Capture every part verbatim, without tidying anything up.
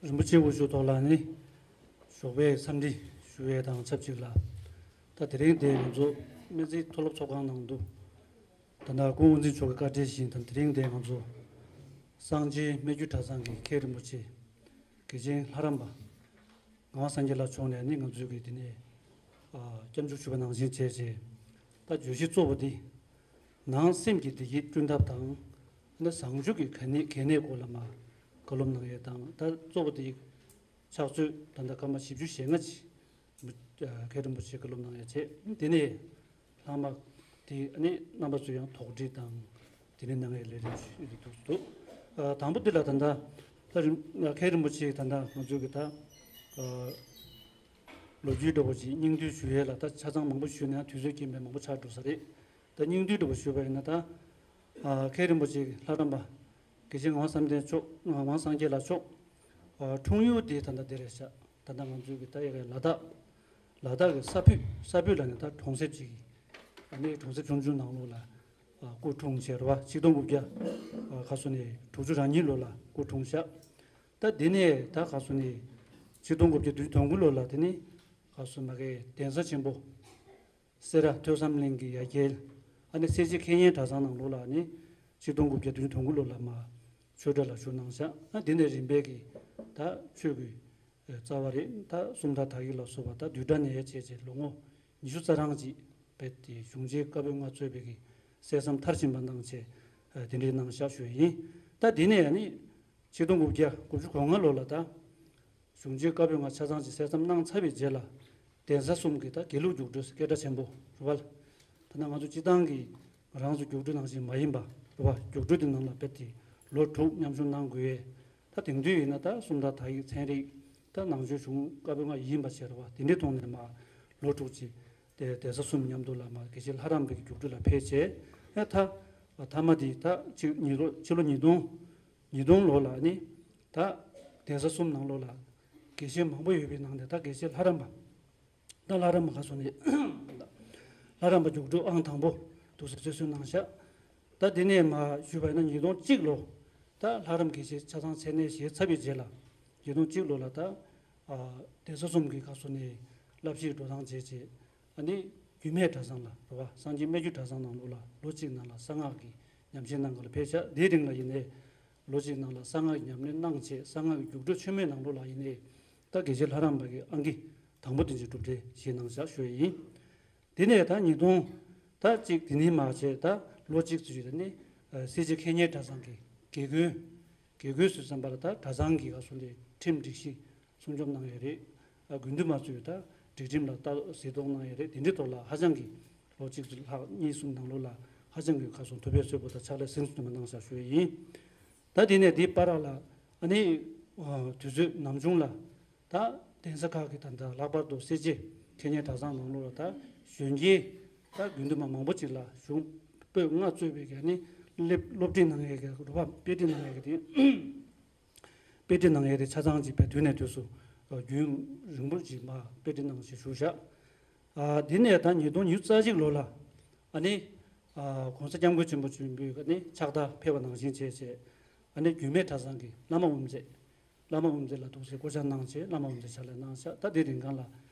རིན་པོ་ཆེ་དབུ་བཞུགས་ཐོག་ལ་ནི་ཞོགས་པའི་འཚམས་འདྲི་ཞུ་ཡས་དང་ཆབས་ཅིག་ལ། ད་དེ་རིང་འདིར་ང་ཚོ་སྨན་རྩིས་མཐོ་སློབ་ཚོགས་ཁང་ནང་དུ་ད་ལྟ་སྐུ་ངོ་དབུ་འཛིན་མཆོག་གི་བཀའ་འཁྲིལ་བཞིན། ད་དེ་རིང་འདིར་ང་ཚོ་སངས་རྒྱས་སྨད་རྒྱུད་གྲྭ་ཚང་གི་མཁན་རིན་པོ་ཆེ་དགེ་ཆེན་ལྷ་རམས་པ་ངག་དབང་སངས་རྒྱས་ལགས་མཆོག་ནས་ནི་ང་ཚོའི་གི་དེ་ནས་ཨ་སྐྱབས་འཇུག་ཞུས་པ་ནང་བཞིན་བྱས་རྗེས། ད་བརྗོད་གཞི་གཙོ་བོ་འདི་ནང་སེམས་ཀྱི་བདེ་སྐྱིད་བསྐྲུན་ཐབས་དང་། ནི་བཟང་སྤྱོད་ཀྱི་གལ་གནད་གལ་གནད་སྐོར་ལ་མ་བཀའ་སློབ་གནང་ཡས་དང་། ད་གཙོ་བོ་དེ་ཕྱག་ཚོད་ད་ལྟ་སྐར་མ་བཞི་བཅུ་ཞེ་ལྔ་ཅིག་མཁན་རིན་པོ་ཆེ་བཀའ་སློབ་གནང་ཡས་བྱས། དེ་ནས་ལྷག་མ་དེ་ནི་རྣམ་པ་ཚོས་ཡང་དོགས་འདྲི་དང་དེ་ནས་གནང་ཡས་ལས་རིམ་ཞིག་འདུག་འདུག་ཨ་དང་པོ་འདི་ལ་ད་ལྟ་ད་རིམ་མཁན་རིན་པོ་ཆེ་ད་ལྟ་ང་ཚོའི་གི་ད་ཨ་ལོ་རྒྱུས་འདྲ་བོ་ཅིག་སྙིང་བསྡུས་ཞུ་ཡས་ལ་ད་ཆ་ཚང་མང་པོ་ཞུས་ན་ཡང་དུས་ཚོད་རྐྱེན་པས་མང་པོ་ཆགས་འགྲོ་ས་རེད། ད་སྙིང་བསྡུས་འདྲ་བོ་ཞུས་པ་ཡིན་ན། ད་ཨ་མཁན་རིན་པོ་ཆེ་ལྷ་རམས་པ་དགེ་ཆེན་ངག་དབང་བསམ་གཏན་མཆོག་ངག་དབང་སངས་རྒྱས་ལགས་མཆོག་ཨ་འཁྲུངས་ཡུལ་དེ་ད་ལྟ་དེ་རེད་ཤག་ད་ལྟ་ང་ཚོའི་གི་ད་ཡ་གི་ལ་དྭགས་ལ་དྭགས་ཀྱི་ས་ཕུད། ས་ཕུད་ལ་ནི་ད་གྲོང་གསེབ་ཅིག་གི་ཨ་ནི་གྲོང་གསེབ་ཆུང་ཆུང་ནང་ལོགས་ལ་ཨ་སྐུ་འཁྲུངས་བྱས་རེད་བ། ཆིག་སྟོང་དགུ་བརྒྱ་ཨ་ག་སོ་ནས་དྲུག་ཅུ་རེ་གཉིས་ལོ་ལ་སྐུ་འཁྲུངས་ཤག་ད་དེ་ནས་ད་ག་སོ་ནས་ཆིག་སྟོང་དགུ་བརྒྱ་བདུན་ཅུ་དོན་དགུ་ལོ་ལ་དེ་ནི་ག་སོ་མ་གི་གདན་ས་ཆེན་པོ་སེ་ར་ཐོས་བསམ་གླིང་གི་ཡ་གྱལ། ཨ་ནི་སེར་བྱེས་མཁས་སྙན་གྲྭ་ཚང་ནང་ལོགས་ལ་ནི་ཆིག་སྟོང་དགུ་བརྒྱ་བདུན་ཅུ་དོན་དགུ་ལོ་ལ་མ་ཆོས་གྲྭ་ལ་ཞུགས་གནང་ཤག་ཨ་དེ་ནས་རིམ་པས་ཀྱི་ད་ཆོས་ཀྱི་རྩ་བ་རེད། ད་སུམ་རྟགས་དག་ཡིག་ལ་སོགས་པ་ད་བསྡུས་གྲྭ་ནས་བྱས་བྱས་ལོ་ངོ་ཉི་ཤུ་རྩ་གྲངས་ཅིག་རྦད་དེ་གཞུང་ཆེན་བཀའ་པོད་ལྔ་གཙོས་པའི་གི་གསན་བསམ་མཐར་ཕྱིན་པ་གནང་བྱས་དེ་འདྲའི་གནང་ཤག་ཞུ་ཡིན། ད་དེ་ནས་ནི་ཆིག་སྟོང་དགུ་བརྒྱ་དགུ་བཅུ་གོ་ལྔ་ལོ་ལ་ད་གཞུང་ཆེན་བཀའ་པོད་ལྔ་ཆ་ཚང་ཅིག་གསན་བསམ་གནང་ཚར་བའི་རྗེས་ལ་གདན་ས་གསུམ་གྱི་ད་དགེ་ལུགས་རྒྱུགས་སྤྲོད་སྐད་གྲགས་ཆེན་པོ་རེད་བ། ད་ནང་ང་ཚོ་སྤྱི་བཏང་གི་རང་ཚོ་རྒྱུགས་སྤྲོད་ནང་བཞིན་མ་ཡིན་པ་རེད་བ། རྒྱུགས་སྤྲོད་དེ་ནང་ལ་རྦད་དེ་ལོ་དྲུག་མཉམ་ཞུགས་གནང་དགོས་ཡས། ད་དེང་དུས་ཡིན་ན་ད་སུམ་རྟགས་དག་ཡིག་ཚན་རིག་ད་ནང་ཆོས་གཞུང་བཀའ་པོད་ལྔ་ཡིན་པ་བྱས་རེད་བ། དེ་འདྲའི་ཐོག་ནས་མ་ལོ་དྲུག་ཅིག་དེ་གདན་ས་གསུམ་མཉམ་དུ་ལ་མ་དགེ་བཤེས་ལྷ་རམས་པའི་རྒྱུགས་སྤྲོད་ལ་ཕེབས་བྱས། ཨེ་ད་མཐའ་མ་དེ་ད་ཕྱི་ཉིས་ལོ་ཕྱི་ལོ་ཉིས་སྟོང་ཉིས་སྟོང་ལོ་ལ་ནི་ད་གདན་ས་གསུམ་ནང་ལོགས་ལ་དགེ་བཤེས་མང་པོ་ཡོད་པའི་ནང་ནས་ད་དགེ་བཤེས་ལྷ་རམས་པ་ད་ལྷ་རམས་པ་ག་སོ་ནས་ལྷ་རམས་པ་རྒྱུགས་སྤྲོད་ཨང་དང་པོ་འདུག་སེ་རྩེར་སོན་གནང་ཤག་ད་དེ་ནས་མ་ཞུས་པ་ཡིན་ན་ཉིས་སྟོང་གཅིག་ལོ་ད་ལྷ་རམས་དགེ་བཤེས་ཆ་ཚང་མཚན་གནས་བཞེས་ཚར་བའི་རྗེས་ལ་ཉིས་སྟོང་གཅིག་ལོ་ལ་ད་ཨ་གདན་ས་གསུམ་གྱི་ག་སོ་ནས་བསླབ་གཞིའི་འགྲོ་སྟངས་བྱས་བྱས། ཨ་ནི་རྒྱུད་སྨད་གྲྭ་ཚང་ལ་རེད་བ། སངས་རྒྱས་སྨད་རྒྱུད་གྲྭ་ཚང་ནང་ལོགས་ལ་ལོ་གཅིག་ནང་ལ་གསང་སྔགས་ཀྱི་ཉམས་ཞིབ་གནང་ག་ལ་ཕེབས་ཤག་དེའི་རིང་ལ་ཡིན་ནའི་ལོ་གཅིག་ནང་ལ་གསང་སྔགས་ཀྱི་ཉམས་ལེན་གནང་བྱས། གསང་སྔགས་ཀྱི་རྒྱུགས་སྤྲོད་ཆེན་མོའི་ནང་ལོགས་ལ་ཡིན་ནའི་ད་དགེ་བཤེས་ལྷ་རམས་པ་གི་ཨང་ཀི་དང་པོ་དེ་ཅིག་གྲུབ་འབྲས་བཞེས་གནང་ཤག་ཞུ་ཡས་ཡིན། དེ་ནས་ད་ཉིས་སྟོང་ད་གཅིག་དེ་ནས་མ་བྱས་ད་ལོ་གཅིག་ཙམ་ཞིག་ལ་ནི་ཨ་སེར་བྱེས་མཁས་སྙན་གྲྭ་ཚང་གི་དགེ་སྐོས། དགེ་སྐོས་སུ་བསམ་པ་ལ་ད་གྲྭ་ཚང་གི་ག་སོ་ནས་ཁྲིམས་སྒྲིག་གཞི་སྲུང་སྐྱོབ་གནང་ཡས་རེད། ཨ་དགོན་སྡེ་མ་ཚུད་ད་སྒྲིག་ཁྲིམས་ལ་ད་གཟིགས་རྟོག་གནང་ཡས་རེད། དེ་འདྲའི་ཐོག་ལ་ཧ་ཅང་གི་ལོ་གཅིག་ཙམ་ལྷག་གཉིས་གསུམ་ནང་ལོགས་ལ་ཧ་ཅང་གི་ག་སོ་ཐུགས་ཕན་གསོས་པོ་དང་ཕྱག་ལས་གཟེངས་སུ་ཐོན་པ་གནང་ཤག་ཞུ་ཡས་ཡིན། ད་དེ་ནས་དེའི་བར་ལ་ཨ་ནི་ཨ་དུས་ཚོད་ནམ་བྱུང་ལ་ད་གདན་ས་ཁག་གི་ད་ལྟ་ལྷག་པར་དུ་སེར་བྱེས་མཁས་སྙན་གྲྭ་ཚང་ནང་ལོགས་ལ་ད་གཞོན་སྐྱེས་ད་དགུན་དུ་མ་མང་པོ་ཅིག་ལ་གཞུང་བོད་ལྔ་གཙོས་པའི་ག་ནི་སླེབས་སློབ་ཁྲིད་གནང་ཡས་ཀྱི་རུ་བ་དཔེ་ཁྲིད་གནང་ཡས་ཀྱི་དེ་དཔེ་ཁྲིད་གནང་ཡས་དེ་ཆ་ཚང་ཅིག་བས་དུས་ནས་དུས་སུ་རྒྱུན་རིང་པོ་ཅིག་མ་དཔེ་ཁྲིད་གནང་ཞེས་ཞུ་བཞག་ཨ་དེ་ནས་ད་ཉིས་སྟོང་ཉི་ཤུ་རྩ་གཅིག་ལོ་ལ་ཨ་ནི་ཨ་༸གོང་ས་༸སྐྱབས་མགོན་ཆེན་པོ་མཆོག་གི་ག་ནི་ཕྱག་རྟགས་ཕེབས་པ་ནང་བཞིན་བྱས་བྱས། ཨ་ནི་རྒྱུད་སྨད་གྲྭ་ཚང་གི་བླ་མ་དབུ་མཛད། བླ་མ་དབུ་མཛད་ལ་འདུག་སེ་སྐུ་ཕྱག་གནང་བྱས་བླ་མ་དབུ་མཛད་ཕྱག་ལས་གནང་ཤག་ད་དེ་རིང་གང་ལ་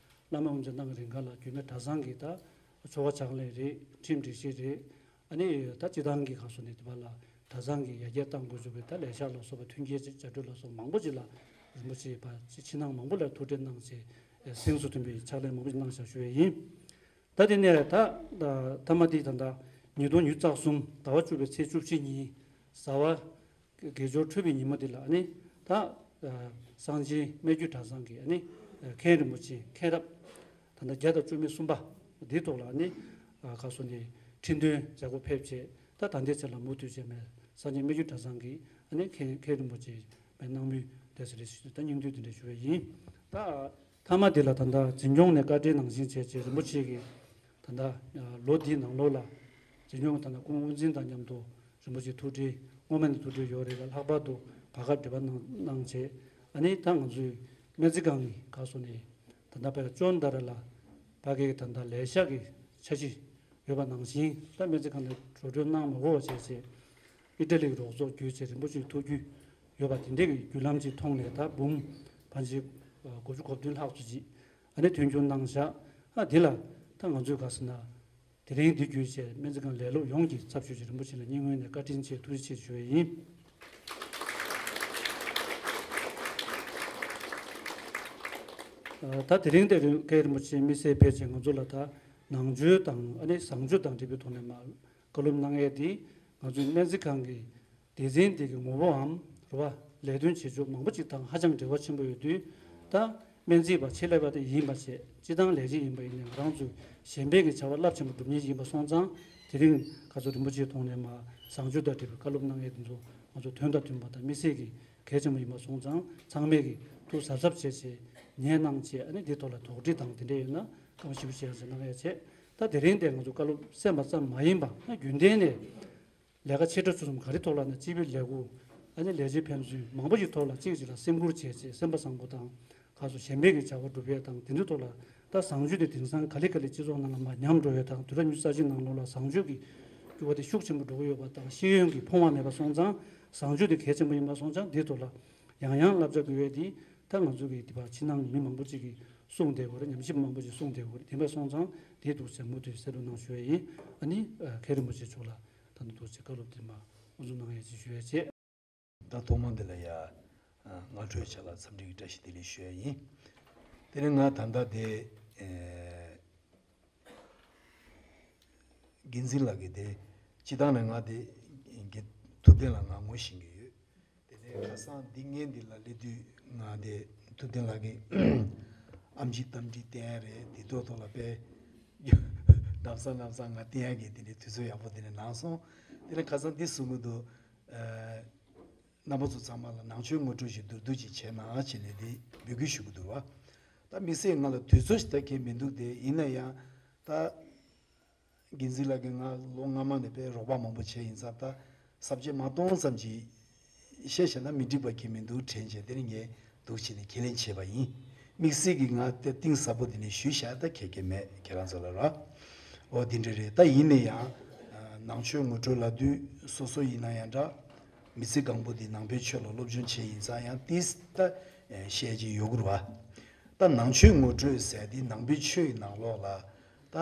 བླ་མ་དབུ་མཛད་གནང་གི་རིང་གང་ལ་རྒྱུད་སྨད་གྲྭ་ཚང་གི་ད་ཆོ་ག་ཕྱག་ལེན་རེད། ཁྲིམས་སྒྲིག་གཞི་རེད། ཨ་ནི་ད་སྤྱི་བཏང་གི་ག་སོ་ནས་དེ་བ་ལ་གྲྭ་ཚང་གི་ཡར་རྒྱས་གཏང་དགོས་བྱུང་བའི་ད་ལས་ཤག་ལ་སོགས་པ་མཐུན་རྐྱེན་ཅིག་བྱ་སྤྲོད་ལ་སོགས་མང་པོ་ཅིག་ལ་རིན་པོ་ཆེ་བ་ཕྱི་ནང་མང་པོ་ལ་ཐུགས་ཁྲལ་གནང་བྱས་གཟེངས་སུ་ཐོན་པའི་ཕྱག་ལས་མང་པོ་ཅིག་གནང་ཤག་ཞུ་ཡས་ཡིན། ད་དེ་ནས་ད་ད་མཐའ་མ་དེ་ད་ད་ཉིས་སྟོང་ཉི་ཤུ་རྩ་གསུམ་ཟླ་བ་བཅུ་པའི་ཚེས་བཅུ་བཞི་ཉིན་གཟའ་བ་དགེ་སྦྱོར་འཁྲུལ་པའི་ཉི་མ་དེ་ལ་ནི་ད་ཨ་སངས་རྒྱས་སྨད་རྒྱུད་གྲྭ་ཚང་གི་ཨ་ནི་ཨ་མཁན་རིན་པོ་ཆེ་མཁན་རབས་ད་ལྟ་བརྒྱ་དང་བཅུ་མེད་གསུམ་པ་འདིའི་ཐོག་ལ་ནི་ཨ་ག་སོ་ནས་ཁྲི་འདོན་མཛད་སྒོ་ཕེབས་བྱས། ད་ད་ལྟའི་ཆར་ལ་མུ་མཐུད་བྱས་མེད་སངས་རྒྱས་སྨད་རྒྱུད་གྲྭ་ཚང་གི་ཨ་ནི་མཁན་མཁན་རིན་པོ་ཆེ་མེད་གནང་མུས་དེ་ཟེར་རེ་ཞུས་ད་སྙིང་བསྡུས་དེ་འདྲ་ཞུ་བ་ཡིན། ད་མཐའ་མ་དེ་ལ་ད་ལྟ་འཛིན་སྐྱོང་ནས་བཀའ་འཁྲིལ་ནང་བཞིན་བྱས་བྱས་རིན་པོ་ཆེ་གིས་ད་ལྟ་ལོ་འདིའི་ནང་ལོགས་ལ་འཛིན་སྐྱོང་ད་ལྟ་སྐུ་ངོ་དབུ་འཛིན་དང་མཉམ་དུ་རིན་པོ་ཆེ་ཐུགས་ཁྲལ་སྔོན་མ་ནས་ཐུགས་ཁྲལ་ཡོད་རེད་ལ། ལྷག་པར་དུ་བར་སྐབས་འབྲེལ་བ་གནང་གནང་བྱས། ཨ་ནི་ད་ང་ཚོའི་སྨན་རྩིས་ཁང་གི་ཁ་སོ་ནས་ད་ལྟ་བར་ཅོན་ཏ་ར་ལ་ཕ་གིའི་ད་ལྟ་ལས་ཤག་གི་འཆར་གཞི་ཡོད་པ་ནང་བཞིན་ད་སྨན་རྩིས་ཁང་ནས་འགྲོ་གྲོན་གནང་མ་དགོས་པ་བྱས་བྱས། ཨི་ཊ་ལི་གི་རོགས་ཚོགས་བརྒྱུད་བྱས་རིན་པོ་ཆེའི་ཐུགས་རྒྱུད་ ཡོད་པ་དེ་འདྲའི་གི་བརྒྱུད་ལམ་ཅིག་མཐོང་ནས། ད་འབུམ་ཕལ་ཆེར་དགུ་བཅུ་གོ་བདུན་ལྷག་ཙམ་ཅིག་ཨ་ནི་མཐུན་འགྱུར་གནང་བཞག་ཨ་འདི་ལ་ད་ང་ཚོས་ག་ཟེར་ན། དེ་རིང་འདི་བརྒྱུད་བྱས་སྨན་རྩིས་ཁང་ལས་སློབ་ཡོངས་ཀྱི་ཚབ་ཞུས་ཀྱིས་རིན་པོ་ཆེ་ལ་སྙིང་དབུས་ནས་བཀའ་དྲིན་ཆེ་ཐུགས་རྗེ་ཆེ་ཞུ་བ་ཡིན། ཨ་ད་དེ་རིང་འདིར་མཁན་རིན་པོ་ཆེ་དམིགས་བསལ་ཕེབས་བྱས་ང་ཚོ་ལ་ད་ནང་ཆོས་དང་ཨ་ནི་བཟང་སྤྱོད་དང་འབྲེལ་བའི་ཐོག་ནས་མར་བཀའ་སློབ་གནང་ཡས་འདི་ང་ཚོའི་སྨན་རྩིས་ཁང་གི་སྡེ་ཚན་འདི་གི་ངོ་བོའམ་རེད་བ། ལས་དོན་བྱེད་ཕྱོགས་མང་པོ་ཅིག་དང་ཧ་ཅང་འབྲེལ་བ་ཆེན་པོ་ཡོད་དུས། ད་སྨན་རྩིས་པ་ཆེད་ལས་པ་དེ་ཡིན་པ་བྱས། སྤྱི་བཏང་ལས་བྱེད་ཡིན་པ་ཡིན་ནའི་ང་རང་ཚོའི་གཞན་ཕན་གྱི་བྱ་བ་རླབས་ཆེན་པོ་སྒྲུབ་མཁན་ཞིག་ཡིན་པ་སོང་ཙང་། དེ་རིང་ཁ་སང་རིན་པོ་ཆེའི་ཐོག་ནས་མར་བཟང་སྤྱོད་དང་འབྲེལ་བའི་བཀའ་སློབ་གནང་ཡས་དེ་ཚོ་ང་ཚོ་དོན་དང་མཐུན་པ་དང་དམིགས་བསལ་གྱི་གལ་ཆེན་པོ་ཡིན་པ་སོང་ཙང་། ཚང་མས་ཀྱིས་ཐུགས་གཟབ་གཟབ་བྱས་བྱས་ཉན་གནང་བྱས། ཨ་ནི་འདིའི་ཐོག་ལ་དོགས་འདྲི་དང་དེ་འདྲ་ཡོད་ན་སྐུ་མཁྱེན་ཞིབ་པོ་བྱས་ཡང་གནང་ཡས་བྱས། ད་དེ་རིང་དེ་ང་ཚོ་བཀའ་སློབ་གསན་པ་ཙམ་མ་ཡིན་པ། ད་རྒྱུན་ལྡན་ནས་ལས་ཀ་ཆེ་ཕྲ་ཚོ་གསུམ་ག་རེ་ཐོག་ལ་ན། སྤྱི་པའི་ལས་ཁུངས། ཨ་ནི་ལས་བྱེད་ཕན་ཚུན་མང་པོ་ཞིག་ཐོག་ལ་གཅིག་གཅིག་ལ་སེམས་ཁུར་བྱས་བྱས། སེམས་པ་བཟང་པོ་དང་། ཁ་སོ་གཞན་ཕན་གྱི་བྱ་བ་སྒྲུབ་ཡས་དང་དེ་འདྲའི་ཐོག་ལ། ད་བཟང་སྤྱོད་དེ་དེང་སང་ག་ལེ་ག་ལེ་སྤྱི་ཚོགས་ནང་ལ་མར་ཉམས་འགྲོ་ཡས་དང་། དུས་རབས་ཉི་ཤུ་རྩ་གཅིག་ནང་ལོགས་ལ་བཟང་སྤྱོད་ཀྱི་འགྱུར་བ་དེ་ཤུགས་ཆེན་པོ་འགྲོ་གི་ཡོད་པ་དང་། ཤེས་ཡོན་གྱི་ཕོངས་པ་མེད་པ་སོང་ཙང་བཟང་སྤྱོད་དེ་གལ་ཆེན་པོ་ཡིན་པ་སོང་ཙང་། འདིའི་ཐོག་ལ་ཡང་ཡང་བསླབ་བྱ་དགོས་ཡས་དེ་ད་ང་ཚོ་གི་དེ་བ་ཕྱི་ནང་མི་མང་པོ་ཅིག་གིས་གསུངས་བསྡད་ཡོད་རེད། ཉམས་ཞིབ་མང་པོ་ཅིག་གསུངས་བསྡད་ཡོད་རེད། དེ་འདྲ་སོང་ཙང་དེ་འདུག་སེ་མུ་མཐུད་གསན་རོགས་གནང་ཞུ་ཡས་ཡིན། ཨ་ནི་ཨ་མཁན་རིན་པོ་ཆེ་མཆོག་ལ་ད་ནི་འདུག་སེ་བཀའ་སློབ་དེ་མར་དབུ་འཛུགས་གནང་ཡས་ཅིག་ཞུ་ཡས་བྱས། ད་ཐོག་མ་འདི་ལ་ཡ། ཨ། སྔ་དྲོའི་ཆ་ལ་འཚམས་འདྲི་གི་བཀྲ་ཤིས་བདེ་ལེགས་ཞུ་ཡ་ཡིན། དེ་ནས་ང་ད་ལྟ་དེ། ཨེ། འགན་འཛིན་ལགས་ཀྱི་དེ། སྤྱི་བཏང་ནས་ང་དེ་འགན། ཐུབ་བསྟན་ལགས་ང་ངོ་ཤེས་ཀྱི་ཡོད། དེ་ནས་ཁ་སང་འདི་ངས་འདི་ལ་སླེབས་དུས་ང་དེ་ཐུབ་བསྟན་ལགས་ཀྱི་ཨེམ་ཆི་རྟ་མགྲིན་བསྟན་ཡ་རེད། དེ་ཐོག་ཐོག་ལ་དཔེ་ནམ་སང་ནམ་སང་ང་བསྟན་ཡ་གི་དེ་འདྲའི་དུས་ཚོད་ཡག་པོ་དེ་འདྲ་གནང་སོང་། དེ་ནས་ཁ་སང་འདི་གསུང་གི་འདུག། ཨ། རྣམ་པ་ཚོ་ཚང་མ་ལ་ནང་ཆོས་ངོ་སྤྲོད་ཞིག་མདོར་བསྡུས་ཅིག་བྱས་ན་བྱས་ནས་དེ་འབོད་སྐུལ་ཞུ་གི་འདུག་བ། ད་དམིགས་བསལ་ང་ལ་དུས་ཚོད་ཞིག་ད་གང་ཡང་མི་འདུག། དེ་ཡིན་ན་ཡང་ད་འགན་འཛིན་ལགས་ཀྱིས་ང་ལོ་སྔ་མ་ནས་དཔེ་རོགས་པ་མང་པོ་བྱས་ཡིན་ཙང་། ད་ས་བཅད་མ་སྟོང་ཙམ་ཅིག་བཤད་བཞག་ན་མི་འགྲིག་པ་གང་ཡང་མི་འདུག་དྲན་བྱས། དེ་ནས་ངས་འདུག་བྱས་ནས་ཁས་ལེན་བྱས་པ་ཡིན། དམིགས་བསལ་གྱིས་ང་དེ་གཏིང་ཟབ་པོ་དེ་ནས་ཞུས་བཞག། ད་ཁྱད་ཁྱད་མེད། ཁྱེད་རང་ཚོ་ལ་ར། འོ་དེ་འདྲ་རེད། ད་ཡིན་ན་ཡང་ནང་ཆོས་ངོ་སྤྲོད་ལབ་དུས་སོ་སོ་ཡིན་ན་ཡང་འདྲ། མི་ཚེ་གང་པོ་འདི་ནང་པའི་ཆོས་ལ་སློབ་སྦྱོང་བྱས་ཡིན་ཙང་ཡང་ཏིས་ད་བཤད་ཀྱི་ཡོད་གི་རེད་བ། ད་ནང་ཆོས་ངོ་སྤྲོད་ཟེར་འདི་ནང་པའི་ཆོས་ཀྱི་ནང་ལོགས་ལ་ད་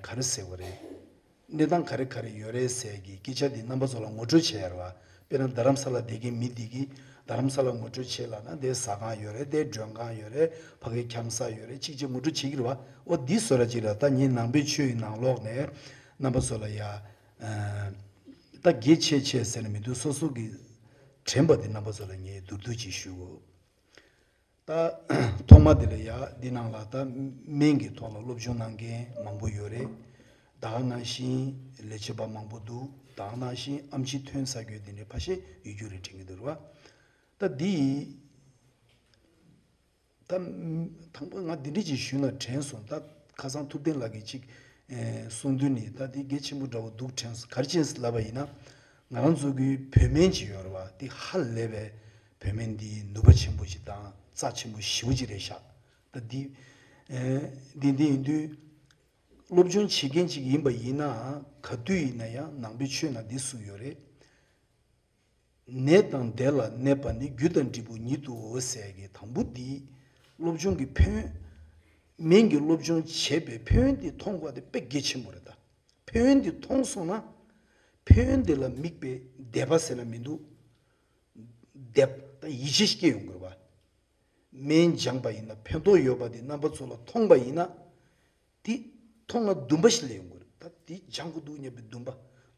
ག་རེ་ཟེར་བ་རེད། གནས་སྟངས་ག་རེ་ག་རེ་ཡོད་རེད་ཟེར་གྱི་སྐད་ཆ་འདི་རྣམ་པ་ཚོ་ལ་ངོ་སྤྲོད་བྱས་ཡོད་རེད་བ། དཔེར་ན་རྡ་རམ་ས་ལ་བསྡད་མཁན་མི་འདི་གིས་རྡ་རམ་ས་ལ་ངོ་སྤྲོད་བྱས་ལབ་ན། དེ་ཟ་ཁང་ཡོད་རེད། དེ་མགྲོན་ཁང་ཡོད་རེད། ཕ་གི་འཁྱམ་ས་ཡོད་རེད། ཅིག་ཅིག་ངོ་སྤྲོད་བྱེད་ཀྱི་རེད་བ། འོ་འདི་བཟོ་འདྲ་ཅིག་རེད། ད་ངས་ནང་པའི་ཆོས་ཀྱི་ནང་ལོགས་ནས་རྣམ་པ་ཚོ་ལ་ཡ། ཨ། ད་དགེ་ཆེ་ཆེ་ཟེར་ནས་མི་འདུག། སོ་སོ་གི་དྲན་པ་དེ་རྣམ་པ་ཚོ་ལ་ངས་མདོར་བསྡུས་ཅིག་ཞུ་གོ། ད་ཐོག་མ་དེ་ལ་ཡ་འདི་ནང་ལ་ད་སྨན་གྱི་ཐོག་ལ་སློབ་སྦྱོང་གནང་མཁན་མང་པོ་ཡོད་རེད། ད་ག་ནང་བཞིན་ལས་བྱེད་པ་མང་པོ་འདུག། ད་ག་ནང་བཞིན་ཨེམ་ཆི་ཐོན་ཚར་རྒྱུ་དེ་འདྲའི་ཕལ་ཆེར་ཡོད་རྒྱུ་རེད་དྲན་གྱི་འདུག་རེད་བ། ད་འདི་ད་དང་པོ་ང་འདི་འདྲ་ཅིག་ཞུས་ན་དྲན་སོང་། ད་ཁ་སང་ཐུབ་བསྟན་ལགས་ཀྱིས་ཅིག་ཨེ་གསུང་དོན་ནི་ད་འདི་གལ་ཆེན་པོ་འདྲ་བོ་འདུག་དྲན་སོང་། ག་རེ་བྱས་ལབ་པ་ཡིན་ན། ང་རང་ཚོ་གི་བོད་སྨན་ཅིག་ཡོད་རེད་བ། འདི་ཧ་ལས་པའི་བོད་སྨན་འདི་ནུས་པ་ཆེན་པོ་ཞིག་དང་རྩ་ཆེན་པོ་ཞེ་པོ་ཅིག་རེད་ཤག། ད་འདི་ཨེ་འདི་འདི་ཡིན་དུས་སློབ་སྦྱོང་བྱེད་མཁན་ཅིག་ཡིན་པ་ཡིན་ན། ག་དུས་ཡིན་ན་ཡང་ནང་པའི་ཆོས་ནང་འདི་གསུངས་ཡོད་རེད། ནད་དང་བདེ་ལ་གནས་པ་ནི། རྒྱུ་དང་འབྲས་བུ་ཉིད་དུའོ་ཟེར་གྱི་དང་པོ་འདི་སློབ་སྦྱོང་གི་ཕན་ཡོན། སྨན་གྱི་སློབ་སྦྱོང་བྱས་པའི་ཕན་ཡོན་འདི་མཐོང་དགོས་པ་དེ་དཔེ་གལ་ཆེན་པོ་རེད། ད་ཕན་ཡོན་འདི་མཐོང་སོང་ན་ཕན་ཡོན་འདི་ལ་དམིགས་པའི་དད་པ་ཟེར་ན་མི་འདུག། དད་པ་ད་ཡིད་ཆེས་སྐྱེ་ཡོང་དགོས་པ། སྨན་སྦྱངས་པ་ཡིན་ན་ཕན་ཐོགས་ཡོད་པ་དེ་རྣམ་པ་ཚོ་ལ་མཐོང་པ་ཡིན་ན། དེ་མཐོང་ན་འདུན་པ་ཞིག་སླེབས་ཡོང་གི་རེད། ད་དེ་སྦྱང་དགོས་འདུག་སྙམ་པའི་འདུན་པ།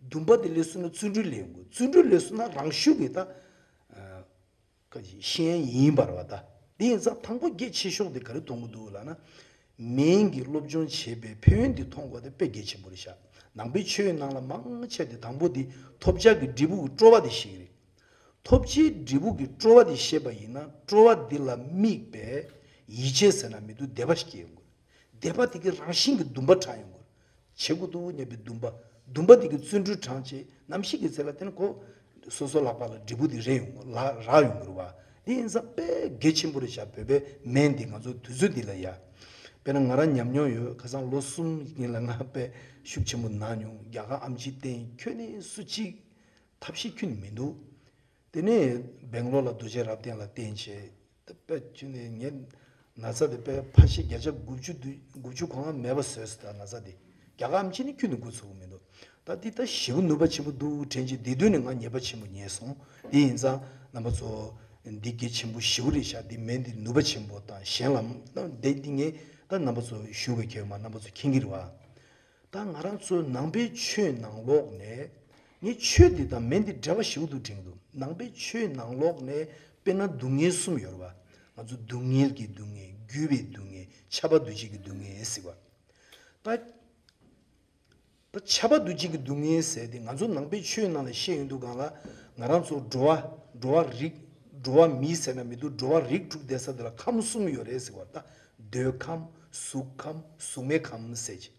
འདུན་པ་དེ་སླེབས་སོང་ན་བརྩོན་འགྲུས་སླེབས་ཡོང་གི་རེད། བརྩོན་འགྲུས་སླེབས་སོང་ན་རང་ཤུགས་ཀྱིས་ད་ཨ་ག་ཅིག་ཤེས་ཡོན་ཡིན་པ་རེད་བ། ད་དེ་ཡིན་ཙང་དང་པོ་གལ་ཆེ་ཤོས་དེ་ག་རེ་མཐོང་གི་འདུག་ལབ་ན། སྨན་གྱི་སློབ་སྦྱོང་བྱེད་པའི་ཕན་ཡོན་དེ་མཐོང་དགོས་དེ་དཔེ་གལ་ཆེན་པོ་རེད་ཤག། ནང་པའི་ཆོས་ནང་ལ་མང་ཆེ་དེ་དང་པོ་དེ་ཐོབ་བྱ་གི་འབྲས་བུ་གི་སྤྲོ་བ་དེ་ཤེས་ཀྱི་རེད། ཐོབ་བྱའི་འབྲས་བུ་གི་སྤྲོ་བ་དེ་ཤེས་པ་ཡིན་ན། སྤྲོ་བ་འདི་ལ་དམིགས་པའི་ཡིད་ཆེས་ཟེར་ན་མི་འདུག། དད་པ་ཞིག་སྐྱེ་ཡོང་གི་རེད། དད་པ་དེ་གིས་རང་བཞིན་གྱིས་འདུན་པ་དྲག་ཡོང་གི་རེད། བྱེད་དགོས་འདུག་སྙམ་པའི་འདུན་པ། འདུན་པ་དེ་གིས་བརྩོན་འགྲུས་དྲག་བྱས། ནམ་ཞིག་གི་ཚེ་ལ་དེ་ནི་ཁོ་སོ་སོ་ལག་པ་ལ་འབྲས་བུ་དེ་རེག་ཡོང་གི་རེད། ལ་རག་ཡོང་གི་རེད་བ། དེ་ཡིན་ཙང་དཔེ་གལ་ཆེན་པོ་རེད་ཤག། བོད་པའི་སྨན་འདི་ང་ཚོ་དུས་ཚོད་འདི་ལ་ཡ། དཔེར་ན་ང་རང་ཉམས་མྱོང་ཡོད། ཁ་སང་ལོ་གསུམ་སྔོན་ལ་ང་དཔེ་ཤུགས་ཆེན་པོ་ན་མྱོང་། རྒྱ་གར་ཨེམ་ཆི་བསྟེན། ཁྱོན་ནས་སུ་གཅིག་ཐབས་ཤེས་ཁྱོན་ནས་མི་འདུག། དེ་ནས་ སྦེང་ལོར་ལ་རྡོ་རྗེ་རབ་བརྟན་ལ་བསྟེན་བྱས། ད་དཔེ་ཁྱོད་ནས་ངའི་ན་ཚ་དེ་དཔེ་ཕལ་ཆེར་བརྒྱ་ཆ་དགུ་བཅུ་དུ་དགུ་བཅུ་གོ་ལྔ་མེད་པ་བཟོས་སོང་། ད་ན་ཚ་དེ་རྒྱ་གར་ཨེམ་ཆི་ནི་ཁྱོན་ནས་འགོ་ཚུགས་ཀྱི་མི་འདུག་ད་འདི་ད་ཞེ་པོ་ནུས་པ་ཆེན་པོ་འདུག་དྲན་གྱི། འདི་དུས་ནས་ང་ཉེས་པ་ཆེན་པོ་ཉེས་སོང་། དེ་ཡིན་ཙང་རྣམ་པ་ཚོ་འདི་གལ་ཆེན་པོ་ཞེ་པོ་རེད་ཤག་འདི་སྨན་འདི་ནུས་པ་ཆེན་པོ་དང་གཞན་ལ་འདི་འདི་ངས་ད་རྣམ་པ་ཚོ་ཞུ་དགོས་ཁེལ་མ། རྣམ་པ་ཚོ་མཁྱེན་གྱི་རེད་བ། ད་ང་རང་ཚོའི་ནང་པའི་ཆོས་ནང་ལོགས་ནས། ངས་ཆོས་འདི་དང་སྨན་འདི་འབྲེལ་བ་ཞེ་པོ་འདུག་དྲན་གྱི་འདུག་ནང་པའི་ཆོས་ནང་ལོགས་ནས་དཔེར་ན་སྡུག་བསྔལ་གསུམ་ཡོད་རེད་བ། ང་ཚོ་སྡུག་བསྔལ་གྱི་སྡུག་བསྔལ། རྒུད་པའི་སྡུག་བསྔལ། ཁྱབ་པ་འདུ་བྱེད་ཀྱི་སྡུག་བསྔལ་ཟེར་བ། ད་ད་ཁྱབ་པ་འདུ་བྱེད་ཀྱི་སྡུག་བསྔལ་ཟེར་དེ་ང་ཚོ་ནང་པའི་ཆོས་ནང་ལ་བཤད་ཡོང་དུས་སྒང་ལ། ང་རང་ཚོ་འགྲོ་བ་འགྲོ་བ་རིགས་འགྲོ་བ་མི་ཟེར་ན་མི་འདུག་འགྲོ་བ་རིགས་དྲུག་བསྡད་ས་དེ་ལ་ཁམས་གསུམ་ཡོད་རེད་ཟེར་བ། ད་འདོད་ཁམས། གཟུགས་ཁམས། གཟུགས་མེད་ཁམས་ཟེར་གྱི།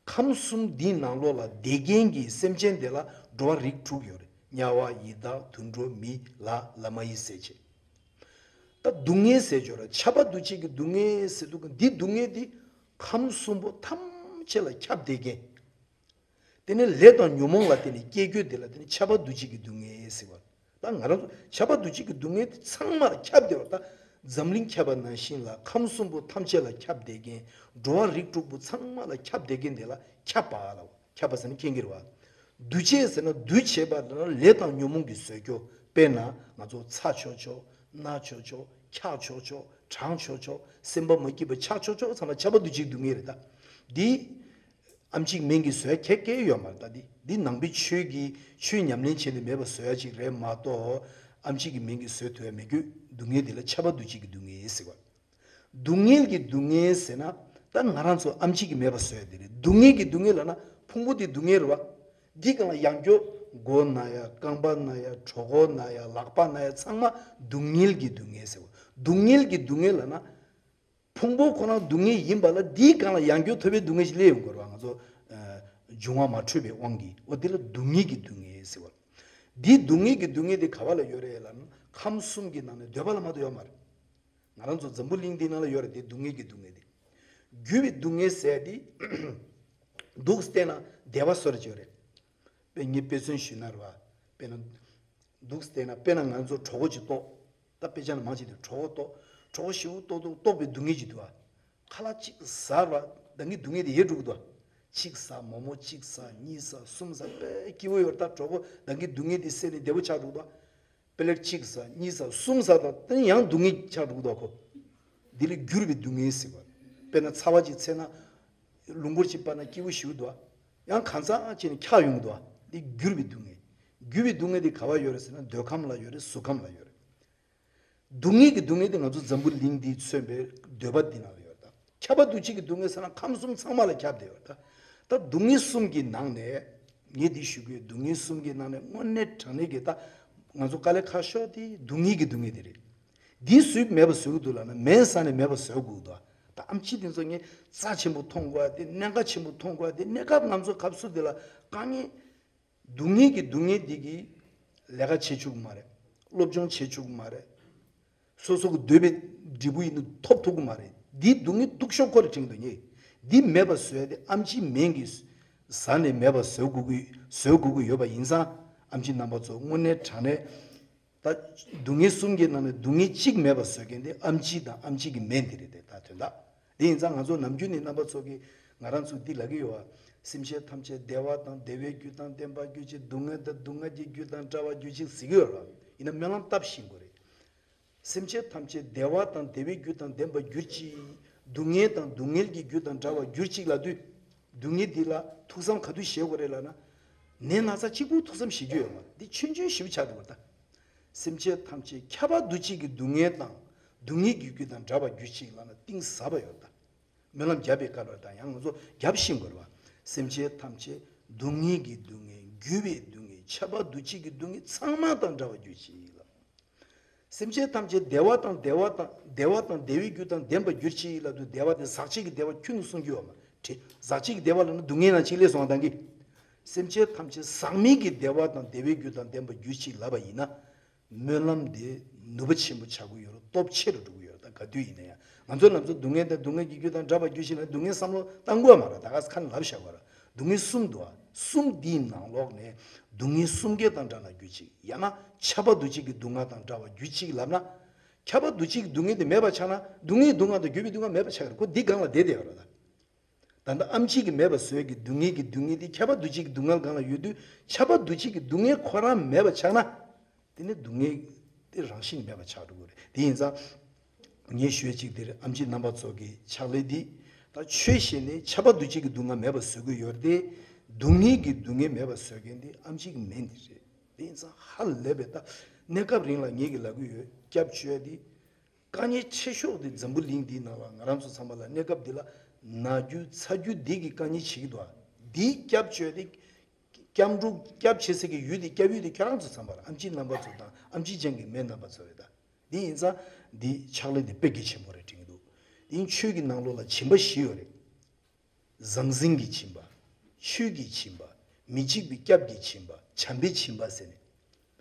ཁམས་གསུམ་འདིའི་ནང་ལོགས་ལ་བསྡད་མཁན་གྱི་སེམས་ཅན་དེ་ལ་འགྲོ་བ་རིགས་དྲུག་ཡོད་རེད། དམྱལ་བ། ཡི་དྭགས། དུད་འགྲོ། མི། ལྷ། ལྷ་མ་ཡིན་ཟེར་བྱས། ད་སྡུག་བསྔལ་ཟེར་ཆོག་ར། ཁྱབ་པ་འདུ་བྱེད་ཀྱི་སྡུག་བསྔལ་ཟེར་དུས་འདི་སྡུག་བསྔལ་འདི་ཁམས་གསུམ་པོ་ཐམས་ཅད་ལ་ཁྱབ་བསྡད་མཁན། དེ་ནས་ལས་དང་ཉོན་མོངས་ལ་བརྟེན་ནས་སྐྱེ་རྒྱུ་དེ་ལ་བརྟེན་ནས་ཁྱབ་པ་འདུ་བྱེད་ཀྱི་སྡུག་བསྔལ་ཟེར་བ། ད་ང་རང་ཚོ་ཁྱབ་པ་འདུ་བྱེད་ཀྱི་སྡུག་བསྔལ་དེ་ཚང་མ་ལ་ཁྱབ་བསྡད་པ། ད་འཛམ་གླིང་ཁྱབ་པ་ནང་བཞིན་ལ་ཁམས་གསུམ་པོ་ཐམས་ཅད་ལ་ཁྱབ་བསྡད་མཁན། འགྲོ་བ་རིགས་དྲུག་པོ་ཚང་མ་ལ་ཁྱབ་བསྡད་མཁན་དེ་ལ་ཁྱབ་པ་ལ། ཁྱབ་པ་ཟེར་ན་མཁྱེན་གྱི་རེད་བ། འདུ་བྱེད་ཟེར་ན་འདུ་བྱེད་པ་ལ་ལས་དང་ཉོན་མོངས་ཀྱིས་བཟོས་རྒྱུ། དཔེར་ན་ང་ཚོ་ཚ་ཆོག་ཆོག། ན་ཆོག་ཆོག། འཁྱག་ཆོག་ཆོག། གྲང་ཆོག་ཆོག། སེམས་པ་མ་སྐྱིད་པ་ཆགས་ཆོག་ཆོག་ཚང་མ་ཁྱབ་པ་འདུ་བྱེད་ཀྱི་སྡུག་བསྔལ་རེད། ད་འདི་ཨེམ་ཆིའི་སྨན་གྱིས་བཟོ་ཡ་ཁྱད་ཁྱད་ཡོད་མ་རེད། ད་འདི་འདི་ནང་པའི་ཆོས་ཀྱི་ཆོས་ཉམས་ལེན་བྱས་ནས་མེད་པ་བཟོ་ཡ་ཅིག་རེད་མ་གཏོགས། ཨེམ་ཆིའི་སྨན་གྱིས་བཟོ་ཐུབ་ཡ་མེད་རྒྱུ། སྡུག་བསྔལ་འདི་ལ་ཁྱབ་པ་འདུ་བྱེད་ཀྱི་སྡུག་བསྔལ་ཟེར་བ། སྡུག་བསྔལ་གྱི་སྡུག་བསྔལ་ཟེར་ན་ད་ང་རང་ཚོ་ཨེམ་ཆི་གིས་མེད་པ་བཟོ་ཡ་དེ་རེད། སྡུག་བསྔལ་གྱི་སྡུག་བསྔལ་ལབ་ན་ཕུང་པོ་དེ་སྡུག་བསྔལ་རེད་བ། འདི་སྒང་ལ་ཡང་སྐྱོ། མགོ་ན་ཡ། རྐང་པ་ན་ཡ། གྲོད་ཁོག་ན་ཡ། ལག་པ་ན་ཡ། ཚང་མ་སྡུག་བསྔལ་གྱི་སྡུག་བསྔལ་ཟེར་བ། སྡུག་བསྔལ་གྱི་སྡུག་བསྔལ་ལབ་ན་ཕུང་པོ་ཁོ་རང་སྡུག་བསྔལ་ཡིན་པ་ལ་འདིའི་སྒང་ལ་ཡང་སྐྱོ་ཐོབ་པའི་སྡུག་བསྔལ་ཞིག་སླེབས་ཡོང་དགོས་རེད་བ། ང་ཚོ་ཨ་འབྱུང་བ་མ་འཕྲོད་པའི་དབང་གིས། འོ་དེ་ལ་སྡུག་བསྔལ་གྱི་སྡུག་བསྔལ་ཟེར་བ། འདིའི་སྡུག་བསྔལ་གྱི་སྡུག་བསྔལ་དེ་ག་བ་ལ་ཡོད་རེད་ལབ་ན་ཁམས་གསུམ་གྱི་ནང་ནས་འདོད་པ་ལ་མ་གཏོགས་ཡོད་མ་རེད། ང་རང་ཚོ་འཛམ་བུ་གླིང་འདི་ནང་ལ་ཡོད་རེད། དེ་སྡུག་བསྔལ་གྱི་སྡུག་བསྔལ་དེ། རྒུད་པའི་སྡུག་བསྔལ་ཟེར་དེ་འདུག་སེ་བལྟས་ན་བདེ་བ་བཟོ་འདྲ་ཅིག་ཡོད་རེད། དཔེ་ངས་དཔེ་མཚོན་ཞུས་ན་རེད་བ། དཔེར་ན་འདུག་སེ་བལྟས་ན། དཔེར་ན་ང་ཚོ་གྲོད་ཁོག་ཅིག་ལྟོགས། ད་དཔེ་ཆ་ནང་མང་ཆེ་དེ་གྲོད་ཁོག་ལྟོགས། གྲོད་ཁོག་ཞེ་པོ་ལྟོགས་འདུག་ལྟོགས་པའི་སྡུག་བསྔལ་ཅིག་འདུག་བ། ཁ་ལག་གཅིག་ཟ་ར་ད་གིན་སྡུག་བསྔལ་དེ་ཡལ་འགྲོ་གི་འདུག་བ། གཅིག་ཟ། མོག་མོག་གཅིག་ཟ། གཉིས་ཟ། གསུམ་ཟ། དཔེ་སྐྱིད་པོ་ཡོད་རེད། ད་གྲོད་ཁོག་ད་གིན་སྡུག་བསྔལ་དེ་སེལ་ནས་བདེ་པོ་ཆགས་འགྲོ་གི་འདུག་བ། པེ་ལེཊ་གཅིག་ཟ། གཉིས་ཟ། གསུམ་ཟ། ད་དེ་ནས་ཡང་སྡུག་བསྔལ་ཆགས་འགྲོ་གི་འདུག་ཁོ། འདི་ལ་འགྱུར་བའི་སྡུག་བསྔལ་ཟེར་བ། དཔེར་ན་ཚ་བ་ཅིག་འཚིག་ན་རླུང་བུར་ཅིག་སྤར་ན་སྐྱིད་པོ་ཞེ་པོ་འདུག་བ། ཡང་གང་ཚ་ཅིག་ནས་འཁྱག་ཡོང་གི་འདུག་བ། འདི་འགྱུར་བའི་སྡུག་བསྔལ། རྒུད་པའི་སྡུག་བསྔལ་འདི་ག་བ་ཡོད་རེད་ཟེར་ན་འདོད་ཁམས་ལ་ཡོད་རེད། གཟུགས་ཁམས་ལ་ཡོད་རེད། སྡུག་བསྔལ་གྱི་སྡུག་བསྔལ་དེ་ང་ཚོ་འཛམ་བུ་གླིང་འདིས་མཚོན་པའི་འདོད་པ་འདི་ནང་ལ་ཡོད་རེད། ད་ཁྱབ་པ་འདུ་བྱེད་ཀྱི་སྡུག་བསྔལ་ཟེར་ན་ཁམས་གསུམ་ཚང་མ་ལ་ཁྱབ་བསྡད་ཡོད་རེད། ད་ད་སྡུག་བསྔལ་གསུམ་གྱི་ནང་ནས་ངས་འདི་ཞུ་གི་ཡོད། སྡུག་བསྔལ་གསུམ་གྱི་ནང་ནས་དངོས་གནས་དྲང་གནས་ཀྱི་ད་ང་ཚོ་དཀའ་ལས་ཁག་ཤོས་དེ་སྡུག་བསྔལ་གྱི་སྡུག་བསྔལ་དེ་རེད། འདི་སུས་མེད་པ་བཟོ་གི་འདུག་ལབ་ན་སྨན་ཟ་ནས་མེད་པ་བཟོ་དགོས་འདུག་ད་ཨེམ་ཆི་དེ་ཚོ་ངས་རྩ་ཆེན་པོ་མཐོང་དགོས་ཡ་དེ། གནད་འགག་ཆེན་པོ་མཐོང་དགོས་ཡ་དེ། གནས་སྐབས་ང་ཚོ་སྐབས་སུ་དེ་ལ་དཀའ་ངལ། སྡུག་བསྔལ་གྱི་སྡུག་བསྔལ་འདི་གིས་ལས་ཀ་བྱེད་བཅུག་གི་མ་རེད། སློབ་སྦྱོང་བྱེད་བཅུག་གི་མ་རེད། སོ་སོ་གི་འདོད་པའི་འབྲས་བུ་ཡིན་ན་ཐོབ་ཐུབ་ཀྱི་མ་རེད། འདིའི་སྡུག་བསྔལ་སྡུག་ཤོས་ཁོ་རེ་དྲན་གྱི་འདུག་ངས། འདི་མེད་པ་བཟོ་ཡ་དེ་ཨེམ་ཆིའི་སྨན་གྱིས་ཟ་ནས་མེད་པ་བཟོ་དགོས་ཀྱི་བཟོ་དགོས་ཀྱི་ཡོད་པ་ཡིན་ཙང་། ཨེམ་ཆི་རྣམ་པ་ཚོ་དངོས་གནས་དྲང་གནས། ད་སྡུག་བསྔལ་གསུམ་གྱི་ནང་ནས་སྡུག་བསྔལ་གཅིག་མེད་པ་བཟོ་མཁན་དེ་ཨེམ་ཆི་དང་ཨེམ་ཆི་གི་སྨན་དེ་རེད་དེ། ད་དོན་དག་དེ་ཡིན་ཙང་ང་ཚོ་ནམ་རྒྱུན་ནས་རྣམ་པ་ཚོ་གིས་ང་རང་ཚོ་འདི་ལབ་ཀྱི་ཡོད་བ། སེམས་ཅན་ཐམས་ཅད་བདེ་བ་དང་བདེ་བའི་རྒྱུ་དང་ལྡན་པར་གྱུར་ཅིག་སྡུག་བསྔལ་དང་སྡུག་བསྔལ་གྱི་རྒྱུ་དང་བྲལ་བར་གྱུར་ཅིག་ཟེར་གྱི་ཡོད་རེད་བ། ཡིན་ན་སྨོན་ལམ་བཏབ་ཤེས་དགོས་རེད། སེམས་ཅན་ཐམས་ཅད་བདེ་བ་དང་བདེ་བའི་རྒྱུ་དང་ལྡན་པར་གྱུར་ཅིག་སྡུག་བསྔལ་དང་སྡུག་བསྔལ་གྱི་རྒྱུ་དང་བྲལ་བར་གྱུར་ཅིག་ལབ་དུས། སྡུག་བསྔལ་འདི་ལ་ཐུགས་བསམ་ག་དུས་བཞེས་དགོས་རེད་ལབ་ན། ནད་ན་ཚ་གཅིག་པུ་ཐུགས་བསམ་བཞེས་རྒྱུ་ཡོད་མ་རེད། འདི་ཆུང་ཆུང་ཞིག་ཆགས་འགྲོ་བ་ད། སེམས་ཅན་ཐམས་ཅད་ཁྱབ་པ་འདུ་བྱེད་ཀྱི་སྡུག་བསྔལ་དང་སྡུག་བསྔལ་གྱི་རྒྱུ་དང་བྲལ་བར་གྱུར་ཅིག་ལབ་ན་གཏིང་ཟབ་པ་ཡོད་ད། སྨོན་ལམ་བརྒྱབ་པའི་སྐབས་ལ་ད་ཡང་ང་ཚོ་བརྒྱབ་ཤེས་དགོས་རེད་བ། སེམས་ཅན་ཐམས་ཅད་སྡུག་བསྔལ་གྱི་སྡུག་བསྔལ། རྒུད་པའི་སྡུག་བསྔལ། ཁྱབ་པ་འདུ་བྱེད་ཀྱི་སྡུག་བསྔལ་ཚང་མ་དང་བྲལ་བར་གྱུར་ཅིག་ལབ། སེམས་ཅན་ཐམས་ཅད་བདེ་བ་དང་བདེ་བ་དང་བདེ་བ་དང་བདེ་བའི་རྒྱུ་དང་ལྡན་པར་གྱུར་ཅིག་ལབ་དུས་བདེ་བ་དེ་ཟག་བཅས་ཀྱི་བདེ་བ་ཁྱོན་ནས་གསུང་རྒྱུ་ཡོད་མ་རེད། ཟག་བཅས་ཀྱི་བདེ་བ་ལབ་ན་སྡུག་བསྔལ་ནང་གཅིག་སླེབས་སོང་བ་དང་གི། སེམས་ཅན་ཐམས་ཅད་ཟག་མེད་ཀྱི་བདེ་བ་དང་བདེ་བའི་རྒྱུ་དང་ལྡན་པར་གྱུར་ཅིག་ལབ་པ་ཡིན་ན། སྨོན་ལམ་དེ་ནུས་པ་ཆེན་པོ་ཆགས་ཀྱི་ཡོད་རེད། སྟོབས་ཆེ་རུ་འགྲོ་གི་ཡོད་རེད། ད་ག་དུས་ཡིན་ན་ཡང་ང་ཚོ་ལམ་སང་སྡུག་བསྔལ་དང་སྡུག་བསྔལ་གྱི་རྒྱུ་དང་བྲལ་བར་གྱུར་ཅིག་ལབ་ན་སྡུག་བསྔལ་བསམ་བློ་བཏང་དགོས་མ་རེད། ད་ག་ས་ཁ་ནས་ལབ་བཞག་པ་རེད། སྡུག་བསྔལ་གསུམ་འདུག་ཨ། གསུམ་འདིའི་ནང་ལོགས་ནས་སྡུག་བསྔལ་གསུམ་ཀའི་དང་འདྲ་ན་རྒྱུ་གཅིག་ཡང་ན་ཁྱབ་པ་འདུ་བྱེད་ཀྱི་སྡུག་བསྔལ་དང་འདྲ་བ་རྒྱུ་གཅིག་ལབ་ན། ཁྱབ་པ་འདུ་བྱེད་ཀྱི་སྡུག་བསྔལ་དེ་མེད་པ་ཆགས་ན་སྡུག་བསྔལ་སྡུག་བསྔལ་དང་འགྱུར་བའི་སྡུག་བསྔལ་མེད་པ་ཆགས་ཀྱི་རེད། ཁོ་འདི་སྒང་ལ་བསྡད་བསྡད་ཡོད་རེད་ད། ད་ལྟ་ཨེམ་ཆི་གིས་མེད་པ་བཟོས་ཀྱི་སྡུག་བསྔལ་གྱི་སྡུག་བསྔལ་དེ་ཁྱབ་པ་འདུ་བྱེད་ཀྱི་སྡུག་བསྔལ་སྒང་ལ་ཡོད་དུས་ཁྱབ་པ་འདུ་བྱེད་ཀྱི་སྡུག་བསྔལ་ཁོ་རང་མེད་པ་ཆགས་ན། དེ་ནི་སྡུག་བསྔལ་དེ་རང་བཞིན་མེད་པ་ཆགས་འགྲོ་གི་རེད། དེ་ཡིན་ཙང་། ངས་ཞུ་ཡ་གཅིག་དེ་རེད། ཨེམ་ཆི་རྣམ་པ་ཚོ་གི་ཕྱག་ལས་འདི། ད་ཆོས་བཤད་ནས་ཁྱབ་པ་འདུ་བྱེད་ཀྱི་སྡུག་བསྔལ་མེད་པ་བཟོ་གི་ཡོད་རེད་དེ། སྡུག་བསྔལ་གྱི་སྡུག་བསྔལ་མེད་པ་བཟོ་མཁན་དེ་ཨེམ་ཆི་གི་མིང་དེ་རེད། དེ་ཡིན་ཙང་ཧ་ལས་པའི་ད་གནས་སྐབས་རིང་ལ་ངེད་ཀྱི་ལབ་གི་ཡོད། སྐྱབས་བཅོལ་དེ། དཀའ་ངལ་ཆེ་ཤོས་དེ་འཛམ་བུ་གླིང་འདིའི་ནང་ལ་ང་རང་ཚོ་ཚང་མ་ལ་གནས་སྐབས་འདི་ལ་ན་རྒྱུ་ཚ་རྒྱུ་འདི་གི་དཀའ་ངལ་བྱེད་ཀྱི་འདུག་ཨ། འདིའི་སྐྱབས་བཅོལ་དེ། སྐྱབས་འགྲོ་སྐྱབས་བྱེད་ས་གི་ཡུལ་དེ་སྐྱབས་ཡུལ་དེ་ཁྱེད་རང་ཚོ་ཚང་མ་ལ་ཨེམ་ཆི་རྣམ་པ་ཚོ་དང་ཨེམ་ཆི་ཅན་གྱི་མི་རྣམ་པ་ཚོ་རེད་ད། འདི་ཡིན་ཙང་འདི་ཕྱག་ལས་འདི་དཔེ་གལ་ཆེན་པོ་རེད་དྲན་གྱི་འདུག་འདི་ཡིན་ཆོས་ཀྱི་ནང་ལོགས་ལ་སྦྱིན་པ་བཞི་ཡོད་རེད། ཟང་ཟིང་གི་སྦྱིན་པ། ཆོས་ཀྱི་སྦྱིན་པ། མི་འཇིགས་པའི་སྐྱབས་ཀྱི་སྦྱིན་པ། བྱམས་པའི་སྦྱིན་པ་ཟེར་ནས།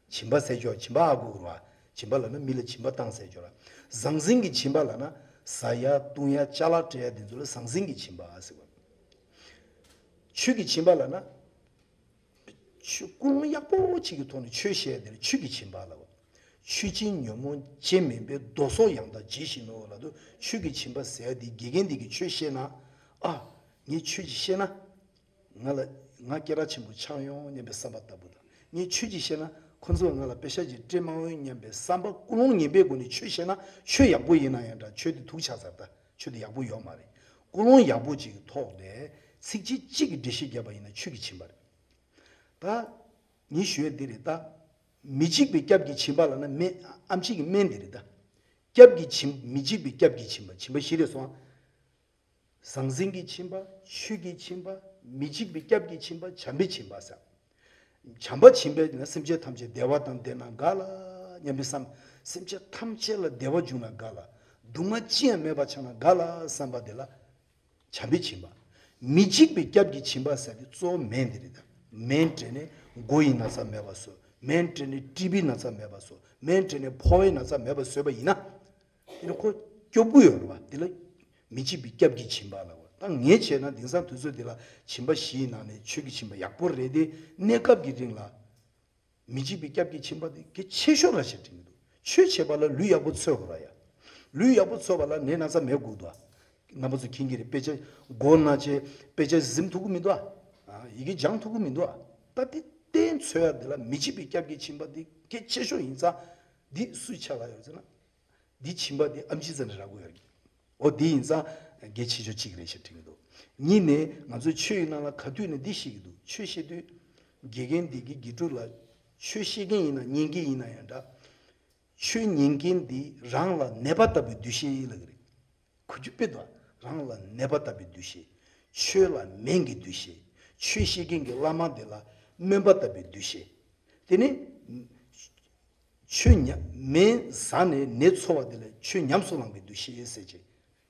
སྦྱིན་པ་ཟེར་ཆོག་སྦྱིན་པ་ཨ་གོ་རུ་བ། སྦྱིན་པ་ལབ་ན་མི་ལ་སྦྱིན་པ་བཏང་ཟེར་ཆོག་ལ། ཟང་ཟིང་གི་སྦྱིན་པ་ལབ་ན་ཟ་ཡ་བཏུང་ཡ་ཅ་ལག་སྤྲད་ཡ་དེ་ཚོ་ལ་ཟང་ཟིང་གི་སྦྱིན་པ་ཟེར་བ། ཆོས་ཀྱི་སྦྱིན་པ་ལབ་ན། ཆོས་ཀུན་སློང་ཡག་པོ་ཅིག་གི་ཐོག་ནས་ཆོས་བཤད་དེ་ལ་ཆོས་ཀྱི་སྦྱིན་པ་ལབ། ཆོས་སྦྱིན་ཉོན་མོངས་སྦྱིན་མིན་པའི། མདོ་སོགས་ཡང་དག་ཇི་བཞིན་ནོ་ལབ་དུས་ཆོས་ཀྱི་སྦྱིན་པ་ཟེར་ཡ་དེ་དགེ་རྒན་དེ་གིས་ཆོས་བཤད་ན། ཨ། ངས་ཆོས་ཅིག་བཤད་ན། ང་ལ་ང་སྐད་གྲགས་ཆེན་པོ་ཆགས་ཡོང་སྙམ་པའི་བསམ་པ་ལྟ་བུ་དང་། ངས་ཆོས་ཅིག་བཤད་ན་ཁོ་ཚོས་ང་ལ་པེ་ཤག་ཅིག་སྤྲད་མ་འོས་སྙམ་པའི་བསམ་པ་ཀུན་སློང་ངན་པའི་སྒོ་ནས་ཆོས་བཤད་ན་ཆོས་ཡག་པོ་ཡིན་ན་ཡང་འདྲ། ཆོས་དེ་དུག་ཆགས་ཚར་ད། ཆོས་དེ་ཡག་པོ་ཡོད་མ་རེད། ཀུན་སློང་ཡག་པོ་ཅིག་གི་ཐོག་ནས་ཚིགས་བཅད་གཅིག་གི་འགྲེལ་བཤད་བརྒྱབ་པ་ཡིན་ན་ཆོས་ཀྱི་སྦྱིན་པ་རེད། ད། ངས་ཞུ་ཡས་འདི་རེད་ད། མི་འཇིགས་པའི་སྐྱབས་ཀྱི་སྦྱིན་པ་ལབ་ན་སྨན། ཨེམ་ཆི་གི་སྨན་འདི་རེད་ད། སྐྱབས་ཀྱི་སྦྱིན། མི་འཇིགས་པའི་སྐྱབས་ཀྱི་སྦྱིན་པ། སྦྱིན་པ་བཞི་རེད་སོང་ཨ། ཟང་ཟིང་གི་སྦྱིན་པ། ཆོས་ཀྱི་སྦྱིན་པ། མི་འཇིགས་པའི་སྐྱབས་ཀྱི་སྦྱིན་པ། བྱམས་པའི་སྦྱིན་པ་ཟེར། བྱམས་པ་བྱིན་པས་ན་སེམས་ཅན་ཐམས་ཅད་བདེ་བ་དང་ལྡན་ན་དགའ་ལ་སྙམ་པའི་བསམ། སེམས་ཅན་ཐམས་ཅད་ལ་བདེ་བ་འབྱུང་ན་དགའ་ལ། སྡུག་བསྔལ་ཅི་ཡང་མེད་པ་ཆགས་ན་དགའ་ལ་བསམ་པ་དེ་ལ། བྱམས་པའི་སྦྱིན་པ། མི་འཇིགས་པའི་སྐྱབས་ཀྱི་སྦྱིན་པ་ཟེར་དེ་གཙོ་བོ་སྨན་དེ་རེད་ད། སྨན་སྤྲད་ནས་མགོ་ཡི་ན་ཚ་མེད་པ་བཟོ། སྨན་སྤྲད་ནས་ཀྲི་པི་ན་ཚ་མེད་པ་བཟོ། སྨན་སྤྲད་ནས་ཕོ་བའི་ན་ཚ་མེད་པ་བཟོས་པ་ཡིན་ན། དེ་ནི་ཁོ་སྐྱོ་པོ་ཡོད་རེད་བ། དེ་ལ་མི་འཇིགས་པའི་སྐྱབས་ཀྱི་སྦྱིན་པ་ལབ་པ། ད་ངས་བྱས་ན་དེང་སང་དུས་ཚོད་འདི་ལ་སྦྱིན་པ་བཞིའི་ནང་ནས་ཆོས་ཀྱི་སྦྱིན་པ་ཡག་པོ་རེད་དེ། གནས་སྐབས་ཀྱི་རིང་ལ། མི་འཇིགས་པའི་སྐྱབས་ཀྱི་སྦྱིན་པ་དེ་གལ་ཆེ་ཤོས་ར་ཞེས་དྲན་གྱི་འདུག་ཆོས་བྱེད་པ་ལ་ལུས་ཡག་པོ་འཚོ་དགོས་ར་ཡ། ལུས་ཡག་པོ་འཚོ་བ་ལ་ནད་ན་ཚ་མེད་དགོས་འདུག་རྣམ་པ་ཚོ་མཁྱེན་གྱི་རེད། དཔེ་ཆ་མགོ་ན་ཆེ་དཔེ་ཆ་གཟིམ་ཐུབ་ཀྱི་མི་འདུག་ཨ། ཡི་གེ་སྦྱང་ཐུབ་ཀྱི་མི་འདུག་ཨ། ད་དེ་གཏན་འཚོལ་ཡ་དེ་ལ་མི་འཇིགས་པའི་སྐྱབས་ཀྱི་སྦྱིན་པ་དེ་གལ་ཆེ་ཤོས་ཡིན་ཙང་། འདི་སུའི་ཆ་ལ་ཡོད་ཟེར་ན། འདི་སྦྱིན་པ་འདི་ཨེམ་ཆི་ཙམ་ནས་རག་གི་ཡོད་རེད། འོ་འདི་ཡིན་ཙང་གལ་ཆེ་ཤོས་གཅིག་རེད་ཞེས་དྲན་གྱི་འདུག་གཉིས་ནས་ང་ཚོའི་ཆོས་ཡིན་ནང་ལ་ག་དུས་ནས་འདི་ཤེས་ཀྱི་འདུག་ཆོས་བཤད་དུས་དགེ་རྒན་འདི་གི་དགེ་ཕྲུག་ལ་ཆོས་བཤད་མཁན་ཡིན་ན་ཉན་མཁན་ཡིན་ན་ཡང་འདྲ། ཆོས་ཉན་མཁན་འདི་རང་ལ་ནད་པ་ལྟ་བུའི་འདུ་ཤེས་ལ་གི་རེད། གོ་རྒྱུ་དཔེ་འདུག་རང་ལ་ནད་པ་ལྟ་བུའི་འདུ་ཤེས། ཆོས་ལ་སྨན་གྱི་འདུ་ཤེས། ཆོས་བཤད་མཁན་གྱི་བླ་མ་དེ་ལ་སྨན་པ་ལྟ་བུའི་འདུ་ཤེས། དེ་ནི། ཆོས་ཉམས། སྨན་ཟ་ནས་ནད་ཚོར་བ་དེ་ལ་ཆོས་ཉམས་སུ་བླང་བའི་འདུ་ཤེས་ཟེར་བྱས།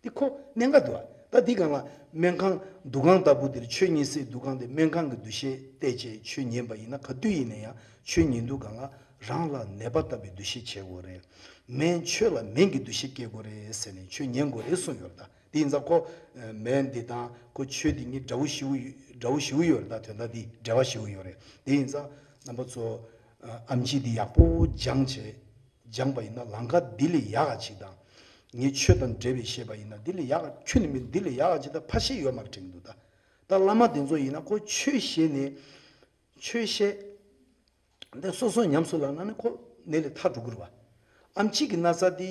འདི་ཁོ་གནད་འགག་འདུག་ཨ། ད་འདི་སྒང་ལ་སྨན་ཁང་འདུ་ཁང་ལྟ་བུ་དེར་ཆོས་ཉན་སའི་འདུ་ཁང་དེ་སྨན་ཁང་གི་འདུ་ཤེས་བལྟས་བྱས་ཆོས་ཉན་པ་ཡིན་ན། ག་དུས་ཡིན་ན་ཡང་ཆོས་ཉན་དུས་སྒང་ལ་རང་ལ་ནད་པ་ལྟ་བུའི་འདུ་ཤེས་བྱེད་དགོས་རེད། སྨན་ཆོས་ལ་སྨན་གྱི་འདུ་ཤེས་སྐྱེ་དགོས་རེད་ཟེར་ནས་ཆོས་ཉན་དགོས་རེད་གསུངས་ཡོད་རེད་ད། དེ་ཡིན་ཙང་ཁོ་སྨན་འདི་དང་ཁོ་ཆོས་འདི་གཉིས་འདྲ་བོ་ཞེ་པོ་ཡོད། འདྲ་བོ་ཞེ་པོ་ཡོད་རེད་ད། དོན་དག་འདི་འབྲེལ་བ་ཞེ་པོ་ཡོད་རེད། དེ་ཡིན་ཙང་རྣམ་པ་ཚོ་ཨེམ་ཆི་འདི་ཡག་པོ་སྦྱངས་བྱས། སྦྱངས་པ་ཡིན་ན་ལམ་ཁ་འདི་ལས་ཡག་ག་ཅིག་དང་། ངས་ཆོས་དང་འབྲེལ་བའི་བཤད་པ་ཡིན་ན་འདི་ལས་ཡག་ག་ཁྱོན་ནས་མིན་འདི་ལས་ཡག་ག་ཅིག་དང་ཕ་ཤེས་ཡོད་མ་རེད་དྲན་གྱི་འདུག་ད་ད་བླ་མ་དེ་ཚོ་ཡིན་ན་ཁོ་ཆོས་བཤད་ནས་ཆོས་བཤད། འདི་སོ་སོ་ཉམས་སུ་བླངས་ན་ནི་ཁོ་ནད་ལས་ཐར་འགྲོ་གི་རེད་བ། ཨེམ་ཆི་གི་ན་ཚ་འདི།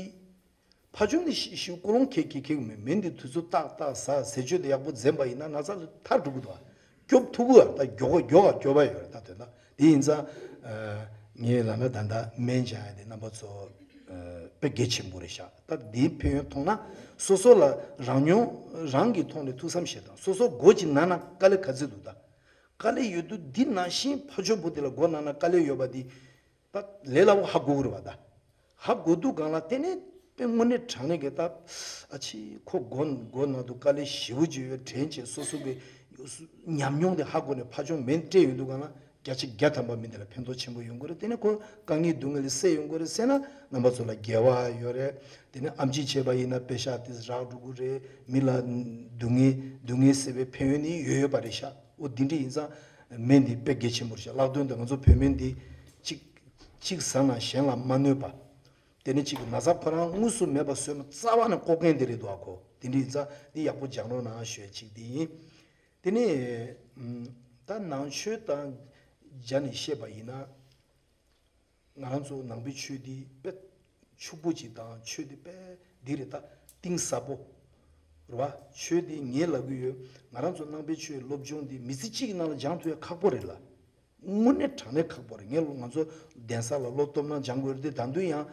ཕ་ཆུང་ནི་ཤི་ཤི་ཀུན་སློང་ཁེགས་ཀྱི་ཁེགས་མེད། སྨན་འདི་དུས་ཚོད་ཏག་ཏག་ཟ། ཟས་སྤྱོད་དེ་ཡག་པོ་འཛེམ་པ་ཡིན་ན་ན་ཚ་ལས་ཐར་འགྲོ་གི་འདུག་བ། སྐྱོབ་ཐུབ་གི་བ། ད་མགྱོགས་མགྱོགས་སྐྱོབ་པ་ཡོད་རེད་ད། དོན་དག་དེ་ཡིན་ཙང་། ངས་ལབ་ན་ད་ལྟ་སྨན་སྦྱང་ཡ་དེ་རྣམ་པ་ཚོ་དཔེ་གལ་ཆེན་པོ་རེད་ཤག་ད་འདིའི་ཕན་ཡོན་མཐོང་ན་སོ་སོ་ལ་རང་མྱོང་རང་གི་ཐོག་ནས་ཐུགས་བསམ་བཞེས་དང་། སོ་སོ་མགོ་ཅིག་ན་ན་དཀའ་ལས་ག་ཚོད་འདུག་ད། དཀའ་ལས་ཡོད་དུས་འདི་ནང་བཞིན་ཕ་ཆོས་པོ་དེ་ལ་མགོ་ན་ན་དཀའ་ལས་ཡོད་པ་འདི། ད་ལས་སླ་པོ་ཧ་གོ་གི་རེད་བ་ད། ཧ་གོ་དུས་སྒང་ལ་དེ་ནས་དཔེ་དངོས་གནས་དྲང་གནས་ཀྱི་ད། ཨ་ཕྱི་ཁོ་མགོ་མགོ་ན་དུས་དཀའ་ལས་ཞེ་པོ་ཅིག་ཡོད་དྲན་བྱས་སོ་སོ་གི་ཉམས་མྱོང་དེ་ཧ་གོ་ནས་ཕ་ཆོས་སྨན་སྤྲད་ཡོང་དུས་སྒང་ལ་བརྒྱ་ཆ་བརྒྱ་ཐམ་པ་མི་འདི་ལ་ཕན་ཐོགས་ཆེན་པོ་ཡོང་གི་རེད། དེ་ནས་ཁོ་དཀའ་ངལ་སྡུག་བསྔལ་ལས་སེལ་ཡོང་གི་རེད་ཟེར་ན་རྣམ་པ་ཚོ་ལ་དགེ་བ་ཡོད་རེད། དེ་ནས་ཨེམ་ཆི་བྱས་པ་ཡིན་ན་པེ་ཤག་དེ་རག་འགྲོ་གི་རེད། མི་ལ་སྡུག་བསྔལ་སྡུག་བསྔལ་སེལ་བའི་ཕན་ཡོན་ནི་ཡོད་ཡོད་པ་རེད་ཤག་འོ་འདི་འདྲ་ཡིན་ཙང་ མེད་འདི་དཔེ་གལ་ཆེན་པོ་རེད་ཤག། ལྷག་དོན་དུ་ང་ཚོ་བོད་མི་འདི་གཅིག་གཅིག་ཟ་ན་གཞན་ལ་མ་གནོད་པ། དེ་ནས་གཅིག་གི་ན་ཚ་ཁོ་རང་དངོས་སུ་མེད་པ་བཟོས་ན་རྩ་བ་ནས་ལྐོག་རྐྱེན་དེ་རེད་འདུག་ཨ་ཁོ། དེ་འདྲ་ཡིན་ཙང་འདི་ཡག་པོ་སྦྱང་རོགས་གནང་ཞུ་ཡ་གཅིག་འདི་ཡིན། དེ་ནས་ཨམ། ད་ནང་ཆོས་དང་སྦྱར་ནས་བཤད་པ་ཡིན་ན། ང་རང་ཚོ་ནང་པའི་ཆོས་འདི་དཔེ་ཕྱུག་པོ་ཅིག་དང་ཆོས་འདི་དཔེ་འདི་རེད། ད་གཏིང་ཟབ་པོ་རེད་བ། ཆོས་འདི་ངས་ལབ་ཀྱི་ཡོད། ང་རང་ཚོ་ནང་པའི་ཆོས་སློབ་སྦྱོང་འདི་མི་ཚེ་གཅིག་གི་ནང་ལ་སྦྱང་ཐུབ་ཡ་ཁག་པོ་རེད་ལ། དངོས་གནས་དྲང་གནས་ཁག་པོ་རེད། ངས་ང་ཚོ་གདན་ས་ལ་སློབ་སྟོབས་ནང་སྦྱང་དགོས་རེད་དེ། ད་དུང་ཡང་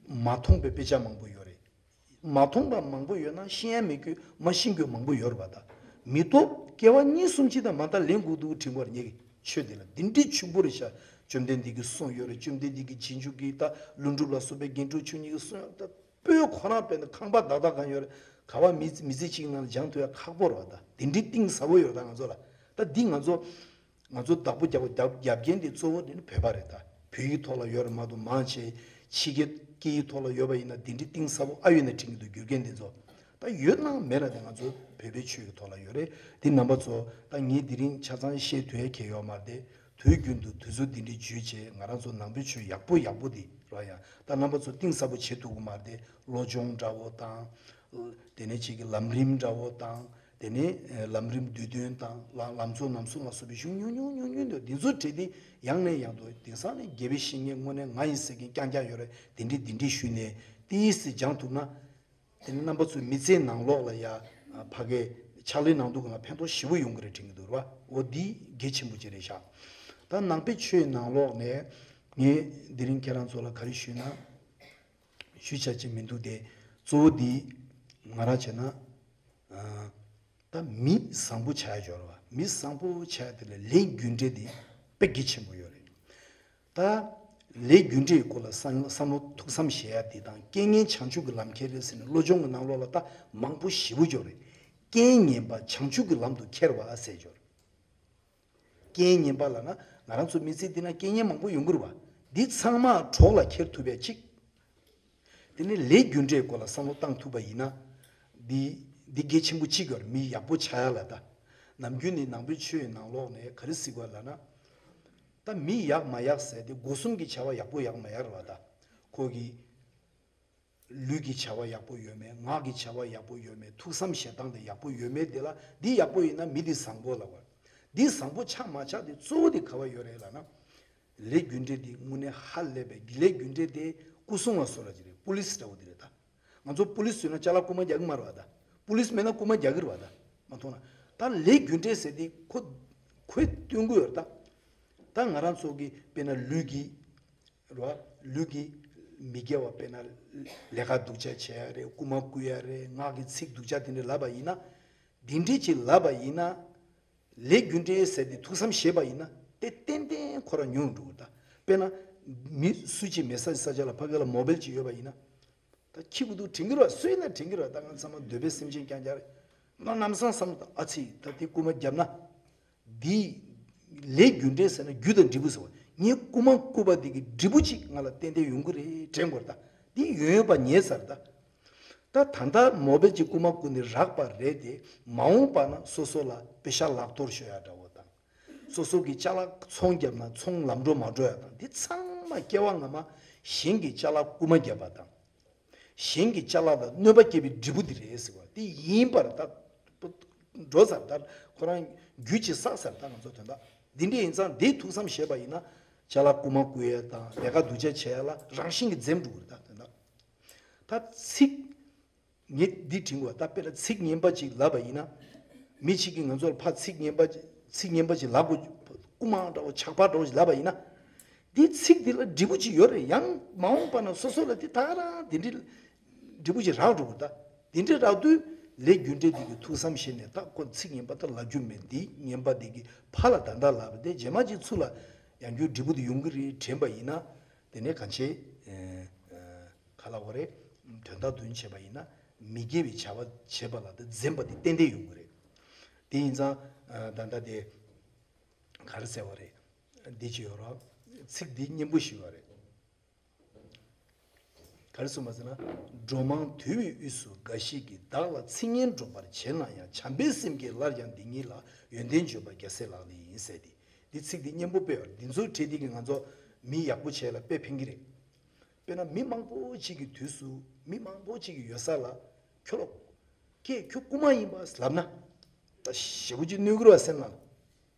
མ་མཐོང་པའི་དཔེ་ཆ་མང་པོ་ཡོད་རེད། མ་མཐོང་པ་མང་པོ་ཡོད་ན་ཤེས་ཡ་མེད་རྒྱུ་མ་ཤེས་རྒྱུ་མང་པོ་ཡོད་རེད་པ། ད་མི་ཐོབ་སྐྱེ་བ་གཉིས་གསུམ་ཅིག་དང་མ་མཐའ་ལེན་དགོས་འདུག་དྲན་གྱི་ཡོད་རེད། ངས་ཀྱི་ཆོས་འདི་ལ་འདི་འདྲའི་ཕྱུག་པོ་རེད་ཤག། བཅོམ་ལྡན་འདས་ཀྱིས་གསུངས་ཡོད་རེད། བཅོམ་ལྡན་འདས་ཀྱི་རྗེས་འཇུག་གི་ད་ཀླུ་སྒྲུབ་ལ་སོགས་པའི་རྒན་ཁྲོ་ཆོས་ཉིད་ཀྱིས་གསུངས་ཡོད་རེད། ད་སྤོས་ཁོ་རང་དཔེར་ན་ཁང་པ་བདག་བདག་གང་ཡོད་རེད། ག་བ་མི་མི་ཚེ་གཅིག་ནང་ལ་སྦྱང་ཐུབ་ཡ་ཁག་པོ་རེད་པ། ད་འདི་འདྲའི་གཏིང་ཟབ་པོ་ཡོད་རེད། ད་ང་ཚོ་ལ་ད་འདི་ང་ཚོ། ང་ཚོ་བདག་པོ་རྒྱབ་རྒྱབ་རྒྱབ་མཁན་དེ་གཙོ་བོ་དེ་ནི་བོད་པ་རེད། ད་བོད་ཡིག་ཐོག་ལ་ཡོད་རེད་མ་གཏོགས་མང་ཆེ་ཕྱི་རྒྱལ་སྐད་ཡིག་ཐོག་ལ་ཡོད་པ་ཡིན་ན་དེ་འདྲའི་གཏིང་ཟབ་པོ་ཨ་ཡོད་ན་དྲན་གྱི་འདུག། བསྒྱུར་མཁན་དེ་ཚོ་ད་ཡོད་ན་མེད་ན་དེ་ང་ཚོ་བོད་པའི་ཆོས་ཀྱི་ཐོག་ལ་ཡོད་རེད། དེ་རྣམ་པ་ཚོ་ད་ངས་དེ་རིང་ཆ་ཚང་བཤད་ཐུབ་ཡ་གང་ཡོད་མ་རེད་དེ། དུས་རྒྱུན་དུ་དུས་ཚོད་འདི་འདྲའི་བརྗོད་བྱས་ང་རང་ཚོ་ནང་པའི་ཆོས་ཡག་པོ་ཡག་པོ་དེ་ར་ཡང་ད་རྣམ་པ་ཚོ་གཏིང་ཟབ་པོ་བྱེད་ཐུབ་ཀྱི་མ་རེད་དེ། བློ་སྦྱོང་འདྲ་བོ་དང་། དེ་ནས་གཅིག་གི་ལམ་རིམ་འདྲ་བོ་དང་། དེ་ནས་ལམ་རིམ་བསྡུས་དོན་དང་ལམ་ལམ་གཙོ་རྣམ་གསུམ་ལ་སོགས་པའི་གཞུང་ཉུང་ཉུང་ཉུང་ཉུང་འདུག། འདི་ཚོ་བྲིས་ཏེ་ཡང་ནས་ཡང་དུ་དེང་སང་ནས་དགེ་བའི་བཤེས་གཉེན་དངོས་གནས་ང་ཡིན་ཟེར་མཁན་རྐྱང་རྐྱང་ཡོད་རེད། དེ་འདྲས་དེ་འདྲས་ཞུས་ནས་ཏིས་སི་སྦྱང་ཐུབ་ན། དེ་ནས་རྣམ་པ་ཚོའི་མི་ཚེའི་ནང་ལོགས་ལ་ཡ་ཕ་གའི་ཕྱག་ལས་གནང་དུས་སྒང་ལ་ཕན་ཐོགས་ཞེ་པོ་ཡོང་གི་རེད་དྲན་གྱི་འདུག་ར། འོ་འདི་གལ་ཆེན་པོ་ཅིག་རེད་ཤག། ད་ནང་པའི་ཆོས་ནང་ལོགས་ནས་ངས་འདི་རིང་ཁྱེད་རང་ཚོ་ལ་ག་རེ་ཞུས་ན། ཞུ་བྱ་ཅིག་མི་འདུག་སྟེ། གཙོ་བོ་འདི་ང་རང་བྱས་ན། ཨ། ད་མི་བཟང་པོ་ཆགས་ཡ་སྦྱོར་བ། མི་བཟང་པོ་ཆགས་ཡ་དེ་ལ་ལས་རྒྱུ་འབྲས་འདི་དཔེ་གལ་ཆེན་པོ་ཡོད་རེད། ད་ལས་རྒྱུ་འབྲས་ཀྱི་སྐོར་ལ་བསམ་བསམ་བློ་ཐུགས་བསམ་བཞེས་ཡ་འདི་དང་རྐྱེན་ངན་བྱང་ཆུབ་ཀྱི་ལམ་ཁྱེར་རེད་ཟེར་ནས་བློ་སྦྱོང་གི་ནང་ལོགས་ལ་ད་མང་པོ་ཞེ་པོ་སྦྱོར་རེད། རྐྱེན་ངན་པ་བྱང་ཆུབ་ཀྱི་ལམ་དུ་ཁྱེར་བ་ཟེར་སྦྱོར། རྐྱེན་ངན་པ་ལབ་ན་ང་རང་ཚོ་མི་ཚེ་འདི་ན་རྐྱེན་ངན་མང་པོ་ཡོང་གི་རེད་བ། འདི་ཚང་མ་གྲོགས་ལ་འཁྱེར་ཐུབ་པའི་གཅིག། དེ་ནས་ལས་རྒྱུ་འབྲས་སྐོར་ལ་བསམ་བློ་བཏང་ཐུབ་པ་ཡིན་ན། འདི་འདི་གལ་ཆེན་པོ་གཅིག་ཡོད་རེད། མི་ཡག་པོ་ཆགས་ཡ་ལ་ད། ནམ་རྒྱུན་ནི་ནང་པའི་ཆོས་ནང་ལོགས་ནས་ག་རེ་ཟེར་བ་ལབ་ན། ད་མི་ཡག་མ་ཡག་ཟེར་དེ་སྒོ་གསུམ་གྱི་བྱ་བ་ཡག་པོ་ཡག་མ་ཡག་རེད་བ་ད། ཁོ་གི་ལུས་ཀྱི་བྱ་བ་ཡག་པོ་ཡོད་མེད། ངག་གི་བྱ་བ་ཡག་པོ་ཡོད་མེད། ཐུགས་བསམ་བཞེས་སྟངས་དེ་ཡག་པོ་ཡོད་མེད་དེ་ལ། འདི་ཡག་པོ་ཡིན་ན་མི་འདི་བཟང་པོ་ལབ་པ། འདི་བཟང་པོ་ཆགས་མ་ཆགས་དེ་གཙོ་བོ་དེ་ག་བ་ཡོད་རེད་ལབ་ན། ལས་རྒྱུ་འབྲས་དེ་དངོས་གནས་ཧ་ལས་པའི་ལས་རྒྱུ་འབྲས་དེ་སྐུ་སྲུང་བ་བཟོ་འདྲ་ཅིག་རེད། པུ་ལིས་འདྲ་བོ་དེ་རེད་ད། ང་ཚོ་པུ་ལིས་ཟེར་ན་ཅ་ལག་རྐུ་མ་རྒྱག་གི་མ་རེད་བ་ད། པུ་ལིས་མེད་ན་རྐུ་མ་རྒྱག་གི་རེད་བ་ད། མ་མཐོང་ན། ད་ལས་རྒྱུ་འབྲས་ཟེར་དེ་ཁོ་ཁོས་སྟོན་གི་ཡོད་རེད་ད། ད་ང་རང་ཚོ་གི་དཔེར་ན་ལུས་ཀྱི། རེད་བ། ལུས་ཀྱི་མི་དགེ་བ་དཔེར་ན་ལས་ཀ་སྡུག་ཅག་བྱེད་ཡ་རེད། རྐུ་མ་རྐུ་ཡ་རེད། ངག་གི་ཚིག་སྡུག་ཅག་དེ་འདྲ་ལབ་པ་ཡིན་ན། འདི་འདྲས་ཅིག་ལབ་པ་ཡིན་ན། ལས་རྒྱུ་འབྲས་ཟེར་ཏེ་ཐུགས་བསམ་བཞེས་པ་ཡིན་ན་དེ་ཏན་ཏན་ཁོ་རང་ཉུང་འགྲོ་གི་རེད་ད། དཔེར་ན། མི་སུ་གཅིག་མེད་ས་ས་ཆ་ལ་ཕ་གི་ལ་མོ་བེལ་ཅིག་ཡོད་པ་ཡིན་ན། ད་ཁྱི་གུ་དུ་དྲན་གི་རེད་བ། སུ་ཡིན་ན་དྲན་གི་རེད་བ། ད་ང་ཚང་མ་འདོད་པའི་སེམས་ཅན་རྐྱང་རྐྱང་རེད། ང་ལམ་སང་བསམ་བློ་བཏང་། ཨ་ཙི། ད་དེ་རྐུ་མ་བརྒྱབ་ན། འདི་ལས་རྒྱུ་འབྲས་ཟེར་ན་རྒྱུ་དང་འབྲས་བུ་ཟེར་བ། ངས་རྐུ་མ་རྐུ་བ་འདི་གི་འབྲས་བུ་ཅིག་ང་ལ་ཏན་ཏན་ཡོང་གི་རེད་དྲན་དགོས་རེད་ད། འདི་ཡོང་ཡོད་པ་ངེས་ས་རེད་ད། ད་ད་ལྟ་མོ་བེལ་གྱི་རྐུ་མ་རྐུ་ནས་རག་པ་རེད་དེ། མ་འོངས་པ་ན་སོ་སོ་ལ་པེ་ཤ་ལག་གཏོར་ཤོར་ཡ་འདྲ་བོ་དང་། སོ་སོ་གི་ཅ་ལག་ཚོང་བརྒྱབ་ན་ཚོང་ལམ་འགྲོ་མ་འགྲོ་ཡ་དང་། འདི་ཚང་མ་སྐྱེ་བ་སྔ་མ་གཞན་གྱི་ཅ་ལག་རྐུ་མ་བརྒྱབ་པ་དང་། གཞན་གྱི་ཅ་ལག་ལ་གནོད་པ་སྐྱེལ་བའི་འབྲས་བུ་འདི་རེད་ཟེར་བ་འདི་ཡིན་པར་ད། འགྲོ་ཚར་ད། ཁོ་རང་རྒྱུད་ཀྱིས་བསགས་ཚར་ད། ང་ཚོ་དོན་དག་འདི་འདྲ་ཡིན་ཙང་འདི་ཐུགས་བསམ་བཞེས་པ་ཡིན་ན། ཅ་ལག་རྐུ་མ་རྐུ་ཡས་དང་ལས་ཀ་སྡུག་ཅག་བྱེད་ཡས་ལ་རང་བཞིན་གྱིས་འཛེམ་འགྲོ་གི་རེད་ད། དོན་དག་ད་ཚིག་ངས་འདི་དྲན་དགོས། ད་དཔེར་ན་ཚིག་ངན་པ་ཅིག་ལབ་པ་ཡིན་ན། མི་གཅིག་གིས་ང་ཚོར་ཕར་ཚིག་ངན་པ་ཅིག་ཚིག་ངན་པ་ཅིག་ལབ་དགོས། རྐུ་མ་འདྲ་བོ་ཇག་པ་འདྲ་བོ་ཅིག་ལབ་པ་ཡིན་ན། འདི་ཚིག་འདི་ལ་འབྲས་བུ་ཅིག་ཡོད་རེད། ཡང་མ་འོངས་པ་ན་སོ་སོ་ལ་འདི་ད་ག་རང་འདི་འདྲའི་འབྲས་བུ་ཅིག་རག་འགྲོ་གི་རེད་ད། འདི་འདྲའི་རག་དུས་ལས་རྒྱུ་འབྲས་འདི་གི་ཐུགས་བསམ་བཞེས་ནས། ད་ཁོ་ཚིག་ངན་པ་ད་ལབ་རྒྱུ་མེད། འདི་ངན་པ་འདི་གི་ཕར་ལ་ད་ལྟ་ལབ་པ་དེ་རྗེས་མ་ཅིག་ཚུར་ལ་ཡང་རྒྱུ་འབྲས་བུ་དེ་ཡོང་གི་རེད་དྲན་པ་ཡིན་ན། དེ་ནས་གང་བྱེད། ཨ། ག་ལབ་དགོས་རེད། དོན་དག་དོན་བྱེད་པ་ཡིན་ན་མི་དགེ་བའི་བྱ་བ་བྱེད་པ་ལ་དེ་འཛེམ་པ་དེ་ཏན་ཏན་ཡོང་གི་རེད། དེ་ཡིན་ཙང་། ཨ། ད་ལྟ་དེ་ག་རེ་ཟེར་བ་རེད། འདི་ཅི་ཡོད་རོགས། ཚིག་འདི་སྙན་པོ་ཞིག་ཡོད་རེད། ག་རེ་གསུངས་པ་ཟེར་ན། འགྲོ་མང་དུལ་བའི་དབུས་སུ་འགའ་ཞིག་གིས། བདག་ལ་ཚིག་ངན་སྒྲོག་པར་བྱེད་ན་ཡང་། བྱམས་པའི་སེམས་ཀྱིས་སླར་ཡང་འདི་ཉིད་ལ། ཡོན་ཏན་བརྗོད་པ་རྒྱལ་སྲས་ལག་ལེན་ཡིན་ཟེར་ཏེ། འདི་ཚིག་འདི་སྙན་པོ་དཔེ་ཡོད་རེད། འདི་ཚོའི་གྲས་འདི་གིས་ང་ཚོ་མི་ཡག་པོ་བྱས་ལ་དཔེ་ཕན་གྱི་རེད། དཔེར་ན་མི་མང་པོ་ཅིག་གི་དུས་སུ་མི་མང་པོ་ཅིག་གི་ཡོད་ས་ལ་ཁྱོད་ལ་ཀྱེ་ཁྱོད་རྐུ་མ་ཡིན་པ་ལབ་ན། ད་ཞེ་པོ་ཅིག་གནོད་ཀྱི་རེད་བ། སེམས་ནང་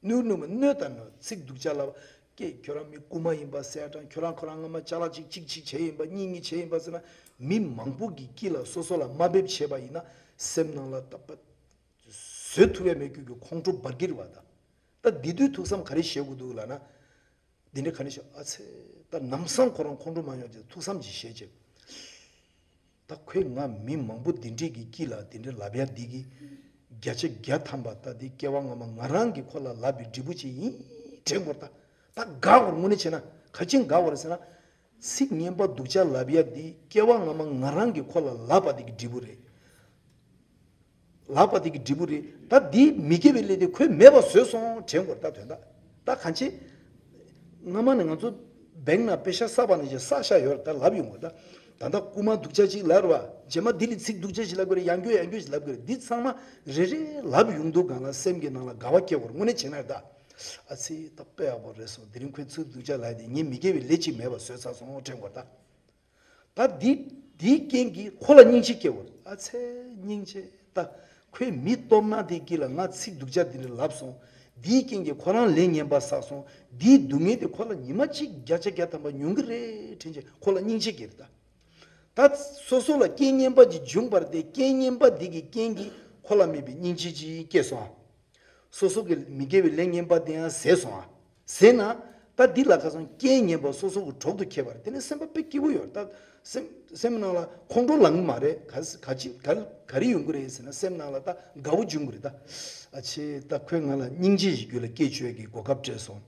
གནོད་གནོད་མ་གནོད་ད་ནོ་ཚིག་སྡུག་ཅག་ལབ། ཀྱེ་ཁྱོད་རང་མི་རྐུ་མ་ཡིན་པ་ཟེར་དང་། ཁྱོད་རང་ཁོ་རང་སྔ་མ་ཅ་ལག་ཅིག་ཅིག་ཅིག་བྱས་ཡིན་པ་གཉིས་གཉིས་བྱས་ཡིན་པ་ཟེར་ན། མི་མང་པོ་གི་དཀྱིལ་ལ་སོ་སོ་ལ་དམའ་འབེབས་བྱས་པ་ཡིན་ན་སེམས་ནང་ལ་ད་པ་བཟོད་ཐུབ་ཡ་མེད་ཁུལ་གྱི་ཁོང་ཁྲོ་འབར་གྱི་རེད་བ། ད་ད་འདི་དུས་ཐུགས་བསམ་ག་རེ་བཞེས་དགོས་འདུག་ལབ་ན། འདི་འདྲ་ག་ནས་ཤོག་ཨ་ཚེ། ད་ནམ་སང་ཁོ་རང་ཁོང་ཁྲོ་མ་ཡོང་ཅེས་ཐུགས་བསམ་ཅིག་བཞེས་བྱས། ད་ཁོས་ང་མི་མང་པོ་འདི་འདྲས་ཀྱི་དཀྱིལ་ལ་འདི་འདྲ་ལབ་ཡ་འདི་གི་བརྒྱ་ཆ་བརྒྱ་ཐམ་པ་ད་འདི་སྐྱེ་བ་སྔ་མ་ང་རང་གིས་ཁོ་ལ་ལབ་པའི་འབྲས་བུ་ཅིག་ཡིན་དྲན་དགོས། ད་ད་དགའ་བར་དངོས་གནས་བྱས་ན་ག་ཅིང་དགའ་བར་ཟེར་ན། ཚིག་ངན་པ་སྡུག་ཅག་ལབ་ཡ་འདི་སྐྱེ་བ་སྔ་མ་ང་རང་གིས་ཁོ་ལ་ལབ་པ་འདི་གི་འབྲས་བུ་རེད། ལབ་པ་དེ་གི་འབྲས་བུ་རེད། ད་འདི་མི་དགེ་བའི་ལས་དེ་ཁོས་མེད་པ་བཟོས་སོང་དྲན་དགོས། ད་དོན་དག་ད་གང་ཅི། སྔ་མ་ནས་ང་ཚོ་བེང་ན་པེ་ཤ་བསགས་པ་ནས་ཅིག་བསགས་བཞག་ཡོད་རེད། ད་ལབ་ཡོང་གི་རེད། ད་ད་ལྟ་རྐུ་མ་སྡུག་ཅག་ཅིག་ལབ་རེད་བ། རྗེས་མ་འདི་ལས་ཚིག་སྡུག་ཅག་ཅིག་ལབ་དགོས་རེད། ཡང་སྐྱོ་ཡང་སྐྱོ་ཅིག་ལབ་དགོས་རེད། འདི་ཚང་མ་རེ་རེ་ལབ་ཡོང་དུས་སྒང་ལ་སེམས་ཀྱི་ནང་ལ་དགའ་བ་སྐྱེ་བར་དངོས་གནས་བྱེད་ན་རེད། ད་ཨ་ཚེ་ད་དཔེ་ཡག་པོ་རེད་སོང་། དེ་རིང་ཁོས་ཚིག་སྡུག་ཅག་ལབ་དེ་ངས་མི་དགེ་བའི་ལས་ཅིག་མེད་པ་བཟོས་ཚར་སོང་དྲན་དགོས་རེད། ད། ད་འདི་འདིའི་རྐྱེན་གྱིས་ཁོ་ལ་སྙིང་རྗེ་སྐྱེ་བར། ཨ་ཚེ་སྙིང་རྗེ། ད་ཁོས་མི་སྟོབས་ན་དེའི་དཀྱིལ་ལ་ང་ཚིག་སྡུག་ཅག་འདི་འདྲ་ལབ་སོང་། འདིའི་རྐྱེན་གྱིས་ཁོ་རང་ལས་ངན་པ་བསགས་སོང་། འདིའི་སྡུག་བསྔལ་དེ་ཁོ་ལ་ཉི་མ་གཅིག་བརྒྱ་ཆ་བརྒྱ་ཐམ་པ་མྱོང་གི་རེད་དྲན་བྱས་ཁོ་ལ་སྙིང་རྗེ་སྐྱེ་རེད། ད་ད་སོ་སོ་ལ་རྐྱེན་ངན་པ་ཅིག་བྱུང་བར་དེ་རྐྱེན་ངན་པ་འདི་གི་རྐྱེན་གྱིས་ཁོ་ལ་མེད་པའི་སྙིང་རྗེ་ཅིག་སྐྱེས་སོང་། སོ་སོ་གི་མི་དགེ་བའི་ལས་ངན་པ་དེ་ཡང་ཟད་སོང་ཨ། ཟད་ན། ད་འདི་ལ་ཁ་སང་རྐྱེན་ངན་པ་སོ་སོ་གི་གྲོགས་སུ་འཁེལ་བ་རེད། དེ་ནི་སེམས་པ་དཔེ་སྐྱིད་པོ་ཡོད་རེད། ད་སེམས་སེམས་ནང་ལ་ཁོང་ཁྲོ་ལངས་གི་མ་རེད། ག་ག་ཅི་ག་ག་རེ་ཡོང་གི་རེད་ཟེར་ན་སེམས་ནང་ལ་ད་དགའ་བོ་འབྱུང་གི་རེད། ད་ཨ་ཆེ་ད་ཁོས་ང་ལ་སྙིང་རྗེ་ཞིག་རྒྱུད་ལ་སྐྱེ་བཅུག་གི་གོ་སྐབས་སྤྲད་སོང་།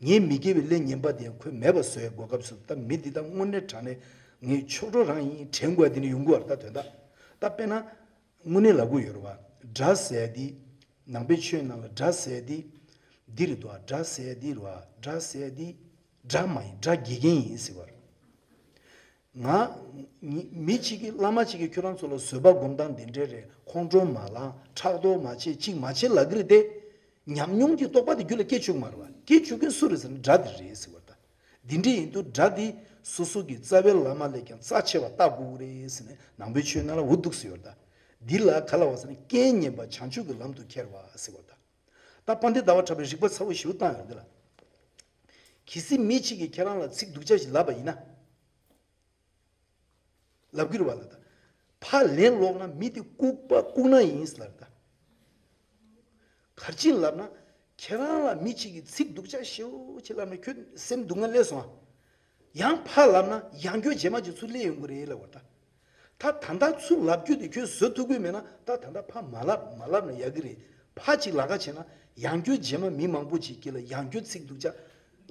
ངའི་མི་དགེ་བའི་ལས་ངན་པ་དེ་ཡང་ཁོས་མེད་པ་བཟོ་ཡའི་གོ་སྐབས་སུ་ད་མི་འདི་ད་དངོས་གནས་དྲང་གནས་ངའི་ཆོག་གྲོགས་རང་ཡིན་དྲན་དགོས་ཡ་དེ་ནི་ཡོང་གི་བ་རེད། ད་དོན་དག་ད་དཔེར་ན། དངོས་གནས་ལབ་དགོས་ཡོད་རེད་བ། དགྲ་ཟེར་ཡ་འདི། ནང་པའི་ཆོས་ནང་ལ་དགྲ་ཟེར་ཡ་འདི། འདི་རེད་དོ། དགྲ་ཟེར་ཡ་འདི་རེད་བ། དགྲ་ཟེར་ཡ་འདི། དགྲ་མ་ཡིན་དགྲ་དགེ་རྒན་ཡིན་ཟེར་བ་རེད། ང་། མི་མི་གཅིག་གིས་བླ་མ་གཅིག་གིས་ཁྱོད་རང་ཚོ་ལ་བཟོད་པ་སྒོམ་སྟངས་འདི་འདྲས་རེད། ཁོང་ཁྲོ་མ་ལངས་ཕྲག་དོག་མ་བྱེད་གཅིག་མ་བྱེད་ལབ་གི་རེད་དེ། ཉམས་མྱོང་གི་རྟོགས་པ་དེ་རྒྱུད་ལ་སྐྱེ་བཅུག་མ་རེད་བ། སྐྱེ་བཅུག་མཁན་སུ་རེད་ཟེར་ན་དགྲ་དེ་རེད་ཟེར་བ་རེད་ད། འདི་འདྲ་ཡིན་དུས་དགྲ་འདི་སོ་སོ་གི་རྩ་བའི་བླ་མ་ལས་ཀྱང་རྩ་ཆེ་བ་བལྟ་དགོས་ཀྱི་རེད་ཟེར་ནས་ནང་པའི་ཆོས་ནང་ལ་འུ་འདུག་ཟེར་ཡོད་རེད་ད། འདི་ལ་ག་ལ་བ་ཟེར་ན་རྐྱེན་ངན་པ་བྱང་ཆུབ་ཀྱི་ལམ་དུ་ཁྱེར་བ་ཟེར་བ་རེད་ད། ད་དཔལ་ལྡན་ཟླ་བ་གྲགས་པའི་རིགས་པ་ཚ་བོ་ཞེ་པོ་བཏང་ཡོད་འདི་ལ། གལ་སྲིད་མི་གཅིག་གིས་ཁྱེད་རང་ལ་ཚིག་སྡུག་ཅག་ཞིག་ལབ་པ་ཡིན་ན། ལབ་ཀྱི་རེད་བ་ལ་ད། ཕར་ལན་སློག་ན་མི་དེ་ལྐུགས་པ་ལྐུགས་ན་ཡིན་ལབ་ད། གར་ཅིག་ལབ་ན། ཁྱེད་རང་ལ་མི་གཅིག་གིས་ཚིག་སྡུག་ཅག་ཞེ་པོ་ཅིག་ལབ་ན་ཁྱོད་སེམས་སྡུག་བསྔལ་སླེབས་སོང་ཨ། ཡང་ཕར་ལབ་ན་ཡང་སྐྱོན་རྗེས་མ་ཅིག་ཚུར་སླེབས་ཡོང་གི་རེད་ལབ་བ་ད། ད་ད་ལྟ་ཚུར་ལབ་རྒྱུ་དེ་ཁྱོད་བཟོད་ཐུབ་ཀྱི་མེད་ན་ད་ད་ལྟ་ཕར་མ་ལབ་མ་ལབ་ན་ཡག་གི་རེད། ཕར་ཅིག་ལབ་ཁ་བྱས་ན་ཡང་སྐྱོན་རྗེས་མ་མི་མང་པོ་ཅིག་གིས་ལ་ཡང་སྐྱོན་ཚིག་སྡུག་ཅག་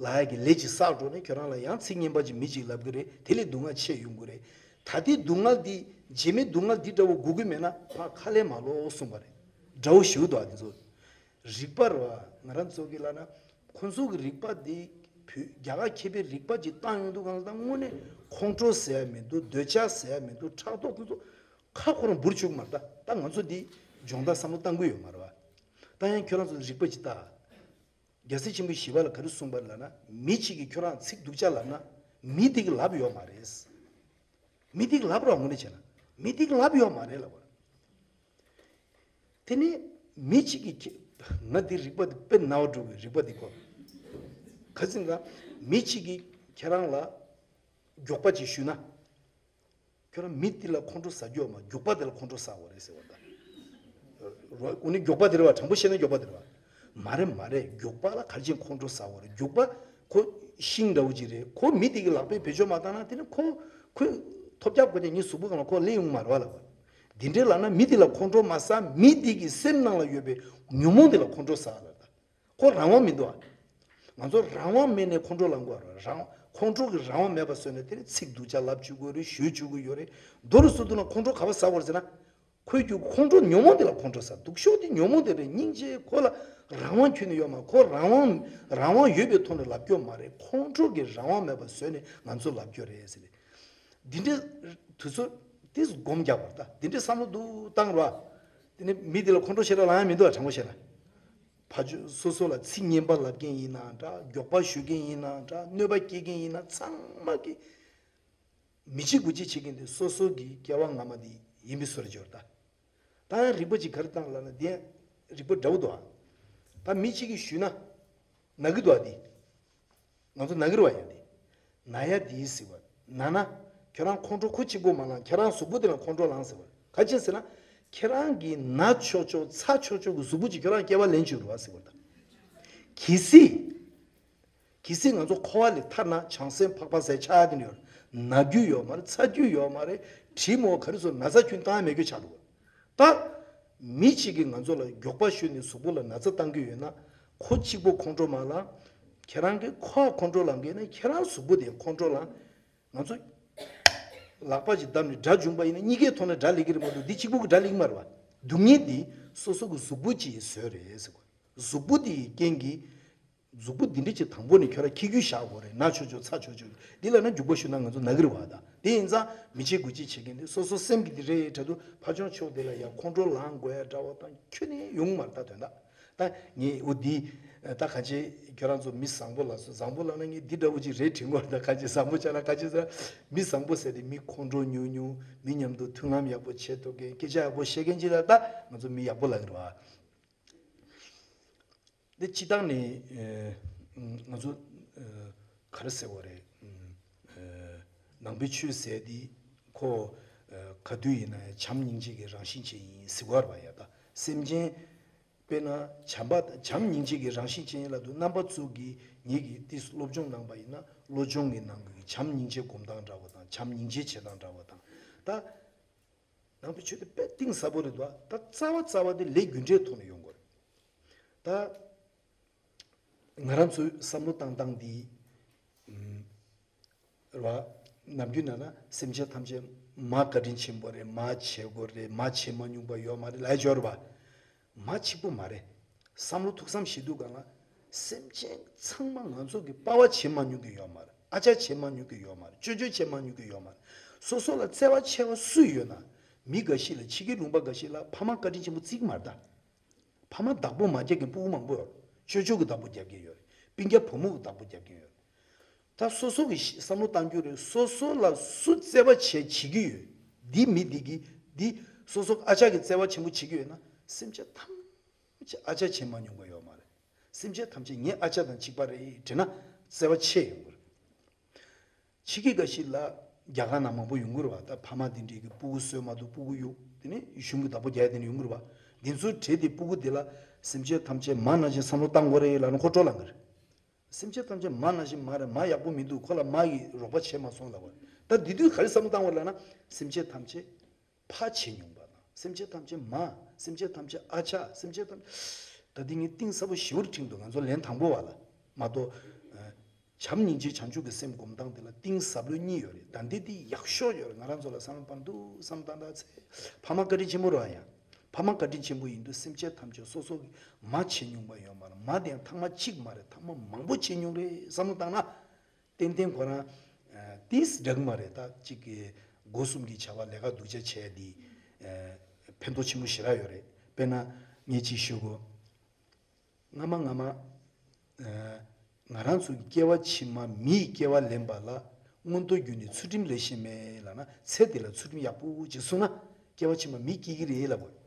ལབ་ཡ་གི་ལས་ཅིག་བསགས་འགྲོ་ནས་ཁྱོད་རང་ལ་ཡང་ཚིག་ངན་པ་ཅིག་མི་ཅིག་ལབ་གི་རེད། དེ་ལས་སྡུག་བསྔལ་ཆེ་ཡོང་གི་རེད། ད་ལྟའི་སྡུག་བསྔལ་འདི་རྗེས་མའི་སྡུག་བསྔལ་འདི་འདྲ་བོ་དགོས་ཀྱི་མེད་ན་ཕར་ཁ་ལས་མ་ལོག་གསུངས་པ་རེད། འདྲ་བོ་ཞེ་པོ་འདུག་ཨ་དེ་ཚོ། རིག་པ་རེད་བ། ང་རང་ཚོ་གི་ལབ་ན་ཁོང་ཚོ་གི་རིག་པ་འདི་བོད་རྒྱ་གར་མཁས་པའི་རིག་པ་ཅིག་བཏང་ཡོང་དུས་གང་ལ་ད་དངོས་གནས་ཁོང་ཁྲོ་ཟེར་ཡ་མི་འདུག་འདོད་ཆགས་ཟེར་ཡ་མི་འདུག་ཕྲག་དོག་ཁོང་ཚོ་ཁ་ཁོ་རང་འབུར་བཅུག་མ་རེད་ད། ད་ང་ཚོ་འདི་སྦྱོང་བརྡར་བསམ་བློ་བཏང་གི་ཡོད་མ་རེད་བ། ད་ཡང་ཁྱོད་རང་ཚོ་རིག་པ་ཅིག་ལྟ། རྒྱལ་སྲས་ཆེན་པོ་ཞི་བ་ལྷ་ག་རེ་གསུངས་པ་རེད་ལབ་ན་མི་གཅིག་གིས་ཁྱོད་རང་ཚིག་སྡུག་ཅག་ལབ་ན་མི་དེ་གིས་ལབ་ཡོད་མ་རེད། མི་དེ་གིས་ལབ་རོགས་དངོས་གནས་བྱས་ན་མི་དེ་གིས་ལབ་ཡོད་མ་རེད་ལབ་པ། དེ་ནས་མི་གཅིག་གིས་ཁྱེད་ང་འདི་རིག་པ་འདི་དཔེ་ནོར་འགྲོ་གི་རིག་པ་འདི་གོ། ག་ཚིག་ག་མི་གཅིག་གིས་ཁྱེད་རང་ལ་མགྱོགས་པ་ཅིག་ཞུས་ན། ཁྱོད་རང་མི་འདི་ལ་ཁོང་ཁྲོ་ཟ་རྒྱུ་ཡོད་མ་མགྱོགས་པ་འདི་ལ་ཁོང་ཁྲོ་ཟ་དགོས་རེད་ཟེར་བ་དང་། འོ་ནི་མགྱོགས་པ་འདི་རེད་བ། དྲང་པོ་བཤད་ན་མགྱོགས་པ་འདི་རེད་བ། མ་རེད་མ་རེད། མགྱོགས་པ་ལ་ག་རེ་བྱས་ཁོང་ཁྲོ་ཟ་དགོས་རེད། མགྱོགས་པ་ཁོ་ཤིང་འདྲ་བོ་ཅིག་རེད། ཁོ་མི་དེ་གི་ལག་པས་བེད་སྤྱོད་མ་བཏང་ན་དེ་ནི་ཁོ་ཁོས་ཐོལ་རྒྱག་དགོས་ཏེ་ངའི་གཟུགས་པོ་སྒང་ལ་ཁོ་སླེབས་ཡོང་མ་རེད་བ་ལབ་པ། འདི་འདྲའི་ལབ་ན་མི་དེ་ལ་ཁོང་ཁྲོ་མ་ཟ། མི་དེ་གི་སེམས་ནང་ལ་ཡོད་པའི་ཉོན་མོངས་དེ་ལ་ཁོང་ཁྲོ་ཟ་ལབ་ད། ཁོ་རང་དབང་མི་འདུག་ཨ། ང་ཚོ་རང་དབང་མེད་ནས་ཁོང་ཁྲོ་ལངས་དགོས་རེད། རང་ཁོང་ཁྲོ་གི་རང་དབང་མེད་པ་བཟོས་ནས་དེ་ནི་ཚིག་སྡུག་ཅག་ལབ་བཅུག་གི་ཡོད་རེད། ཞུ་བཅུག་གི་ཡོད་རེད། མདོར་བསྡུས་ན་ཁོང་ཁྲོ་ག་པར་ཟ་དགོས་རེད་ཟེར་ན། ཁོའི་རྒྱུད་ཁོང་ཁྲོ་ཉོན་མོངས་དེ་ལ་ཁོང་ཁྲོ་ཟ། སྡུག་ཤོས་དེ་ཉོན་མོངས་དེ་རེད། སྙིང་རྗེ་ཁོ་ལ་རང་དབང་ཁྱོན་ནས་ཡོད་མ། ཁོ་རང་དབང་རང་དབང་ཡོད་པའི་ཐོག་ནས་ལབ་རྒྱུ་མ་རེད། ཁོང་ཁྲོ་གི་རང་དབང་མེད་པ་བཟོས་ནས་ང་ཚོ་ལབ་རྒྱུ་རེད་ཟེར། འདི་འདྲའི་དུས་ཚོད་དེ་སྒོམ་རྒྱག་པ་རེད་ད། འདི་འདྲའི་བསམ་བློ་འདུག་བཏང་རོགས། དེ་ནས་མི་དེ་ལ་ཁོང་ཁྲོ་ཞེ་དྲག་ལངས་ཡ་མི་འདུག་ཨ། དྲང་པོ་བཤད་ན། ཕ་ཆོས་སོ་སོ་ལ་ཚིག་སྙན་པ་ལབ་མཁན་ཡིན་ན་འདྲ། མགྱོགས་པ་ཞུ་མཁན་ཡིན་ན་འདྲ། གནོད་པ་སྐྱེལ་མཁན་ཡིན་ན་ཚང་མ་གི་མི་བྱེད་དགུ་བྱེད་བྱེད་མཁན་དེ་སོ་སོ་གི་སྐྱེ་བ་སྔ་མ་དེ་ཡིན་པའི་བཟོ་འདྲ་ཅིག་ཡོད་རེད་ད། ད་ཡང་རིགས་པ་ཅིག་ག་རེ་བཏང་ལབ་ན་དེ་ཡང་རིགས་པ་འདྲ་བོ་འདུག་ཨ། ད་མི་གཅིག་གིས་ཞུས་ན་ན་གི་འདུག་ཨ་དེ། ང་ཚོ་ན་གི་རེད་བ་ཡང་དེ། ན་ཡ་དེ་ཟེར་བ། ན་ན། ཁྱོད་རང་ཁོང་ཁྲོ་ཁོ་གཅིག་པོ་མ་ལངས། ཁྱེད་རང་གཟུགས་པོ་དེ་ལ་ཁོང་ཁྲོ་ལངས་ཟེར་བ། ག་ཅི་ཟེར་ན། ཁྱེད་རང་གིས་ན་ཆོག་ཆོག་ཚ་ཆོག་ཆོག་གི་གཟུགས་པོ་ཅིག་ཁྱོད་རང་སྐྱེ་བ་ལེན་བཅུག་རེད་བ་ཟེར་བ་དང་། གལ་སྲིད། གལ་སྲིད་ང་ཚོ་འཁོར་བ་ལས་ཐར་ན་བྱང་སེམས་འཕགས་པ་ཟེར་ཆགས་དེ་ཡོད། ན་རྒྱུ་ཡོད་མ་རེད། ཚ་རྒྱུ་ཡོད་མ་རེད། དྲི་མོ་ག་རེ་ཟེར་ན་ཚ་ཁྱོན་བཏང་ཡ་མེད་རྒྱུ་ཆགས་འགྲོ་གི། ད། མི་གཅིག་གིས་ང་ཚོ་ལ་མགྱོགས་པ་ཞུས་ནས་གཟུགས་པོ་ལ་ན་ཚ་བཏང་གི་ཡོད་ན། ཁོ་གཅིག་པོ་ཁོང་ཁྲོ་མ་ལངས། ཁྱེད་རང་གིས་ཁོ་ཁོང་ཁྲོ་ལངས་མཁན་ན་ཁྱེད་རང་གཟུགས་པོ་དེ་ཁོང་ཁྲོ་ལངས། ང་ཚོ་ལག་པ་ཅིག་བརྡབས་ནས་དགྲ་བྱུང་པ་ཡིན་ན་གཉིས་ཀའི་ཐོག་ནས་དགྲ་སླེབས་ཀྱི་རེད་མ་གཏོགས་འདི་གཅིག་པུ་གི་དགྲ་སླེབས་ཀྱི་མ་རེད་བ། སྡུག་བསྔལ་འདི་སོ་སོ་གི་གཟུགས་པོ་གཅིག་གིས་བཟོས་རེད་ཟེར་གོ། གཟུགས་པོ་དེ་ཡི་རྐྱེན་གྱིས། གཟུགས་པོ་འདི་འདྲ་ཅིག་དང་པོ་ནས་ཁྱོད་ར་འཁྱེར་རྒྱུ་བཞག་དགོས་རེད། ན་ཆོག་ཆོག་ཚ་ཆོག་ཆོག་འདི་ལ་ན་རྒྱུག་པ་ཞུ་ན་ང་ཚོ་ན་གི་རེད་བ། ད་དེ་ཡིན་ཙང་མི་བྱེད་དགུ་བྱེད་བྱེད་མཁན་དེ་སོ་སོ་སེམས་ཀྱི་འདི་རེད་དྲ་དུ་ཕ་ཆུང་ཕྱོགས་དེ་ལ་ཡང་ཁོང་ཁྲོ་ལངས་དགོས་ཡ་འདྲ་བ་དང་ཁྱོན་ནས་ཡོང་མ་རེད། ད་དོན་དག་ད་ངས་འོ་འདི་ད་ག་ཅེ་ཁྱོད་རང་ཚོ་མི་བཟང་པོ་ལ་སོ་བཟང་པོ་ལ་ན་ངས་འདི་འདྲ་བོ་ཅིག་རེད་དྲན་གོ། ད་ག་ཅེ་བཟང་པོ་ཆགས་ན་ག་ཅེ་ཟེར། མི་བཟང་པོ་ཟེར་དེ་མི་ཁོང་ཁྲོ་ཉུང་ཉུང་མི་མཉམ་དུ་མཐུན་ལམ་ཡག་པོ་བྱེད་ཐུབ་མཁན་སྐད་ཆ་ཡག་པོ་བཤད་མཁན་ཅིག་ལ་ད་ང་ཚོ་མི་ཡག་པོ་ལབ་ཀྱི་རེད་བ། འདི་སྤྱི་བཏང་ནས་ཨ་ང་ཚོ་ཨ་ག་རེ་ཟེར་བ་རེད། ཨ་ནང་པའི་ཆོས་ཟེར་འདི་ཁོ་ཨ་ག་དུས་ཡིན་ན་ཡང་བྱམས་སྙིང་རྗེ་གི་རང་བཞིན་ཅན་ཡིན་ཟེར་བ་རེད་བ། ཡ་ད་སེམས་ཅན་དཔེར་ན་བྱམས་པ་བྱམས་སྙིང་རྗེ་གི་རང་བཞིན་ཅན་ཡིན་ལབ་དུས་རྣམ་པ་ཚོ་གིས་ངེད་ཀྱིས་ཏིས་སློབ་སྦྱོང་གནང་པ་ཡིན་ན་བློ་སྦྱོང་གི་ནང་གི་བྱམས་སྙིང་རྗེ་སྒོམ་སྟངས་འདྲ་བ་དང་བྱམས་སྙིང་རྗེ་བྱེད་སྟངས་འདྲ་བ་དང་ད། ནང་པའི་ཆོས་དེ་དཔེ་གཏིང་ཟབ་པོ་རེད་འདུག་ད་རྩ་བ་རྩ་བ་དེ་ལས་རྒྱུ་འབྲས་ཐོག་ནས་ཡོང་དགོས་རེད། ད་ང་རང་ཚོའི་བསམ་བློ་བཏང་སྟངས་འདི་རེད་བ། ནམ་རྒྱུན་ན་ན་སེམས་ཅན་ཐམས་ཅད་མ་བཀའ་དྲིན་ཆེན་པོ་རེད། མ་བྱེད་དགོས་རེད། མ་བྱེད་མ་མྱོང་པ་ཡོད་མ་རེད་ལབ་ཡོད་རེད་བ། མ་གཅིག་པོ་མ་རེད། བསམ་བློ་ཐུགས་བསམ་ཞིག་འདུག་ག་ལ། སེམས་ཅན་ཚང་མ་ང་ཚོ་གི་དཔའ་བ་བྱེད་མ་མྱོང་གི་ཡོད་མ་རེད། ཨ་ཅག་བྱེད་མ་མྱོང་གི་ཡོད་མ་རེད། ཅོ་ཅོ་བྱེད་མ་མྱོང་གི་ཡོད་མ་རེད། སོ་སོ་ལ་བརྩེ་བ་ཆེ་བ་སུ་ཡོད་ན། མི་འགའ་ཞིག་ལ་ཕྱི་རྒྱལ་ལུང་པ་འགའ་ཞིག་ལ་ཕ་མ་བཀའ་དྲིན་ཆེན་པོ་བརྩི་གི་མ་རེད་ད། ཕ་མ་བདག་པོ་མ་རྒྱག་མཁན་ཕྲུ་གུ་མང་པོ་ཡོད་རེད། ཅོ་ཅོ་གི་བདག་པོ་རྒྱག་མཁན་ཡོད་རེད། སྤུན་ཀྱག་བུ་མོ་གི་བདག་པོ་རྒྱག་མཁན་ཡོད་རེད། ད་སོ་སོ་གི་བསམ་བློ་བཏང་རྒྱུ་རེད། སོ་སོ་ལ་སུ་བརྩེ་བ་བྱེད་བྱེད་ཀྱི་ཡོད། འདི་མི་འདི་གི་འདི་སོ་སོ་ཨ་ཅག་གི་བརྩེ་བ་ཆེན་པོ་བྱེད་ཀྱི་ཡོད་ན་སེམས་ཅན་ཐམས་ཅད་ཨ་ཅག་བྱེད་མ་མྱོང་པ་ཡོད་མ་རེད། སེམས་ཅན་ཐམས་ཅད་ངའི་ཨ་ཅག་དང་གཅིག་པ་རེད་དྲན་ན་བརྩེ་བ་ཆེ་ཡོང་གི་རེད། ཕྱི་རྒྱལ་འགའ་ཞིག་ལ་རྒྱ་གར་ནང་མང་པོ་ཡོང་གི་རེད་བ། ད་ཕ་མ་དེ་འདྲས་ཀྱི་སྤུ་གུ་གསོས་མ་ཐུབ་སྤུ་གུ་གཡུག་དེ་ནས་གཞུང་གི་བདག་པོ་རྒྱག་དེ་ནས་ཡོང་གི་རེད་བ། འདི་ཚོའི་གྲས་དེ་སྤུ་གུ་དེ་ལ་སེམས་ཅན་ཐམས་ཅད་མ་ནང་བཞིན་བསམ་བློ་བཏང་དགོས་རེད་ལབ་ན་ཁོ་སྤྲོ་ལངས་གི་རེད། སེམས་ཅན་ཐམས་ཅད་མ་ནང་བཞིན་མ་རེད། མ་ཡག་པོ་མི་འདུག་ཁོ་ལ་མ་ཡིས་རོགས་པ་བྱས་མ་སོང་ལབ་པ་རེད། ད་འདི་དུས་ག་རེ་བསམ་བློ་བཏང་དགོས་རེད་ལབ་ན་སེམས་ཅན་ཐམས་ཅད་ཕ་བྱེད་མྱོང་པ་དང་སེམས་ཅན་ཐམས་ཅད་མ། སེམས་ཅན་ཐམས་ཅད་ཨ་ཅག་སེམས་ཅན་ཐམས་ད་འདི་ངས་གཏིང་ཟབ་པོ་ཞེ་པོར་དྲན་འདུག་ང་ཚོ་ལན་དང་པོ་བ་ལ་མ་གཏོགས། བྱམས་སྙིང་རྗེ་བྱང་ཆུབ་ཀྱི་སེམས་སྒོམ་སྟངས་དེ་ལ་གཏིང་ཟབ་ལོས་གཉིས་ཡོད་རེད། ད་འདི་འདི་ཡག་ཤོས་ཡོད་རེད། ང་རང་ཚོ་ལ་བསམ་བློ་བཏང་འདུག་བསམ་བཏང་ད་ཚེ་ཕ་མ་བཀའ་དྲིན་ཆེན་པོ་རེད་ཡ། ཕ་མ་བཀའ་དྲིན་ཆེན་པོ་ཡིན་དུས་སེམས་ཅན་ཐམས་ཅད་སོ་སོ་གི་མ་བྱེད་མྱོང་པ་ཡོད་མ་རེད། མ་དེ་ཡང་ཐེངས་མ་གཅིག་མ་རེད། ཐེངས་མ་མང་པོ་བྱེད་མྱོང་རེད་བསམ་བློ་བཏང་ན། ཏན་ཏན་ཁོ་རང་ཏིས་འདྲ་གི་མ་རེད། ད་གཅིག་གི་སྒོ་གསུམ་གྱི་བྱ་བ་ལས་ཀ་སྡུག་ཅག་བྱས་འདི་ཕན་ཐོགས་ཆེན་པོ་ཞེ་དྲག་ཡོད་རེད། དཔེར་ན་ངས་གཅིག་ཞུ་གོ། སྔ་མ་སྔ་མ། ང་རང་ཚོ་གི་སྐྱེ་བ་ཕྱི་མ་མིའི་སྐྱེ་བ་ལེན་པ་ལ་མངོན་རྟོགས་རྒྱུ་ནི་ཚུལ་ཁྲིམས་ལས་གཞན་མེད་ལབ་ན་ཚེ་འདི་ལ་ཚུལ་ཁྲིམས་ཡག་པོ་ཅིག་བསྲུངས་ན་སྐྱེ་བ་ཕྱི་མ་མི་སྐྱེ་གི་རེད་ལབ་དགོས།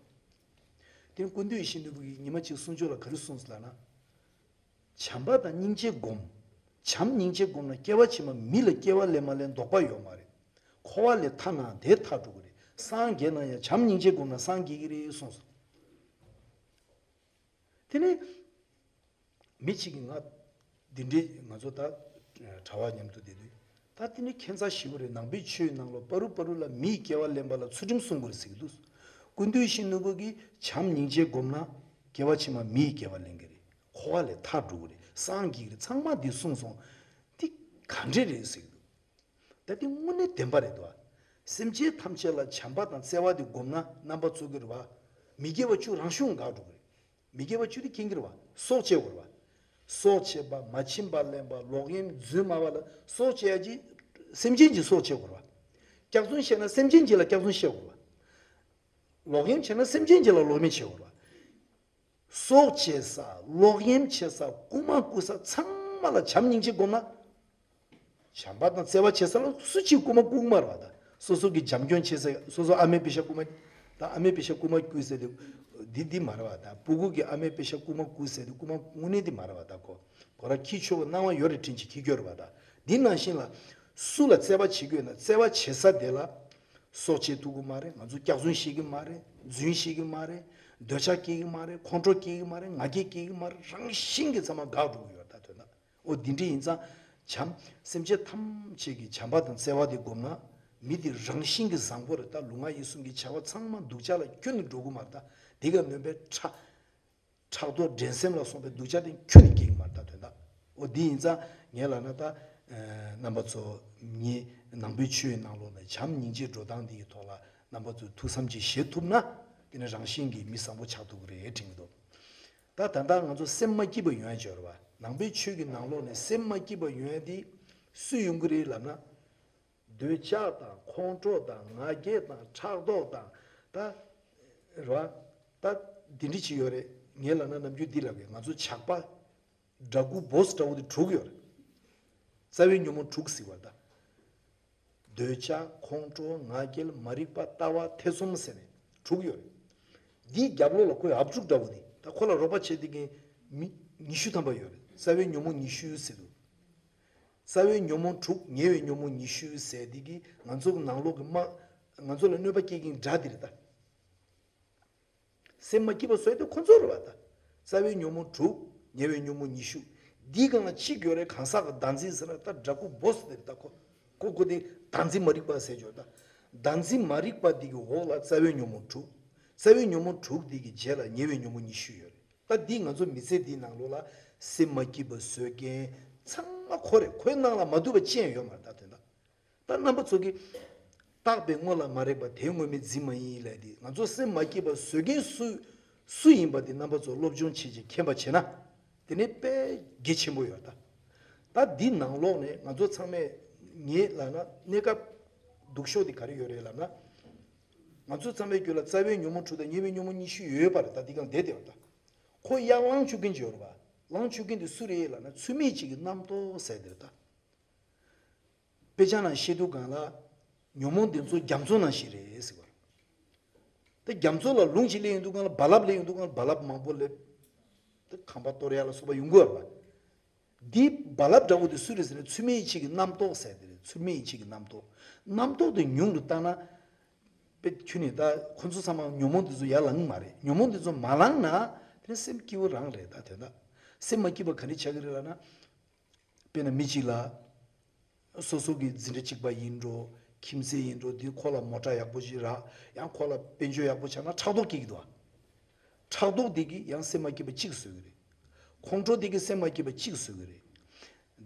དེ་ནི་ཀུན་འདུས་ཡེ་ཤེས་ནོར་བུ་གིས་ཉི་མ་གཅིག་གསུང་ཆོས་ལ་ག་རེ་གསུངས་སོང་ལབ་ན། བྱམས་པ་དང་སྙིང་རྗེ་སྒོམ། བྱམས་སྙིང་རྗེ་སྒོམ་ན་སྐྱེ་བ་ཕྱི་མ་མི་ལ་སྐྱེ་བ་ལེན་མ་ལེན་དོགས་པ་ཡོད་མ་རེད། འཁོར་བ་ལས་ཐར་ན་དེ་ཐར་འགྲོ་གི་རེད། སངས་རྒྱས་ན་ཡང་བྱམས་སྙིང་རྗེ་སྒོམ་ན་སངས་རྒྱས་ཀྱི་རེད་གསུངས་སོང་། དེ་ནས་མི་གཅིག་གིས་ང་འདི་འདྲའི་ང་ཚོ་ད་གྲྭ་བ་མཉམ་དུ་བསྡད་དུས་ད་དེ་ནི་ཁྱད་མཚར་ཞེ་པོ་རེད། ནང་པའི་ཆོས་ནང་ལ་བར་དུ་བར་དུ་ལ་མིའི་སྐྱེ་བ་ལེན་པ་ལ་ཚུལ་ཁྲིམས་སྲུང་དགོས་རེད་ཟེར་གྱི་འདུག་ཀུན་འདུས་ཡེ་ཤེས་ནོར་བུ་གིས་བྱམས་སྙིང་རྗེ་སྒོམ་ན་སྐྱེ་བ་ཕྱི་མ་མིའི་སྐྱེ་བ་ལེན་གྱི་རེད། འཁོར་བ་ལས་ཐར་འགྲོ་གི་རེད། སངས་རྒྱས་ཀྱི་རེད། ཚང་མ་འདི་གསུངས་སོང་། འདི་ག་འདྲས་རེད་ཟེར་གྱི་འདུག་ད་དེ་དངོས་གནས་བདེན་པ་རེད་དོ། སེམས་ཅན་ཐམས་ཅད་ལ་བྱམས་པ་དང་བརྩེ་བ་དེ་བསྒོམས་ན་རྣམ་པ་ཚོགས་ཀྱི་རེད་བ། མི་དགེ་བ་བཅུ་རང་བྱུང་འགག་འགྲོ་གི་རེད། མི་དགེ་བ་བཅུ་དེ་མཁྱེན་གྱི་རེད་བ། སྲོག་བཅད་དགོས་རེད་བ། སྲོག་བཅད་པ། མ་བྱིན་པ་ལེན་པ། ལོག་གཡེམ་རྫུན་སྨྲ་བ་ལ་སྲོག་བཅད་ཡ་གྱི་སེམས་ཅན་གྱི་སྲོག་བཅད་དགོས་རེད་བ། སྐྱག་རྫུན་བཤད་ན་སེམས་ཅན་གྱི་ལ་སྐྱག་རྫུན་བཤད་དགོས་རེད་བ། ལོག་གཡེམ་བྱས་ན་སེམས་ཅན་གྱི་ལ་ལོག་གཡེམ་བྱེད་དགོས་རེད་བ། སྲོག་གཅོད་ས། ལོག་གཡེམ་བྱེད་ས། རྐུ་མ་རྐུ་ས་ཚང་མ་ལ་བྱམས་སྙིང་རྗེ་སྒོམ་ན། བྱམས་པ་དང་བརྩེ་བ་བྱེད་ས་ལ་སུ་གཅིག་རྐུ་མ་རྐུ་གི་མ་རེད་བ་ད། སོ་སོ་གི་བྱམས་སྐྱོང་བྱེད་ས། སོ་སོ་ཨ་མའི་པེ་ཤ་རྐུ་མ། ད་ཨ་མའི་པེ་ཤ་རྐུ་མ་རྐུས་ཟེར་དེ། འདི་འདི་མ་རེད་བ་ད། སྤུ་གུ་གི་ཨ་མའི་པེ་ཤ་རྐུ་མ་རྐུས་ཟེར་དེ་རྐུ་མ་དངོས་གནས་འདི་མ་རེད་བ་ད། ཁོ་ཁོ་རང་ཁྱི་ཆོ་གི་སྣང་བ་ཡོད་རེད་དྲན་གྱི་ཁྱི་སྐྱོ་རེད་བ་ད། འདི་ནང་བཞིན་ལ། སུ་ལ་བརྩེ་བ་བྱེད་དགོས་ན་བརྩེ་བ་བྱེད་ས་དེ་ལ། སྲོག་གཅོད་ཐུབ་གི་མ་རེད། ང་ཚོ་སྐྱག་རྫུན་བཤད་གི་མ་རེད། རྫུན་བཤད་གི་མ་རེད། འདོད་ཆགས་སྐྱེ་གི་མ་རེད། ཁོང་ཁྲོ་སྐྱེ་གི་མ་རེད། ང་རྒྱལ་སྐྱེ་གི་མ་རེད། རང་བཞིན་གྱིས་ཚང་མ་འགག་འགྲོ་གི་ཡོད་ད་དོན་དག་འོ་འདི་འདྲ་ཡིན་ཙང་། བྱམས། སེམས་ཅན་ཐམས་ཅད་ཀྱི་བྱམས་པ་དང་བརྩེ་བ་དེ་སྒོམ་ན། མི་དེ་རང་བཞིན་གྱིས་བཟང་པོ་རེད་ད། ལུས་ངག་ཡིད་གསུམ་གྱི་བྱ་བ་ཚང་མ་སྡུག་ཅག་ལ་ཁྱོན་ནས་འགྲོ་གི་མ་རེད་ད། དེ་ག་ནོན་པའི་ཕྲག་ཕྲག་དོག་འགྲན་སེམས་ལ་སོགས་པའི་སྡུག་ཅག་དེ་ཁྱོན་ནས་སྐྱེ་གི་མ་རེད་ད་དོན་དག་འོ་འདི་ཡིན་ཙང་ངས་ལབ་ན་ད། རྣམ་པ་ཚོ། ངས་ནང་པའི་ཆོས་ནང་ལོགས་ནས་བྱམས་སྙིང་རྗེའི་འགྲོ་སྟངས་འདི་ཡི་ཐོག་ལ་རྣམ་པ་ཚོས་ཐུགས་བསམ་ཅིག་བཞེས་ཐུབ་ན། དེ་ནི་རང་བཞིན་གྱིས་མི་བཟང་པོ་ཆགས་ཐུབ་ཀྱི་རེད་དྲན་གྱི་འདུག་ད་ད་ལྟ་ང་ཚོ་སེམས་མ་སྐྱིད་པ་ཡོང་ཡ་ཅིག་ཡོད་རེད་བ། ནང་པའི་ཆོས་ཀྱི་ནང་ལོགས་ནས་སེམས་མ་སྐྱིད་པ་ཡོང་ཡ་དེ་སུས་ཡོང་གི་རེད་ལབ་ན། འདོད་ཆགས་དང་ཁོང་ཁྲོ་དང་ང་རྒྱལ་དང་ཕྲག་དོག་དང་། ད་རེད་བ། ད་འདི་འདྲ་ཅིག་ཡོད་རེད། ངས་ལབ་ན་ནམ་རྒྱུན་འདི་ལབ་གི། ང་ཚོ་ཇག་པ་འདྲ་སྐུ་བོ་སི་འདྲ་བོ་དེ་དྲུག་ཡོད་རེད། རྩ་བའི་ཉོན་མོངས་དྲུག་ཟེར་བ་ད། འདོད་ཆགས། ཁོང་ཁྲོ། ང་རྒྱལ། མ་རིག་པ། ལྟ་བ། ཐེ་ཚོམ་ཟེར་ནས་དྲུག་ཡོད་རེད། འདིའི་རྒྱབ་ལོགས་ལ་ཁོའི་ཨབ་ཕྲུག་འདྲ་བོ་དེ། ད་ཁོ་ལ་རོགས་པ་བྱེད་དེ་གི་མི་ཉི་ཤུ་ཐམ་པ་ཡོད་རེད། རྩ་བའི་ཉོན་མོངས་ཉི་ཤུ་ཟེར་འདུག་རྩ་བའི་ཉོན་མོངས་དྲུག་ཉེ་བའི་ཉོན་མོངས་ཉི་ཤུ་ཟེར་དེ་གི་ང་ཚོ་གི་ནང་ལོགས་ཀྱི་མ། ང་ཚོ་ལ་གནོད་པ་སྐྱེལ་གྱིན་དགྲ་དེ་རེད་ད། སེམས་མ་སྐྱིད་པ་བཟོས་དེ་ཁོ་ཚོ་རེད་བ་ད། རྩ་བའི་ཉོན་མོངས་དྲུག་ཉེ་བའི་ཉོན་མོངས་ཉི་ཤུ། འདིའི་སྒང་ལ་གཅིག་ཡོད་རེད། གང་ཟག་གི་བདག་འཛིན་ཟེར་ན་ད་འདྲ་སྐུ་བོ་སི་དེ་རེད་ད། ཁོ་ཁོ་ཁོ་དེ་བདག་འཛིན་མ་རིག་པ་ཟེར་ཆོག་ད། བདག་འཛིན་མ་རིག་པ་འདི་གི་འོག་ལ་རྩ་བའི་ཉོན་མོངས་དྲུག་རྩ་བའི་ཉོན་མོངས་དྲུག་འདི་གི་རྗེས་ལ་ཉེ་བའི་ཉོན་མོངས་ཉི་ཤུ་ཡོད་རེད། ད་འདི་ང་ཚོ་མི་ཚེ་འདིའི་ནང་ལོགས་ལ་སེམས་མ་སྐྱིད་པ་བཟོ་མཁན་ཚང་མ་ཁོ་རེད། ཁོའི་ནང་ལ་མ་འདུས་པ་ཅི་ཡང་ཡོད་མ་རེད་ད་དོན་དག་ད་རྣམ་པ་ཚོ་གིས་བརྟགས་པའི་དངོས་ལ་མ་རེག་པ་དེ་དངོས་མེད་འཛིན་མ་ཡིན་ལབ་དེ། ང་ཚོ་སེམས་མ་སྐྱིད་པ་བཟོ་མཁན་སུ་སུ་ཡིན་པ་དེ་རྣམ་པ་ཚོ་སློབ་སྦྱོང་བྱེད་ཅིང་མཁྱེན་པ་བྱས་ན། དེ་ནི་དཔེ་གལ་ཆེན་པོ་ཡོད་ད། ད་འདི་ནང་ལོགས་ནས་ང་ཚོ་ཚང་མས། ངས་ལབ་ན་གནས་སྐབས་སྡུག་ཤོས་དེ་ག་རེ་ཡོད་རེད་ལབ་ན། ང་ཚོ་ཚང་མའི་རྒྱུད་ལ་རྩ་བའི་ཉོན་མོངས་དྲུག་དང་ཉེ་བའི་ཉོན་མོངས་ཉི་ཤུ་ཡོད་པ་རེད་ད། འདི་གང་བསྡད་དེ་ཡོད་ད། ཁོ་ཡར་ལངས་བཅུག་མཁན་ཅིག་ཡོད་རེད་པ། ལངས་བཅུག་མཁན་དེ་སུ་རེད་ལབ་ན་ཚུལ་མིན་གཅིག་གི་རྣམ་རྟོག་ཟེར་དེ་རེད་ད། དཔེ་ཆ་ནང་བཤད་དུས་སྒང་ལ། ཉོན་མོངས་འདི་ཚོ་རྒྱ་མཚོ་ནང་བཞིན་རེད་ཟེར་བ། ད་རྒྱ་མཚོ་ལ་རླུང་ཞིག་སླེབས་ཡོང་དུས་སྒང་ལ། རྦ་རླབས་སླེབས་ཡོང་དུས་སྒང་ལ་རྦ་རླབས་མང་པོ་སླེབས། ད་ཁང་པ་གཏོར་ཡ་ལ་སོགས་པ་ཡོང་གི་ཡོད་རེད་པ། འདི་རྦ་རླབས་འདྲ་བོ་དེ་སུ་རེད་ཟེར་ན་ཚུལ་མིན་གཅིག་གི་རྣམ་རྟོག་ཟེར་དེ་རེད། ཚུལ་མིན་གཅིག་གི་རྣམ་རྟོག་རྣམ་རྟོག་དེ་ཉུང་དུ་བཏང་ན། དཔེ་ཁྱོན་ནས་ད་ཁོ་ཚོ་ཚང་མ་ཉོན་མོངས་འདི་ཚོ་ཡར་ལངས་གི་མ་རེད། ཉོན་མོངས་འདི་ཚོ་མ་ལངས་ན། དེ་ནི་སེམས་སྐྱིད་པོ་རང་རེད་ད་དོན་དག་སེམས་མ་སྐྱིད་པ་ག་རེ་ཆགས་ཀྱི་རེད་ལབ་ན། དཔེར་ན་མི་གཅིག་ལ། སོ་སོ་གི་འཛིན་གྲྭ་གཅིག་པ་ཡིན་འགྲོ། ཁྱིམ་མཚེས་ཡིན་འགྲོ། དེ་ཁོ་ལ་མོ་ཊ་ཡག་པོ་ཞིག་རག་ཡང་ཁོ་ལ་དཔལ་འབྱོར་ཡག་པོ་ཆགས་ན་ཕྲག་དོག་སྐྱེ་གི་འདུག་ཨ། ཕྲག་དོག་དེ་གིས་ཡང་སེམས་མ་སྐྱིད་པ་གཅིག་བཟོ་གི་རེད། ཁོང་ཁྲོ་དེ་གིས་སེམས་མ་སྐྱིད་པ་གཅིག་བཟོ་གི་རེད།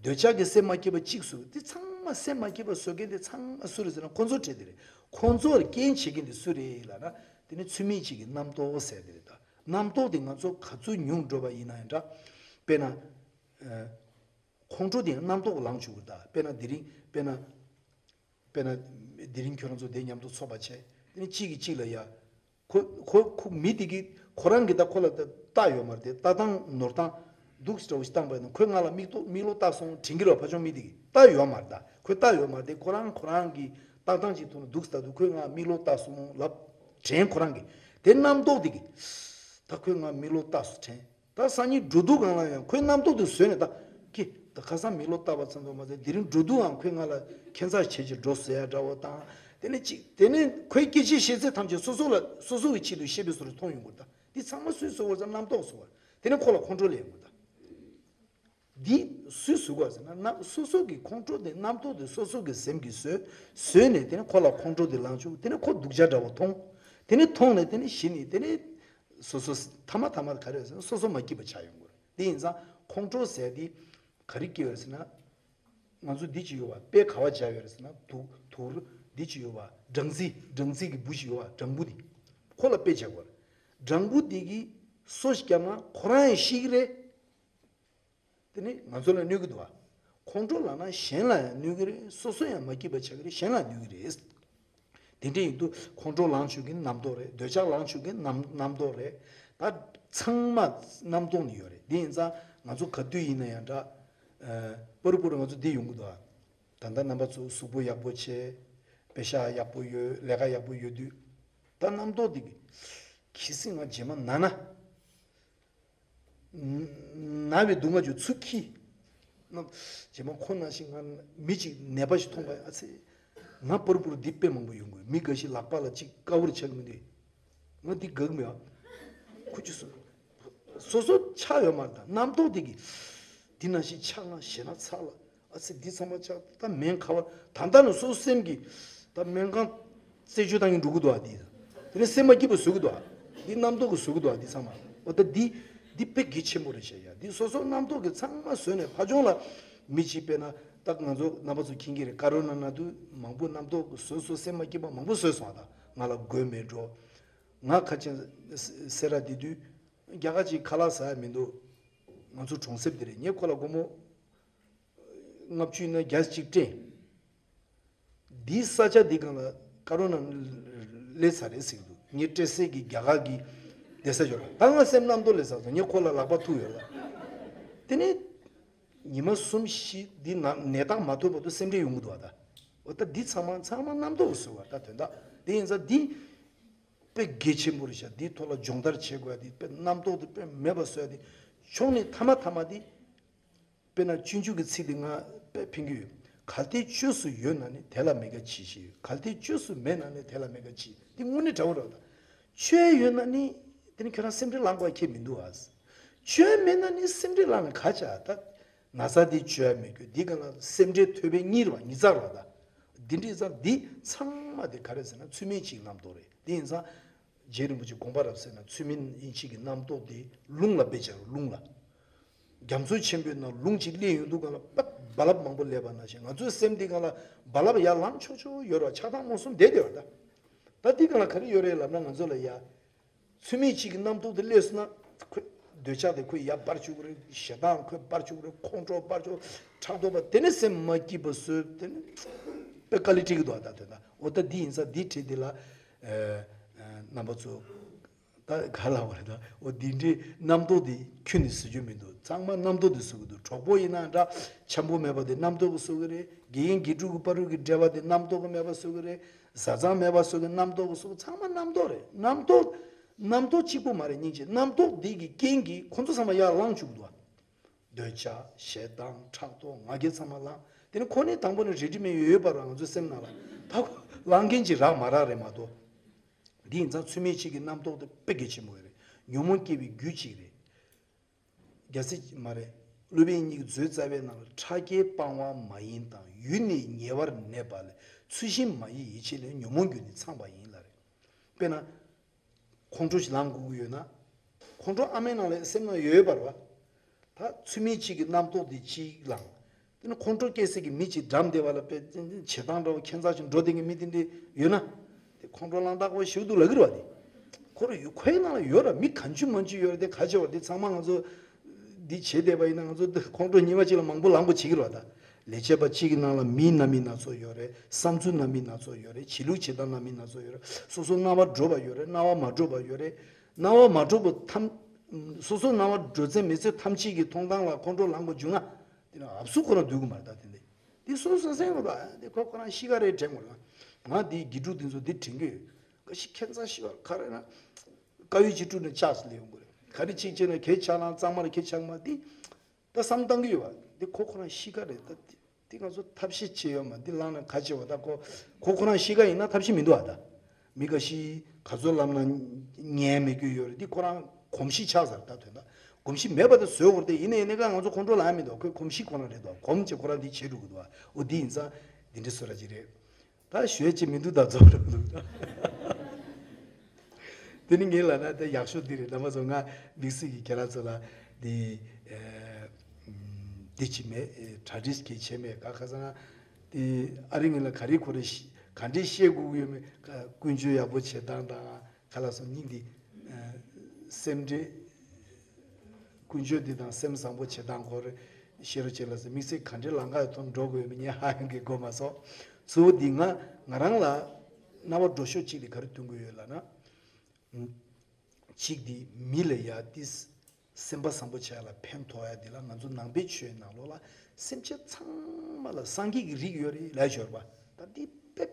འདོད་ཆགས་ཀྱིས་སེམས་མ་སྐྱིད་པ་གཅིག་བཟོ་གི། དེ་ཚང་མ་སེམས་མ་སྐྱིད་པ་བཟོ་མཁན་དེ་ཚང་མ་སུ་རེད་ཟེར་ན་ཁོང་ཚོ་གྲས་དེ་རེད། ཁོང་ཚོར་རྐྱེན་བྱེད་མཁན་དེ་སུ་རེད་ལབ་ན། དེ་ནི་ཚུལ་མིན་གཅིག་གི་རྣམ་རྟོག་ཟེར་དེ་རེད་ད། རྣམ་རྟོག་དེ་ང་ཚོ་ག་ཚོད་ཉུང་འགྲོ་བ་ཡིན་ན་ཡང་འདྲ། དཔེར་ན། ཨ། ཁོང་ཁྲོ་དེ་ཡང་རྣམ་རྟོག་ལངས་བཅུག་གི་རེད་ད། དཔེར་ན་དེ་རིང་དཔེར་ན། དཔེར་ན། དེ་རིང་ཁྱོད་རང་ཚོ་དེ་མཉམ་དུ་ཚོགས་པ་བྱས། དེ་ནི་གཅིག་གིས་གཅིག་ལ་ཡ། ཁོ་ཁོ་ཁོ་མི་དེ་གིས་ཁོ་རང་གིས་ད་ཁོ་ལ་ད་ལྟ་ཡོད་མ་རེད་དེ། ལྟ་སྟངས་ནོར་སྟངས་སྡུག་ཙམ་ཞིག་བཏང་པ་ཡིན་ན། ཁོས་ང་ལ་མིག་ཏོ་མིག་ལོག་བལྟས་སོང་དྲན་གྱི་རེད་བ། ཕ་ཆུང་མི་དེ་གིས་ལྟ་ཡོད་མ་རེད་ད། ཁོས་ལྟ་ཡོད་མ་རེད་དེ། ཁོ་རང་ཁོ་རང་གི་ལྟ་སྟངས་ཅིག་ཐུག་ན་སྡུག་ཙམ་ལྟ་དུས་ཁོས་ང་མིག་ལོག་བལྟས་སོང་ལབ་དྲན། ཁོ་རང་གིས་དེ་རྣམ་རྟོག་དེ་གིས། ད་ཁོས་ང་མིག་ལོག་བལྟས་སོང་དྲན། ད་སང་ཉིན་འགྲོ་དུས་སྒང་ལ་ཡང་ཁོའི་རྣམ་རྟོག་དེ་བཟོས་ནས་ད། ཀི། ད་ཁ་སང་མིག་ལོག་བལྟས་པ་ཙམ་དུ་མ་ཟད། དེ་རིང་འགྲོ་དུས་ཡང་ཁོས་ང་ལ་ཁྱད་མཚར་བྱེད་ཅིག་འགྲོ་ཟེར་ཡ་འདྲ་བོ་དང་། དེ་ནས་ཅིག་དེ་ནས་ཁོའི་སྐད་ཆའི་ཤེས་ཚད་ཐམས་ཅད་སོ་སོ་ལ་སོ་སོ་གི་ཆེད་དུ་བཤད་པའི་བཟོ་འདྲ་མཐོང་ཡོང་གི་རེད་ད། འདི་ཚང་མ་སུས་བཟོ་དགོས་ཟེར་ན་རྣམ་རྟོག་བཟོ་དགོས། དེ་ནས་ཁོ་ལ་ཁོང་ཁྲོ་སླེབས་ཡོང་གི་རེད་ད། འདི་སུས་བཟོ་དགོས་ཟེར་ན། རྣམ་སོ་སོ་གི་ཁོང་ཁྲོ་དེ། རྣམ་རྟོག་དེ་སོ་སོ་གི་སེམས་ཀྱིས་བཟོས། བཟོས་ནས་དེ་ནས་ཁོ་ལ་ཁོང་ཁྲོ་དེ་ལངས་བྱུང་། དེ་ནས་ཁོ་སྡུག་ཅག་འདྲ་བོ་མཐོང་། དེ་ནས་མཐོང་ནས་དེ་ནས་གཞི་ནས་དེ་ནས། སོ་སོ་ཐ་མ་ཐ་མ་ག་རེ་ཟེར་ན་སོ་སོ་མ་སྐྱིད་པ་ཆགས་ཡོང་གི་རེད། དེ་ཡིན་ཙང་ཁོང་ཁྲོ་ཟེར་དེ་ག་རེ་སྐྱེ་བ་རེད་ཟེར་ན། ང་ཚོ་འདི་ཅིག་ཡོད་པ། དཔེ་ག་པར་སྦྱར་ཡོད་རེད་ཟེར་ན། དུག་དུག་རུ་འདི་ཅིག་ཡོད་པ། སྦྲང་རྩི། སྦྲང་རྩི་གི་འབུ་ཞིག་ཡོད་པ། སྦྲང་བུ་འདི། ཁོ་ལ་དཔེ་སྦྱར་དགོས་རེད། སྦྲང་བུ་འདི་གིས་སོ་ཞིག་བརྒྱབ་ན་ཁོ་རང་ཡང་ཤི་གི་རེད། དེ་ནི་ང་ཚོ་ལ་གནོད་ཀྱི་འདུག་བ། ཁོང་ཁྲོ་ལངས་ན་གཞན་ལ་ཡང་གནོད་ཀྱི་རེད། སོ་སོ་ཡང་མ་སྐྱིད་པ་ཆགས་ཀྱི་རེད། གཞན་ལ་གནོད་ཀྱི་རེད། དེ་འདྲ་ཡིན་དུས་ཁོང་ཁྲོ་ལངས་བཅུག་མཁན་རྣམ་རྟོག་རེད། འདོད་ཆགས་ལངས་བཅུག་མཁན་རྣམ་རྣམ་རྟོག་རེད། ད་ ཚང་མ་རྣམ་རྟོག་ནི་ཡོད་རེད། འདི་ཡིན་ཙང་ང་ཚོ་ག་དུས་ཡིན་ན་ཡང་འདྲ། ཨ། པར་པར་ང་ཚོ་འདི་ཡོང་གི་འདུག་ཨ། ད་ལྟ་རྣམ་པ་ཚོ་གཟུགས་པོ་ཡག་པོ་བྱས། པེ་ཤག་ཡག་པོ་ཡོད། ལས་ཀ་ཡག་པོ་ཡོད་དུས། ད་རྣམ་རྟོག་འདི་གི། གལ་སྲིད་ང་རྗེས་མ་ན་ན། ན་བའི་སྡུག་བསྔལ་ཅིག་ཚུར་འཁྱེར། ན། རྗེས་མ་ཁོ་ན་ཞིག་ང་མི་ཅིག་ནད་པ་ཞིག་མཐོང་པ། ཨ་ཙི། ང་པར་པར་འདི་དཔེ་མང་པོ་ཡོང་གི་ཡོད། མི་འགའ་ཞིག་ལག་པ་ལ་ཅིག་དཀར་པོ་ཆགས་མི་འདུག་ང་འདི་དགའ་གི་མེད་ཨ། ཁུ་ཆུ་སོ། སོ་སོ་ཆགས་ཡོད་མ་རེད། ད་རྣམ་རྟོག་དེ་གིས། འདི་ན་ཞིག་ཆགས་ན་ཞེ་ན་ཚ་ལ། ཨ་ཙི། འདི་ཚང་མ་ཆགས། ད་སྨན་ཁ་བ། ད་ལྟ་ནི་སོ་སོ་སེམས་ཀྱིས་ད་སྨན་ཁང་རྩད་གཅོད་བཏང་གིན་འགྲོ་གི་འདུག་ཨ། འདི་དེ་ནས་སེམས་མ་སྐྱིད་པ་བཟོ་གི་འདུག་ཨ། འདི་རྣམ་རྟོག་གིས་བཟོ་གི་འདུག་ཨ། འདི་ཚང་མ། འོ་ད་འདི་འདི་དཔེ་གལ་ཆེན་པོ་རེད་ཤག་ཡ། འདི་སོ་སོ་རྣམ་རྟོག་གིས་ཚང་མ་བཟོས་ནས་ཕར་ཕྱོགས་ལ་མི་གཅིག་དཔེར་ན་ད་ང་ཚོ་རྣམ་པ་ཚོ་མཁྱེན་གྱི་རེད། ཀ་རོ་ན་ན་དུས་མང་པོ་རྣམ་རྟོག་གིས་བཟོས་སོ། སེམས་མ་སྐྱིད་པ་མང་པོ་བཟོས་སོང་ཨ། ད་ང་ལ་མགོ་མེད་འགྲོ། ང་ཁ་ཆེ་སེ་ར་བསྡད་དུས། རྒྱ་གར་གྱི་ཁ་ལག་ཟ་ཡ་མི་འདུག་ང་ཚོ་གྲོང་གསེབ་དེ་རེད། ངས་ཁོ་ལ་སྒོར་མོ་ལྔ་བཅུ་ཡིན་ན་བརྒྱ་གཅིག་སྤྲད། འདིའི་ས་ཆ་འདི་སྒང་ལ་ཀ་རོ་ན་སླེབས་ཚར་རེད་ཟེར་གྱི་འདུག་ངས་སྤྲད་སའི་གི་རྒྱ་གར་གྱི་བསྡད་ས་ཡོད་ར། ད་ང་སེམས་རྣམ་རྟོག་སླེབས་ཚར་སོང་། ངས་ཁོ་ལ་ལག་པ་ཐུག་ཡོད་ལ། དེ་ནས་ཉི་མ་གསུམ་བཞི་འདི་ན་ནད་རྟགས་མ་ཐོན་བར་དུ་སེམས་ཁྲལ་ཡོང་གི་འདུག་ཨ། ད་འོ་ད་འདི་ཚང་མ་ཚང་མ་རྣམ་རྟོག་གིས་བཟོས་པ། ད་དོན་དག་དེ་ཡིན་ཙང་འདི་དཔེ་གལ་ཆེན་པོ་རེད་ཤག་འདིའི་ཐོག་ལ་སྦྱོང་བརྡར་བྱེད་དགོས་ཡ་འདི་དཔེ་རྣམ་རྟོག་འདི་དཔེ་མེད་པ་བཟོ་ཡ་འདི། ཕྱོགས་ནས་མཐའ་མ་མཐའ་མ་འདི། དཔེར་ན་སྤྱོད་འཇུག་གི་ཚིག་འདི་ང་དཔེ་ཕན་གྱི་ཡོད། གལ་ཏེ་བཅོས་སུ་ཡོད་ན་ནི་དེ་ལ་མེད་དགག་གྱིས་ཤིག་གལ་ཏེ་བཅོས་སུ་མེད་ན་ནི་དེ་ལ་མེད་དགག་གྱིས། འདི་དངོས་གནས་འདྲ་བོ་རེད་ད། བཅོས་ཡོད་ན་ནི་དེ་ནི་ཁྱོད་རང་སེམས་ཁྲལ་ལངས་དགོས་ཁྱད་མི་འདུག་ཨ། བཅོས་མེད་ན་ནི་སེམས་ཁྲལ་ལངས་ནས་ག་བྱ་ད། ན་ཚ་དེ་བཅོས་ཡ་མེད་རྒྱུ་འདི་ག་ལ་སེམས་ཁྲལ་ཐོད་པའི་གཉིས་རེད་བ། ཉིས་རྩ་རེད་བ་ད། འདི་འདྲ་ཙང་འདི་ཚང་མ་དེ་ག་རེ་ཟེར་ན་ཚུལ་མིན་གཅིག་རྣམ་རྟོག་རེད། དེ་ཡིན་ཙང་། རྗེ་རིན་པོ་ཆེ་དགོངས་པ་རབ་གསལ་ན་ཚུལ་མིན་ཡིན་གཅིག་གི་རྣམ་རྟོག་དེ་རླུང་ལ་དཔེ་བྱས་རླུང་ལ། རྒྱ་མཚོ་ཆེན་པོའི་ནང་རླུང་གཅིག་སླེབས་ཡོང་དུས་སྒང་ལ་པད་རྦ་རླབས་མང་པོ་སླེབས་པ་ནང་བཞིན་ང་ཚོའི་སེམས་འདི་སྒང་ལ་རྦ་རླབས་ཡར་ལངས་ཆོག་ཆོག་ཡོད་རེད་བ། ཆགས་སྡང་རྨོངས་གསུམ་བསྡད་བསྡད་ཡོད་རེད་ད། ད་འདི་སྒང་ལ་ག་རེ་ཡོད་རེད་ལབ་ན་ང་ཚོ་ལ་ཡ། ཚུལ་མིན་གཅིག་གི་རྣམ་རྟོག་དེ་སླེབས་སོང་ན། ཁོས་འདོད་ཆགས་དེ་ཁོས་ཡར་འབར་བཅུག་གི་རེད། ཞེ་སྡང་ཁོས་འབར་བཅུག་གི་རེད། ཁོང་ཁྲོ་འབར་བཅུག་ཕྲག་དོག་པ་དེ་ནི་སེམས་མ་སྐྱིད་པ་བཟོས། དེ་ནི་དཔེ་དཀའ་ལས་འཕྲད་ཀྱི་འདུག་ཨ། ད་དོན་དག་འོ་ད་འདི་ཡིན་ཙང་འདི་བྲིས་འདི་ལ། ཨ། ཨ། རྣམ་པ་ཚོ། ད་ག་ལ་བ་རེད་ད། འོ་འདི་འདྲའི་རྣམ་རྟོག་འདི་ཁྱོན་ནས་བཟོ་རྒྱུ་མི་འདུག་ཚང་མ་རྣམ་རྟོག་འདི་བཟོ་གི་འདུག་གྲོགས་པོ་ཡིན་ན་འདྲ། འཆམ་པོ་མེད་པ་དེ་རྣམ་རྟོག་གིས་བཟོ་གི་རེད། དགེ་རྒན་དགེ་ཕྲུག་གི་བར་དུ་གི་འབྲེལ་བ་དེ་རྣམ་རྟོག་གིས་མེད་པ་བཟོ་གི་རེད། བཟའ་ཚང་མེད་པ་བཟོ་གི་རྣམ་རྟོག་གིས་བཟོ་གི་ཚང་མ་རྣམ་རྟོག་རེད། རྣམ་རྟོག་རྣམ་རྟོག་གཅིག་པུ་མ་རེད། སྙིང་རྗེ། རྣམ་རྟོག་འདི་གི་རྐྱེན་གྱིས་ཁོ་ཚོ་ཚང་མ་ཡར་ལངས་བཅུག་གི་འདུག་འདོད་ཆགས། ཞེ་སྡང་། ཕྲག་དོག་ང་རྒྱལ་ཚང་མ་ལངས། དེ་ནི་ཁོ་ནི་དང་པོ་ནས་རེ་ཌི་མེད་ཡོད་ཡོད་པ་རང་ང་ཚོའི་སེམས་ནང་ལ་ད་ཁོ་ལངས་མཁན་ཅིག་རག་མ་རག་རེད་མ་གཏོགས། འདི་ཡིན་ཙང་ཚུལ་མིན་གཅིག་གི་རྣམ་རྟོག་དེ་དཔེ་གལ་ཆེན་པོ་རེད། ཉོན་མོངས་སྐྱེ་བའི་རྒྱུ་གཅིག་རེད། རྒྱལ་སྲས་མ་རེད། སློབ་དཔོན་ཉིད་ཀྱི་མཛོད་རྩ་བའི་ནང་ལ་ཕྲ་རྒྱས་སྤང་བ་མ་ཡིན་དང་ཡུལ་ནི་ཉེ་བར་གནས་པ་ལས་ཚུལ་བཞིན་མ་ཡིན་ཡིད་ཆེས་ལས་ཉོན་མོངས་རྒྱུ་ནི་ཚངས་པ་ཡིན་ལ་རེད། དཔེར་ན། ཁོང་ཁྲོ་ཞིག་ལངས་དགོས་ཀྱི་ཡོད་ན། ཁོང་ཁྲོ་ཨ་མའི་ནང་ལ་སེམས་ནང་ཡོད་པ་རེད་བ། ད་ཚུལ་མིན་གཅིག་གི་རྣམ་རྟོག་དེ་གཅིག་ལངས། དེ་ནི་ཁོང་ཁྲོ་སྐྱེ་སའི་གི་མི་གཅིག་འགྲམ་བསྡད་པ་ལ་དཔེ་བྱེད་སྟངས་འདྲ་བོ་ཁྱད་མཚར་ཞིག་འགྲོ་བསྡད་མཁན་མི་དེ་འདྲ་ཡོད་ན། དེ་ཁོང་ཁྲོ་ལངས་སྟངས་ཁོ་ཞིག་འདུག་ལབ་ཀྱི་རེད་བ་དེ། ཁོ་རང་ཡོད། ཁོའི་ནང་ལ་ཡོད་ར། མི་གང་བྱུང་མང་བྱུང་ཡོད་ར། དེ་ག་བྱེད་བ་དེ་ཚང་མ་ང་ཚོ་འདི་བྱེད་བསྡད་པ་ཡིན་ན་ང་ཚོ་ཁོང་ཁྲོ་ཉི་མ་གཅིག་ལ་མང་པོ་ལངས་པོ་བྱེད་ཀྱི་རེད་བ་ད། ལས་བྱེད་པ་གཅིག་གི་ནང་ལ་མིའི་རྣམ་སྨིན་སྣ་ཚོགས་ཡོད་རེད། བསམ་ཚུལ་རྣམ་སྨིན་སྣ་ཚོགས་ཡོད་རེད། བྱེད་ལུགས་བྱེད་སྟངས་རྣམ་སྨིན་སྣ་ཚོགས་ཡོད་རེད། སོ་སོ་སྣང་བ་འགྲོ་བ་ཡོད་རེད། སྣང་བ་མ་འགྲོ་བ་ཡོད་རེད། སྣང་བ་མ་འགྲོ་བ་ཐམས། སོ་སོ་སྣང་བ་འགྲོ་ཚད་མེད་ཚད་ཐམས་ཅད་ཀྱི་མཐོང་སྟངས་ལ་ཁོང་ཁྲོ་ལངས་པ་བྱུང་ན། དེ་ནི་ཨབ་སུ་ཁོ་རང་སྡོད་ཀྱི་མ་རེད་ད་དེ་འདྲ། དེ་སོ་སོ་སེམས་ལ་དེ་ཁོ་ཁོ་རང་གཤིས་ཀ་རེད་དྲན་དགོས་རེད། ང་དེའི་དགེ་ཕྲུག་དེ་ཚོ་དེ་དྲན་གྱི་ཡོད། ཀ་ཤི་ཁྱད་མཚར་ཤི་བ་ག་རེ་ན། དཀར་ཡོལ་གྱི་དཀྲུག་ནས་ལྕགས་སུ་སླེབས་ཡོང་གི་རེད། ག་རེ་གཅིག་བྱས་ན་གད་ཆག་ན་གཙང་མ་རེད། གད་ཆག་མ་དེ། ད་བསམ་བཏང་གི་ཡོད་པ། འདི་ཁོ་ཁོ་རང་གཤིས་ཀ་རེད། ད་འདི་འདི་ང་ཚོ་ཐབས་ཤེས་བྱེད་ཡོད་མ། འདི་ལངས་ན་ག་བྱེད་བ། ད་ཁོ་ཁོ་ཁོ་རང་གཤིས་ཀ་ཡིན་ན་ཐབས་ཤེས་མི་འདུག་ཨ། ད་མི་འགའ་ཤས་ག་ཚོད་ལབ་ན་ཉན་མེད་རྒྱུ་ཡོད་རེད། འདི་ཁོ་རང་གོམས་གཤིས་ཆགས་ཚར། ད་དོན་དག་གོམས་གཤིས་མེད་པ་དེ་བཟོས་དགོས་རེད་དེ། ཡིན་ན་ཡིན་ན་ཀ་ང་ཚོ་ཁོང་ཁྲོ་ལངས་མི་འདུག་ཁོའི་གོམས་གཤིས་ཁོ་རང་རེད་འདུག་གོམས་བྱས་ཁོ་རང་འདི་བྱེད་འགྲོ་གི་འདུག་ཨ། འོ་འདི་ཡིན་ཙང་འདི་འདྲ་བཟོ་འདྲ་ཅིག་རེད། ད་ཞུ་ཡ་ཅིག་མི་འདུག་ད་རྫོགས་འགྲོ་གི་འདུག་དེ་ནི་ངས་ལབ་ན་ད་ཡག་ཤོས་འདི་རེད། རྣམ་པ་ཚོ་ང་དམིགས་བསལ་གྱི་ཁྱེད་རང་ཚོ་ལ་འདི་ཨ་འདི་ཅིག་མེད། གྲ་སྒྲིག་གི་བྱས་མེད། ག་ག་ས་ན་འདི་ཨ་རི་ངོས་ལ་ག་རེ་ཁོ་རེ་ག་འདྲས་བཤད་དགོས་ཀྱི་ཡོད་མེད། ཀ་ཀུན་སྤྱོད་ཡག་པོ་བྱེད་སྟངས་དང་ག་ལ་སོགས་སྙིང་འདི་ཨ་སེམས་ཁྲལ། ཀུན་སྤྱོད་འདི་དང་སེམས་བཟང་པོ་བྱེད་སྟངས་སྐོར་བཤད་རོགས་བྱེད་ལ་ཟེར། དམིགས་བསལ་ག་འདྲའི་ལམ་ཁ་ཡི་ཐོག་འགྲོ་དགོས་མིན་ངས་ཧ་ཡང་གི་གོ་མ་སོང་། གཙོ་བོ་འདི་ང་ང་རང་ལ་རྣ་བ་འགྲོ་ཤོག་གཅིག་འདི་ག་རེ་སྟོན་དགོས་ཡོད་ལབ་ན། གཅིག་དེ་མི་ལ་ཡ་ཏིས་སེམས་པ་བཟང་པོ་བྱས་ལ་ཕན་ཐོགས་ཡ་དེ་ལ། ང་ཚོ་ནང་པའི་ཆོས་ནང་ལོགས་ལ་སེམས་ཅན་ཚང་མ་ལ་སངས་རྒྱས་ཀྱི་རིགས་ཡོད་རེད་ལབ་ཡོད་རེད་པ། ད་འདི་དཔེ་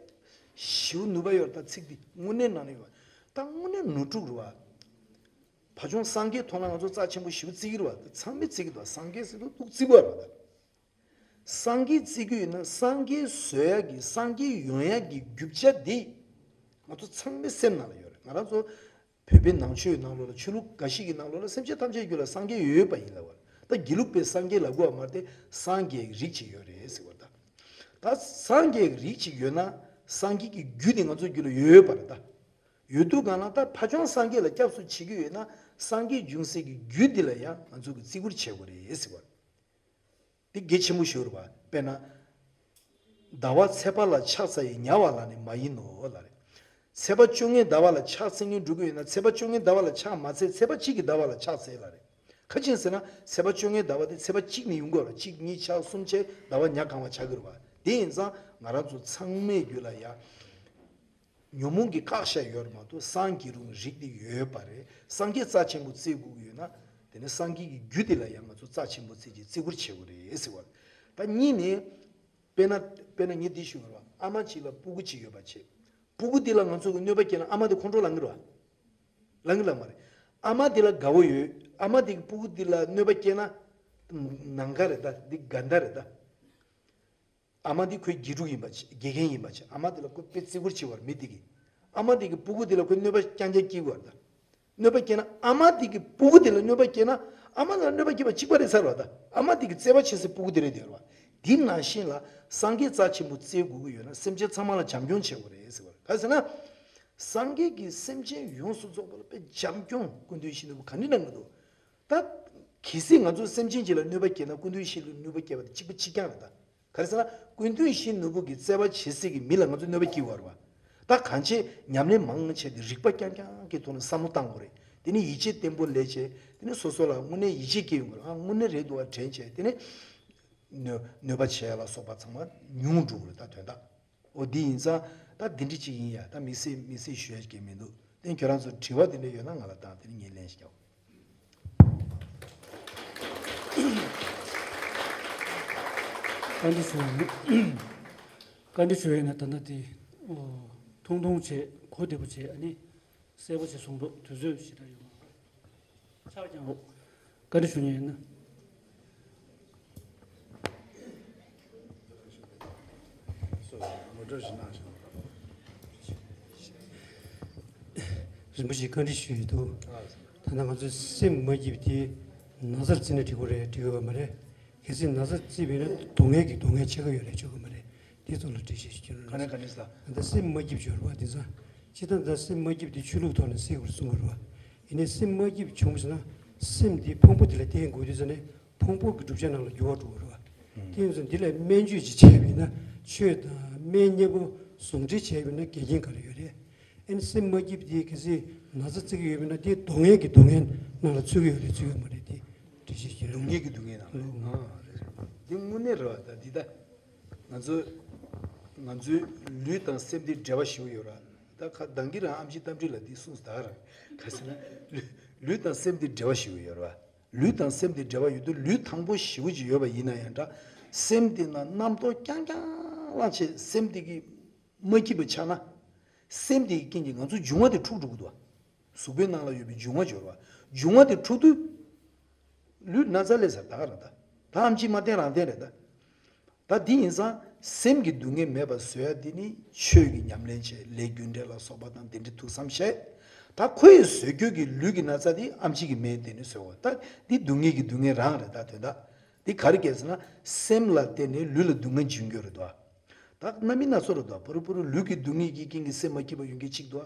ཞེ་པོ་ནུས་པ་ཡོད་རེད། ད་ཚིག་འདི་དངོས་གནས་ནང་ནས་ཡོད་པ། ད་དངོས་གནས་ནོར་འཁྲུལ་རེད་པ། ཕ་ཆུང་སངས་རྒྱས་མཐོང་ན་ང་ཚོ་རྩ་ཆེན་པོ་ཞེ་པོ་བརྩི་གི་རེད་པ། ད་ཚང་མས་བརྩི་གི་འདུག་སངས་རྒྱས་ཟེར་དུས་སྡུག་བརྩི་དགོས་རེད་པ། ད་སངས་རྒྱས་བརྩི་གི་ཡོད་ན་སངས་རྒྱས་བཟོ་ཡ་གི་སངས་རྒྱས་ཡོང་ཡ་གི་རྒྱུ་ཆ་འདི་ང་ཚོ་ཚང་མའི་སེམས་ནང་ལ་ཡོད་རེད། ང་རང་ཚོ་བོད་པའི་ནང་ཆོས་ནང་ལོགས་ལ། ཆོས་ལུགས་འགའ་ཞིག་གི་ནང་ལོགས་ལ་སེམས་ཅན་ཐམས་ཅད་རྒྱུད་ལ་སངས་རྒྱས་ཡོད་པ་ཡིན་ལབ་པ། ད་དགེ་ལུགས་པའི་སངས་རྒྱས་ལབ་དགོས་པ་མ་རེད་དེ། སངས་རྒྱས་ཀྱི་རིགས་གཅིག་ཡོད་རེད་ཟེར་བ། ད་ད་སངས་རྒྱས་ཀྱི་རིགས་གཅིག་ཡོད་ན་སངས་རྒྱས་ཀྱི་རྒྱུ་དེ་ང་ཚོ་རྒྱུད་ལ་ཡོད་པ་རེད། ད་ཡོད་དུས་གང་ལ་ད་ཕ་ཆུང་སངས་རྒྱས་ལ་སྐྱབས་སུ་མཆི་གི་ཡོད་ན་སངས་རྒྱས་འབྱུང་སའི་གི་རྒྱུ་དེ་ལ་ཡང་ང་ཚོ་གི་བརྩི་བཀུར་བྱེད་དགོས་རེད་ཟེར་བ། འདི་གལ་ཆེན་པོ་ཞིག་རེད་པ། དཔེར་ན། ཟླ་བ་ཚེས་པ་ལ་ཕྱག་འཚལ་ཡི། ཉ་བ་ལ་ནི་མ་ཡིན་ནོ་ལབ་རེད། ཚེས་པ་བཅོ་ལྔའི་ཟླ་བ་ལ་ཕྱག་འཚལ་མཁན་འགྲོ་གི་ཡོད་ན་ཚེས་པ་བཅོ་ལྔའི་ཟླ་བ་ལ་ཕྱག་མ་འཚལ། ཚེས་པ་གཅིག་གི་ཟླ་བ་ལ་ཕྱག་འཚལ་ལབ་རེད། ག་རེ་བྱས་ཟེར་ན་ཚེས་པ་བཅོ་ལྔའི་ཟླ་བ་དེ་ཚེས་པ་གཅིག་ནས་ཡོང་གི་ཡོད་རེད། གཅིག་གཉིས་ཆ་གསུམ་བྱས་ཟླ་བ་ཉ་གང་བ་ཆགས་ཀྱི་རེད་པ། དེ་ཡིན་ཙང་ང་རང་ཚོ་ཚང་མའི་རྒྱུད་ལ་ཡ། ཉོན་མོངས་ཀྱིས་བཀག་བཞག་ཡོད་རེད་མ་གཏོགས་སངས་རྒྱས་རུང་རིགས་དེ་ཡོད་པ་རེད། སངས་རྒྱས་རྩ་ཆེན་པོ་བརྩི་དགོས་ཀྱི་ཡོད་ན། དེ་ནས་སངས་རྒྱས་ཀྱི་རྒྱུ་དེ་ལ་ཡང་ང་ཚོ་རྩ་ཆེན་པོ་བརྩི་གི་བརྩི་བཀུར་བྱེད་དགོས་རེད་ཟེར་བ་རེད། ད་གཉིས་ནས། དཔེར་ན་དཔེར་ན་ངས་འདི་ཞུ་དགོས་རེད་པ། ཨ་མ་གཅིག་ལ་སྤུ་གུ་གཅིག་ཡོད་པ་བྱས། སྤུ་གུ་དེ་ལ་ང་ཚོ་གི་གནོད་པ་སྐྱེལ་ན་ཨ་མ་དེ་ཁོང་ཁྲོ་ལངས་གི་རེད་པ། ལངས་གི་ལ་མ་རེད། ཨ་མ་དེ་ལ་དགའ་བོ་ཡོད། ཨ་མ་དེ་གི་སྤུ་གུ་དེ་ལ་གནོད་པ་སྐྱེལ་ན། ནང་ཁ་རེད་ད། འདི་དགའ་ཟླ་རེད་ད། ཨ་མ་འདི་ཁོའི་དགེ་ཕྲུག་ཡིན་པ་བྱས། དགེ་རྒན་ཡིན་པ་བྱས། ཨ་མ་འདི་ལ་ཁོ་དཔེ་བརྩི་བཀུར་བྱེད་པ་རེད། མི་འདི་གིས། ཨ་མ་འདི་གི་སྤུ་གུ་འདི་ལ་ཁོས་གནོད་པ་རྐྱང་རྐྱང་སྐྱེལ་དགོས་པ་རེད་ད། གནོད་པ་སྐྱེལ་ན་ཨ་མ་འདི་གི་སྤུ་གུ་འདི་ལ་གནོད་པ་སྐྱེལ་ན་ཨ་མ་ལ་གནོད་པ་སྐྱེལ་བ་གཅིག་པ་རེད་ཚར་བ་ད། ཨ་མ་འདི་གི་བརྩེ་བ་ཆེ་སའི་སྤུ་གུ་འདི་རེད་དེ་རེད་བ། འདི་ནང་བཞིན་ལ་སངས་རྒྱས་རྩ་ཆེན་པོ་བརྩི་དགོས་ཀྱི་ཡོད་ན་སེམས་ཅན་ཚང་མ་ལ་བྱམས་སྐྱོང་བྱེད་དགོས་རེད་ཟེར་བ་རེད། ག་རེ་ཟེར་ན། སངས་རྒྱས་ཀྱིས་སེམས་ཅན་ཡོངས་སུ་རྫོགས་པ་ལ་དཔེ་བྱམས་སྐྱོང་སྐུ་མདུན་ཞལ་ནས་ག་འདྲ་གནང་གི་འདུག་ད། གལ་སྲིད་ང་ཚོ་སེམས་ཅན་གཅིག་ལ་གནོད་པ་སྐྱེལ་ན་སྐུ་མདུན་ཞལ་ནས་གནོད་པ་སྐྱེལ་བ་དེ་གཅིག་པ་གཅིག་རྐྱང་རེད་ད། ག་རེ་ཟེར་ན་སྐུ་མདུན་ཞལ་ནས་གི་བརྩེ་བ་བྱེད་སའི་གི་མི་ལ་ང་ཚོ་གནོད་པ་སྐྱེལ་བ་རེད་བ། ད་གང་བྱས་ཉམས་ལེན་མང་བྱས་ཏེ་རིག་པ་རྐྱང་རྐྱང་གི་ཐོག་ནས་བསམ་བློ་བཏང་དགོས་རེད། དེ་ནས་ཡིད་ཆེས་བརྟན་པོ་སླེབས་བྱས། དེ་ནས་སོ་སོ་ལ་དངོས་གནས་ཡིད་ཆེས་སྐྱེ་ཡོང་གི་རེད། ཨ་དངོས་གནས་རེད་འདུག་བ་དྲན་བྱས། དེ་ནས་གནོད་གནོད་པ་བྱེད་ཡ་ལ་སོགས་པ་ཚང་མ་ཉུང་འགྲོ་གི་རེད་ད། དོན་དག་འོ་འདི་ཡིན་ཙང་ད་འདི་འདྲ་ཅིག་ཡིན་ཡ། ད་དམིགས་བསལ་དམིགས་བསལ་ཞུ་ཡ་ཅིག་མི་འདུག་དེ་ཁྱོད་རང་ཚོ་དྲི་བ་དེ་འདྲ་ཡོད་ན་ང་ལ་བཏང་། དེ་ནས་ངས་ལན་ཞིག་རྒྱག་བཀའ་འདྲི་ཞུ་ཡ་ཡིན། བཀའ་འདྲི་ཞུ་ཡ་ཡིན་ན་ད་ལྟ་དེ་ཨོ་ཐུང་ཐུང་བྱས། གོ་བདེ་པོ་བྱས། ཨ་ནི་གསལ་པོ་བྱས་གསུངས་འདུག་དུས་ཚོད་ཞེ་དྲག་ཡོད་མ་རེད། ཆག་ཀྱང་རོགས། བཀའ་འདྲི་ཞུ་མཁན་ཡིན་ན། རིན་པོ་ཆེ་བཀའ་འདྲི་ཞུ་ཡི་འདུག་ད་ལྟ་ང་ཚོའི་སེམས་མ་སྐྱིད་པ་དེ་ན་ཚར་བརྩིས་ན་འགྲིག་གི་རེད། འགྲིག་གི་ཡོད་མ་རེད། གལ་སྲིད་ན་ཚ་བརྩིས་པ་ཡིན་ན་སྡུག་བསྔལ་གྱི་སྡུག་བསྔལ་ཆེ་ག་ཡོད་རེད། ཆོག་གི་མ་རེད། དེ་ཚོ་ལ་འགྲེལ་བཤད་ཞིག་བྱོས་རོགས་གནང་། ག་ནས་ག་ནས་ལ། ད་ལྟ་སེམས་མ་སྐྱིད་བྱོས་རེད་བ། དེང་སང་སྤྱིར་བཏང་ད་སེམས་མ་སྐྱིད་དེ་ཆོས་ལུགས་ཐོག་ནས་སེལ་དགོས་རེད་གསུང་གི་རེད་བ། ཡིན་ནའི་སེམས་མ་སྐྱིད་བྱུང་བ་ཟེར་ན་སེམས་དེ་ཕུང་པོ་དེ་ལ་བརྟེན་དགོས་དུས་ཙ་ནས་ཕུང་པོ་གི་བསྒྲུབ་བྱ་ནང་ལ་འགྱུར་བ་འགྲོ་གི་རེད་བ། དེ་ཡིན་ཙང་འདི་ལ་སྨན་བཅོས་ཅིག་བྱས་པ་ཡིན་ན་ཆོས་དང་སྨན་སྔོན་འགོག་ཟུང་འབྲེལ་བྱས་པ་ཡིན་ན་འགལ་རྐྱེན་ག་རེ་ཡོད་རེད། ཨ་ནི་སེམས་མ་སྐྱིད་པ་དེ་གལ་སྲིད་ན་ཚ་བརྩི་གི་ཡོད་པ་ཡིན་ན་དེ་སྡུག་བསྔལ་གྱི་སྡུག་བསྔལ་ནང་ལ་ཚུད་ཀྱི་ཡོད་རེད་ཚུད་ཡོད་མ་རེད། དེ་འགྲེལ་བཤད་ཞིག་རེད། སྡུག་བསྔལ་གྱི་སྡུག་བསྔལ་ནང་ལ། ཨང་རེད་རེད། འདི་དངོས་གནས་རེད་བ། ད་འདི་ད་ང་ཚོ་ང་ཚོའི་ལུས་དང་སེམས་འདི་འབྲེལ་བ་ཞེ་པོ་ཡོད་ར། ད་ཁ་མདང་གི་རང་ཨེམ་ཆི་རྟ་མགྲིན་ལགས་འདི་གསུངས་ད་ར། ག་ཟེར་ན་ལུས་ལུས་དང་སེམས་འདི་འབྲེལ་བ་ཞེ་པོ་ཡོད་ར། ལུས་དང་སེམས་འདི་འབྲེལ་བ་ཡོད་དུས་ལུས་ཐང་པོ་ཞེ་པོ་ཅིག་ཡོད་པ་ཡིན་ན་ཡང་འདྲ། སེམས་འདི་ན་རྣམ་རྟོག་རྐྱང་རྐྱང་ལངས་བྱས་སེམས་འདི་གི་མ་སྐྱིད་པ་ཆགས་ན། སེམས་དེའི་རྐྱེན་གྱིས་ང་ཚོ་འབྱུང་བ་དེ་འཁྲུག་འགྲོ་གི་འདུག་གཟུགས་པོའི་ནང་ལ་ཡོད་པའི་འབྱུང་བ་འབྱོར་བ། འབྱུང་བ་དེ་འཁྲུག་དུས། ལུས་ན་ཚ་ལས་ཟེར་ད་ག་རང་ད། ད་ཨམ་ཆི་མ་བསྟེན་རང་བསྟེན་རེད་ད། ད་འདི་ཡིན་ཙང་སེམས་ཀྱི་སྡུག་བསྔལ་མེད་པ་བཟོ་ཡ་འདི་ནི་ཆོས་ཀྱི་ཉམས་ལེན་བྱས། ལས་རྒྱུ་འབྲས་ལ་སོགས་པ་དང་དེ་འདྲའི་ཐུགས་བསམ་བཞེས། ད་ཁོ་ཡི་བཟོ་རྒྱུ་གི་ལུས་ཀྱི་ན་ཚ་འདི་ཨམ་ཆི་གི་སྨན་དེ་ནི་བཟོ་དགོས། ད་འདི་སྡུག་བསྔལ་གྱི་སྡུག་བསྔལ་རང་རེད། ད་དོན་དག་འདི་ག་རེ་སྐྱེས་ཟེར་ན་སེམས་ལ་བརྟེན་ནས་ལུས་ལ་སྡུག་བསྔལ་འབྱུང་རྒྱུ་རེད་དོ། ད་རྣམ་སྨིན་སྣ་ཚོགས་རེད་དོ། ཕ་རུ་ཕ་རུ་ལུས་ཀྱི་སྡུག་བསྔལ་གྱི་རྐྱེན་གྱིས་སེམས་མ་སྐྱིད་པ་ཡོང་མཁན་གཅིག་འདུག་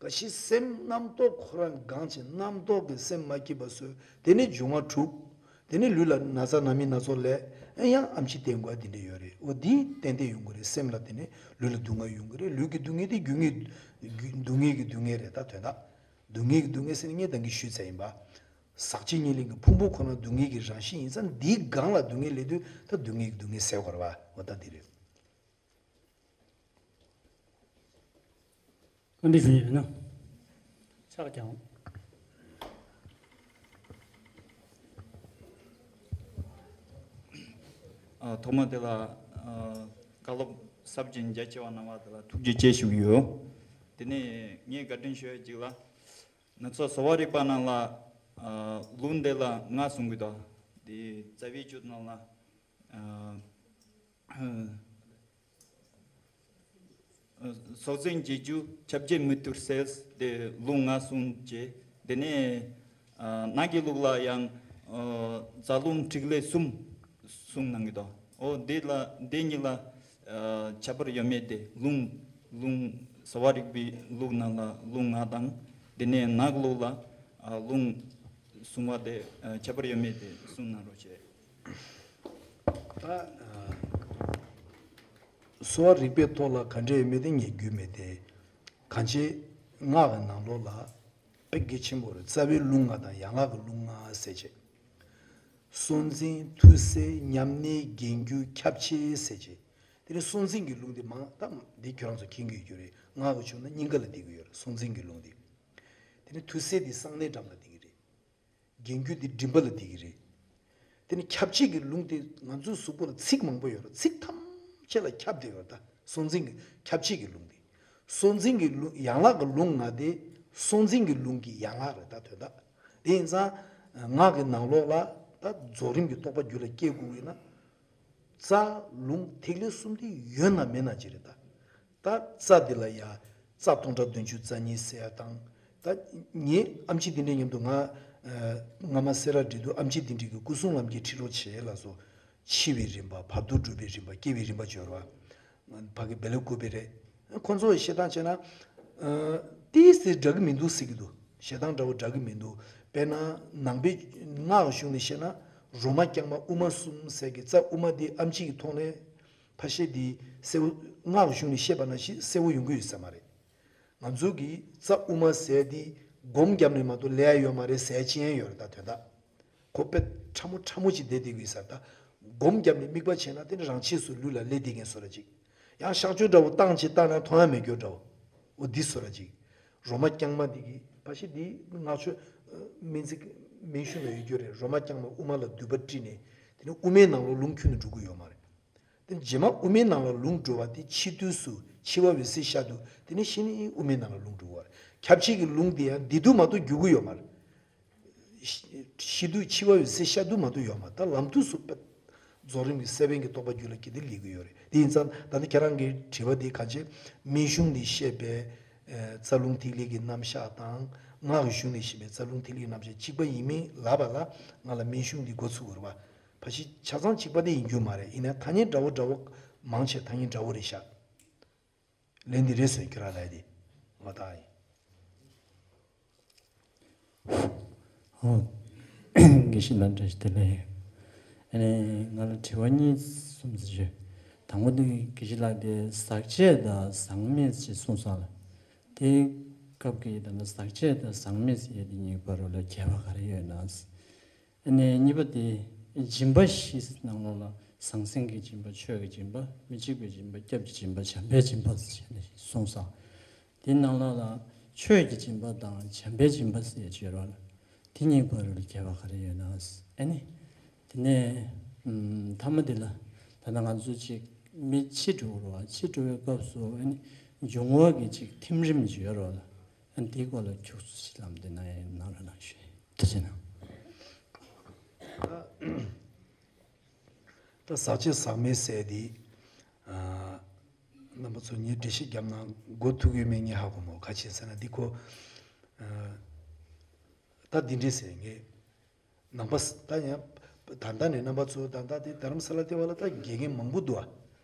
ག་ཤེད་སེམས་རྣམ་རྟོག་ཁོ་རང་འགངས་བྱས་རྣམ་རྟོག་གིས་སེམས་མ་སྐྱིད་པ་བཟོས། དེ་ནས་འབྱུང་བ་འཁྲུགས། དེ་ནས་ལུས་ལ་ན་ཚ་རྣམ་སྨིན་སྣ་ཚོགས་སླེབས། ཨེ་ཡང་ཨམ་ཆི་བསྟེན་དགོས་དེ་འདྲ་ཡོད་རེད། འོ་འདི་ཏན་ཏན་ཡོང་གི་རེད། སེམས་ལ་དེ་ནས་ལུས་ལ་སྡུག་བསྔལ་ཡོང་གི་རེད། ལུས་ཀྱི་སྡུག་བསྔལ་དེ་རྒྱུ་བསྔལ་སྡུག་བསྔལ་གྱི་སྡུག་བསྔལ་རེད། ད་དོན་དག་སྡུག་བསྔལ་གྱི་སྡུག་བསྔལ་ཟེར་ནས་ངས་ད་གིན་ཞུས་ཚར་ཡིན་པ། ཟག་བཅས་ཉེར་ལེན་གྱི་ཕུང་པོ་ཁོ་ན་སྡུག་བསྔལ་གྱི་རང་བཞིན་ཡིན་ཙང་འདིའི་སྒང་ལ་སྡུག་བསྔལ་སླེབས་དུས་ད་སྡུག་བསྔལ་གྱི་སྡུག་བསྔལ་སེལ་དགོས་རེད་པ། འོ་ད་འདི་རེད། བཀའ་འདྲི་ཞུ་ཡས་ཡོད་ན། ཕྱག་བརྐྱངས། ཨ། ཐོག་མ་དེ་ལ། ཨ། བཀའ་སློབ་ཟབ་ཅིང་རྒྱ་ཆེ་བ་གནང་བ་དེ་ལ་ཐུགས་རྗེ་ཆེ་ཞུ་གི་ཡོད། དེ་ནས་ངས་བཀའ་དྲིན་ཞུ་ཡ་གཅིག་ལ། ང་ཚོ་གསོ་བ་རིག་པ་ནང་ལ། ཨ། ལུང་དེ་ལ་ལྔ་གསུང་གི་འདུག་དེ་རྩ་བའི་བཅུ་ནང་ལ། ཨ། ཨ། སྲོག་འཛིན་བརྒྱད་ཅུ་ཁྱབ་བྱེད་མི་ཐུར་སེལ་དེ་ལུང་ལྔ་གསུངས་རྗེས། དེ་ནས། ཨ། ནགས་ཀྱི་ལུགས་ལ་ཡང་། ཨ། རྫ་ལུང་ཐིག་ལེ་གསུམ་གསུངས་གནང་གི་འདུག་འོ་དེ་ལ་དེ་གཉིས་ལ། ཨ། ཁྱད་པར་ཡོད་མེད་དེ་ལུང་ལུང་གསོ་བ་རིག་པའི་ལུགས་ནང་ལ་ལུང་ལྔ་དང་། དེ་ནས་ནགས་ལུགས་ལ། ཨ། ལུང་གསུམ་པ་དེ། ཨ། ཁྱད་པར་ཡོད་མེད་དེ་གསུངས་གནང་རོགས་བྱེད། ད། ཨ། གསོ་བ་རིག་པའི་ཐོག་ལ་ག་འདྲ་ཡོད་མེད་དེ་ངས་རྒྱུས་མེད་དེ། གང་ཅི་སྔགས་ཀྱི་ནང་ལོགས་ལ་དཔེ་གལ་ཆེན་པོ་རེད། རྩ་བའི་ལུང་ལྔ་དང་ཡན་ལག་གི་ལུང་ལྔ་ཟེར་བྱས། སྲོག་འཛིན། ཐུར་སེལ། ཉམས་ལེན། རྒྱན་རྒྱུ། ཁྱབ་བྱེད་ཟེར་བྱས། དེ་ནས་སྲོག་འཛིན་གྱི་ལུང་དེ་མང་དག་འདི་ཁྱོད་རང་ཚོ་མཁྱེན་གྱི་ཡོད་རྒྱུ་རེད། སྔགས་ཀྱི་ཕྱོགས་ན་སྙིང་ག་ལ་བསྡད་ཀྱི་ཡོད་རེད། སྲོག་འཛིན་གྱི་ལུང་དེ། དེ་ནས་ཐུར་སེལ་དེ་གསང་གནས་འགྲམ་ལ་བསྡད་ཀྱི་རེད། རྒྱན་རྒྱུ་དེ་མགྲིན་པ་ལ་བསྡད་ཀྱི་རེད། དེ་ནི་ཁྱབ་བྱེད་ཀྱི་ལུང་དེ་ང་ཚོའི་གཟུགས་པོ་ལ་ཚིགས་མང་པོ་ཡོད་རེད། ཚིགས་ཐམས་ཅད་ལ་ཁྱབ་བསྡད་ཡོད་རེད། ད་སྲོག་འཛིན་གྱི་ཁྱབ་བྱེད་ཀྱི་ལུང་དེ། སྲོག་འཛིན་གྱི་ལུང་། ཡན་ལག་གི་ལུང་ལྔ་དེ་སྲོག་འཛིན་གྱི་ལུང་གི་ཡན་ལག་རེད། ད་དོན་དག་དེ་ཡིན་ཙང་། སྔགས་ཀྱི་ནང་ལོགས་ལ་ད་རྫོགས་རིམ་གྱི་རྟོགས་པ་རྒྱུད་ལ་སྐྱེ་དགོས་ཡོད་ན། རྩ་ལུང་ཐིག་ལེ་གསུམ་དེ་ཡོད་ན་མེད་ན་ཅི་རེད་ད། ད་རྩ་འདི་ལ་ཡ་རྩ་སྟོང་ཕྲག་བདུན་ཅུ་རྩ་གཉིས་ཟེར་ཡ་དང་། ད་ངའི་ཨེམ་ཆི་འདི་འདྲའི་མཉམ་དུ་ང་། ཨ། སྔ་མ་སེ་ར་འབྲི་དུས་ཨེམ་ཆི་འདི་འདྲའི་གི་སྐུ་གསུང་ལམ་གྱི་ཁྲིད་རོགས་བྱེད་ལ་སོགས། འཆི་བའི་རིམ་པ། བར་དོ་སྒྲུབ་པའི་རིམ་པ། སྐྱེ་བའི་རིམ་པ་སྦྱོར་བ། ཕ་གི་བེ་ལེ་ཀུ་པེ་རེད། ཁོང་ཚོ་བཤད་སྟངས་བྱས་ན། ཨ། ཏིས་ཏིས་འདྲ་གི་མི་འདུག་ཟེར་གི་འདུག་བཤད་སྟངས་འདྲ་བོ་འདྲ་གི་མི་འདུག་དཔེར་ན་ནང་པའི་སྔགས་གཞུང་ནས་བཤད་ན། རོ་མ་རྐྱང་མ་དབུ་མ་གསུམ་ཟེར་གི། རྩ་དབུ་མ་འདི་ཨེམ་ཆི་གི་ཐོག་ནས། ཕ་ཤེ་འདི་གསལ་བོ། སྔགས་གཞུང་ནས་བཤད་པ་ནང་བཞིན་གསལ་བོ་ཡོང་གི་ཡོད་ས་མ་རེད། ང་ཚོ་གིས་རྩ་དབུ་མ་ཟེར་འདི་སྒོམ་བརྒྱབ་ནས་མ་གཏོགས་ལས་ཡ་ཡོད་མ་རེད། ཟེར་ཡ་ཅི་ཡང་ཡོད་རེད། ད་དོན་དག་ཁོ་དཔེ་ཕྲ་མོ་ཕྲ་མོ་ཅིག་བསྡད་བསྡད་ཀྱི་ཡོད་ས་རེད། ད་སྒོམ་བརྒྱབ་ནས་དམིགས་པ་བྱས་ན་དེ་ནི་རང་ཆས་སུ་ལུས་ལ་ལས་བསྡད་མཁན་བཟོ་འདྲ་ཅིག་ཡང་གཤག་བཅོས་འདྲ་བོ་བཏང་བྱས་བཏང་ན་མཐོང་ཡ་མེད་རྒྱུ་འདྲ་བོ། འོ་འདི་བཟོ་འདྲ་ཅིག་རོ་མ་རྐྱང་མ་འདི་གི་ཕ་ཤེ་འདི་སྔགས་ཆོས། ཨ། སྨན་རྩིས་སྨན་གཞུང་ལ་ཡོད་རྒྱུ་རེད། རོ་མ་རྐྱང་མ་དབུ་མ་ལ་མདུད་པ་དཀྲིས་ནས། དེ་ནས་དབུ་མའི་ནང་ལོགས་ལུང་ཁྱོན་ནས་འགྲོ་གི་ཡོད་མ་རེད། དེ་རྗེས་མ་དབུ་མའི་ནང་ལ་ལུང་འགྲོ་བ་དེ་འཆི་དུས་སུ་འཆི་བ་འོད་གསལ་ཤར་དུས། དེ་ནས་གཞི་ནས་དབུ་མའི་ནང་ལ་ལུང་འགྲོ་བ་རེད། ཁྱབ་བྱེད་ཀྱི་ལུང་དེ་ཡང་འདི་དུས་མ་གཏོགས་འགྱུར་གྱི་ཡོད་མ་རེད། ཤི་ཤི་དུས་འཆི་བ་འོད་གསལ་ཤར་དུས་མ་གཏོགས་ཡོད་མ་རེད། ད་ལམ་དུས་སུ་རྫོགས་རིམ་གྱི་སད་པན་གྱི་རྟོགས་པ་རྒྱུད་ལ་སྐྱེས་ཏེ་སླེབས་ཀྱི་ཡོད་རེད། དེ་ཡིན་ཙང་ད་ནི་ཁྱེད་རང་གི་དྲི་བ་དེ་གང་ཅི་སྨན་གཞུང་ནས་བཤད་པའི། ཨ། རྩ་རླུང་ཐིག་ལེ་གི་རྣམ་གཞག་དང་། སྔགས་ཀྱི་གཞུང་ནས་བཤད་པའི་རྩ་རླུང་ཐིག་ལེ་གི་རྣམ་གཞག་གཅིག་པ་ཡིན་མིན་ལབ་པ་ལ་ང་ལ་སྨན་གཞུང་འདི་འགོ་ཚུགས་དགོས་རེད་པ། ཕ་ཤེ་ཆ་ཚང་གཅིག་པ་དེ་ཡིན་རྒྱུ་མ་རེད། ཡིན་ན་ཐ་སྙད་འདྲ་བོ་འདྲ་བོ་མང་ཆེ་ཐ་སྙད་འདྲ་བོ་རེད་ཤག་ལན་འདི་རེད་ཟེར། ཁྱོད་རང་ལབ་དེ་ང་ད་ཡིན། ཨོ། དགེ་བཤེས་ལགས་བཀྲ་ཤིས་བདེ་ལེགས། ཨ་ནི་ང་ལ་དྲི་བ་གཉིས་གསུམ་ཙམ་ཞུ། དང་པོ་དེ་དགེ་བཤེས་ལགས་དེ་ཟག་བཅས་དང་ཟག་མེད་ཅེས་གསུངས་སོང་ལ། དེའི་སྐབས་ཀྱི་ད་ལྟ་ཟག་བཅས་དང་ཟག་མེད་ཟེར་ཡས་དེ་གཉིས་བར་ལ་ཁྱད་པར་ག་རེ་ཡོད་ན། ཨ་ནི་གཉིས་པ་དེ་སྦྱིན་པ་བཞི་ནང་ལོགས་ལ་ཟང་ཟིང་གི་སྦྱིན་པ། ཆོས་ཀྱི་སྦྱིན་པ། མི་འཇིགས་པའི་སྦྱིན་པ། སྐྱབས་ཀྱི་སྦྱིན་པ། བྱམས་པའི་སྦྱིན་པ་ཟེར་ནས་གསུངས་སོང་། དེའི་ནང་ལོགས་ལ་ཆོས་ཀྱི་སྦྱིན་པ་དང་བྱམས་པའི་སྦྱིན་པ་ཟེར་བརྗོད་རོགས་ལ། དེ་གཉིས་བར་ལ་ཁྱད་པར་ག་རེ་ཡོད་ན། ཨ་ནི། དེ་ནས་ཨམ། མཐའ་མ་དེ་ལ་ད་ལྟ་ང་ཚོ་གཅིག་མི་འཆི་འགྲོ་གི་རེད་པ། འཆི་འགྲོ་བའི་སྐབས་སུ་ཨ་ནི་འབྱུང་བ་གི་གཅིག་ཐིམ་རིམ་ཅིག་ཡོད་རེད་པ། ཨ་ནི་དེའི་སྐོར་ལ་ཁྱུག་ཙམ་ཞིག་ལམ་དེ་ན་ཡང་གནང་རོགས་གནང་ཞུ། ཐུགས་རྗེ་གནང་། ད་ཟག་བཅས་ཟག་མེད་ཟེར་དེ། ཨ། རྣམ་པ་ཚོ་ངས་འགྲེལ་བཤད་བརྒྱབ་ན་གོ་ཐུབ་ཀྱི་ཡོད་མེད་ངས་ཧ་གོ་མ་སོང་། ག་ཅི་ཟེར་ན་འདི་ཁོ། ཨ། ད་འདི་འདྲས་ཟེར། ངས་ནང་པ་ད་ཡང་ད་ལྟ་ནས་རྣམ་པ་ཚོ་ད་ལྟ་དེ་རྡ་རམ་ས་ལ་དེ་བ་ལ་ད་དགེ་རྒན་མང་པོ་འདུག་ཨ།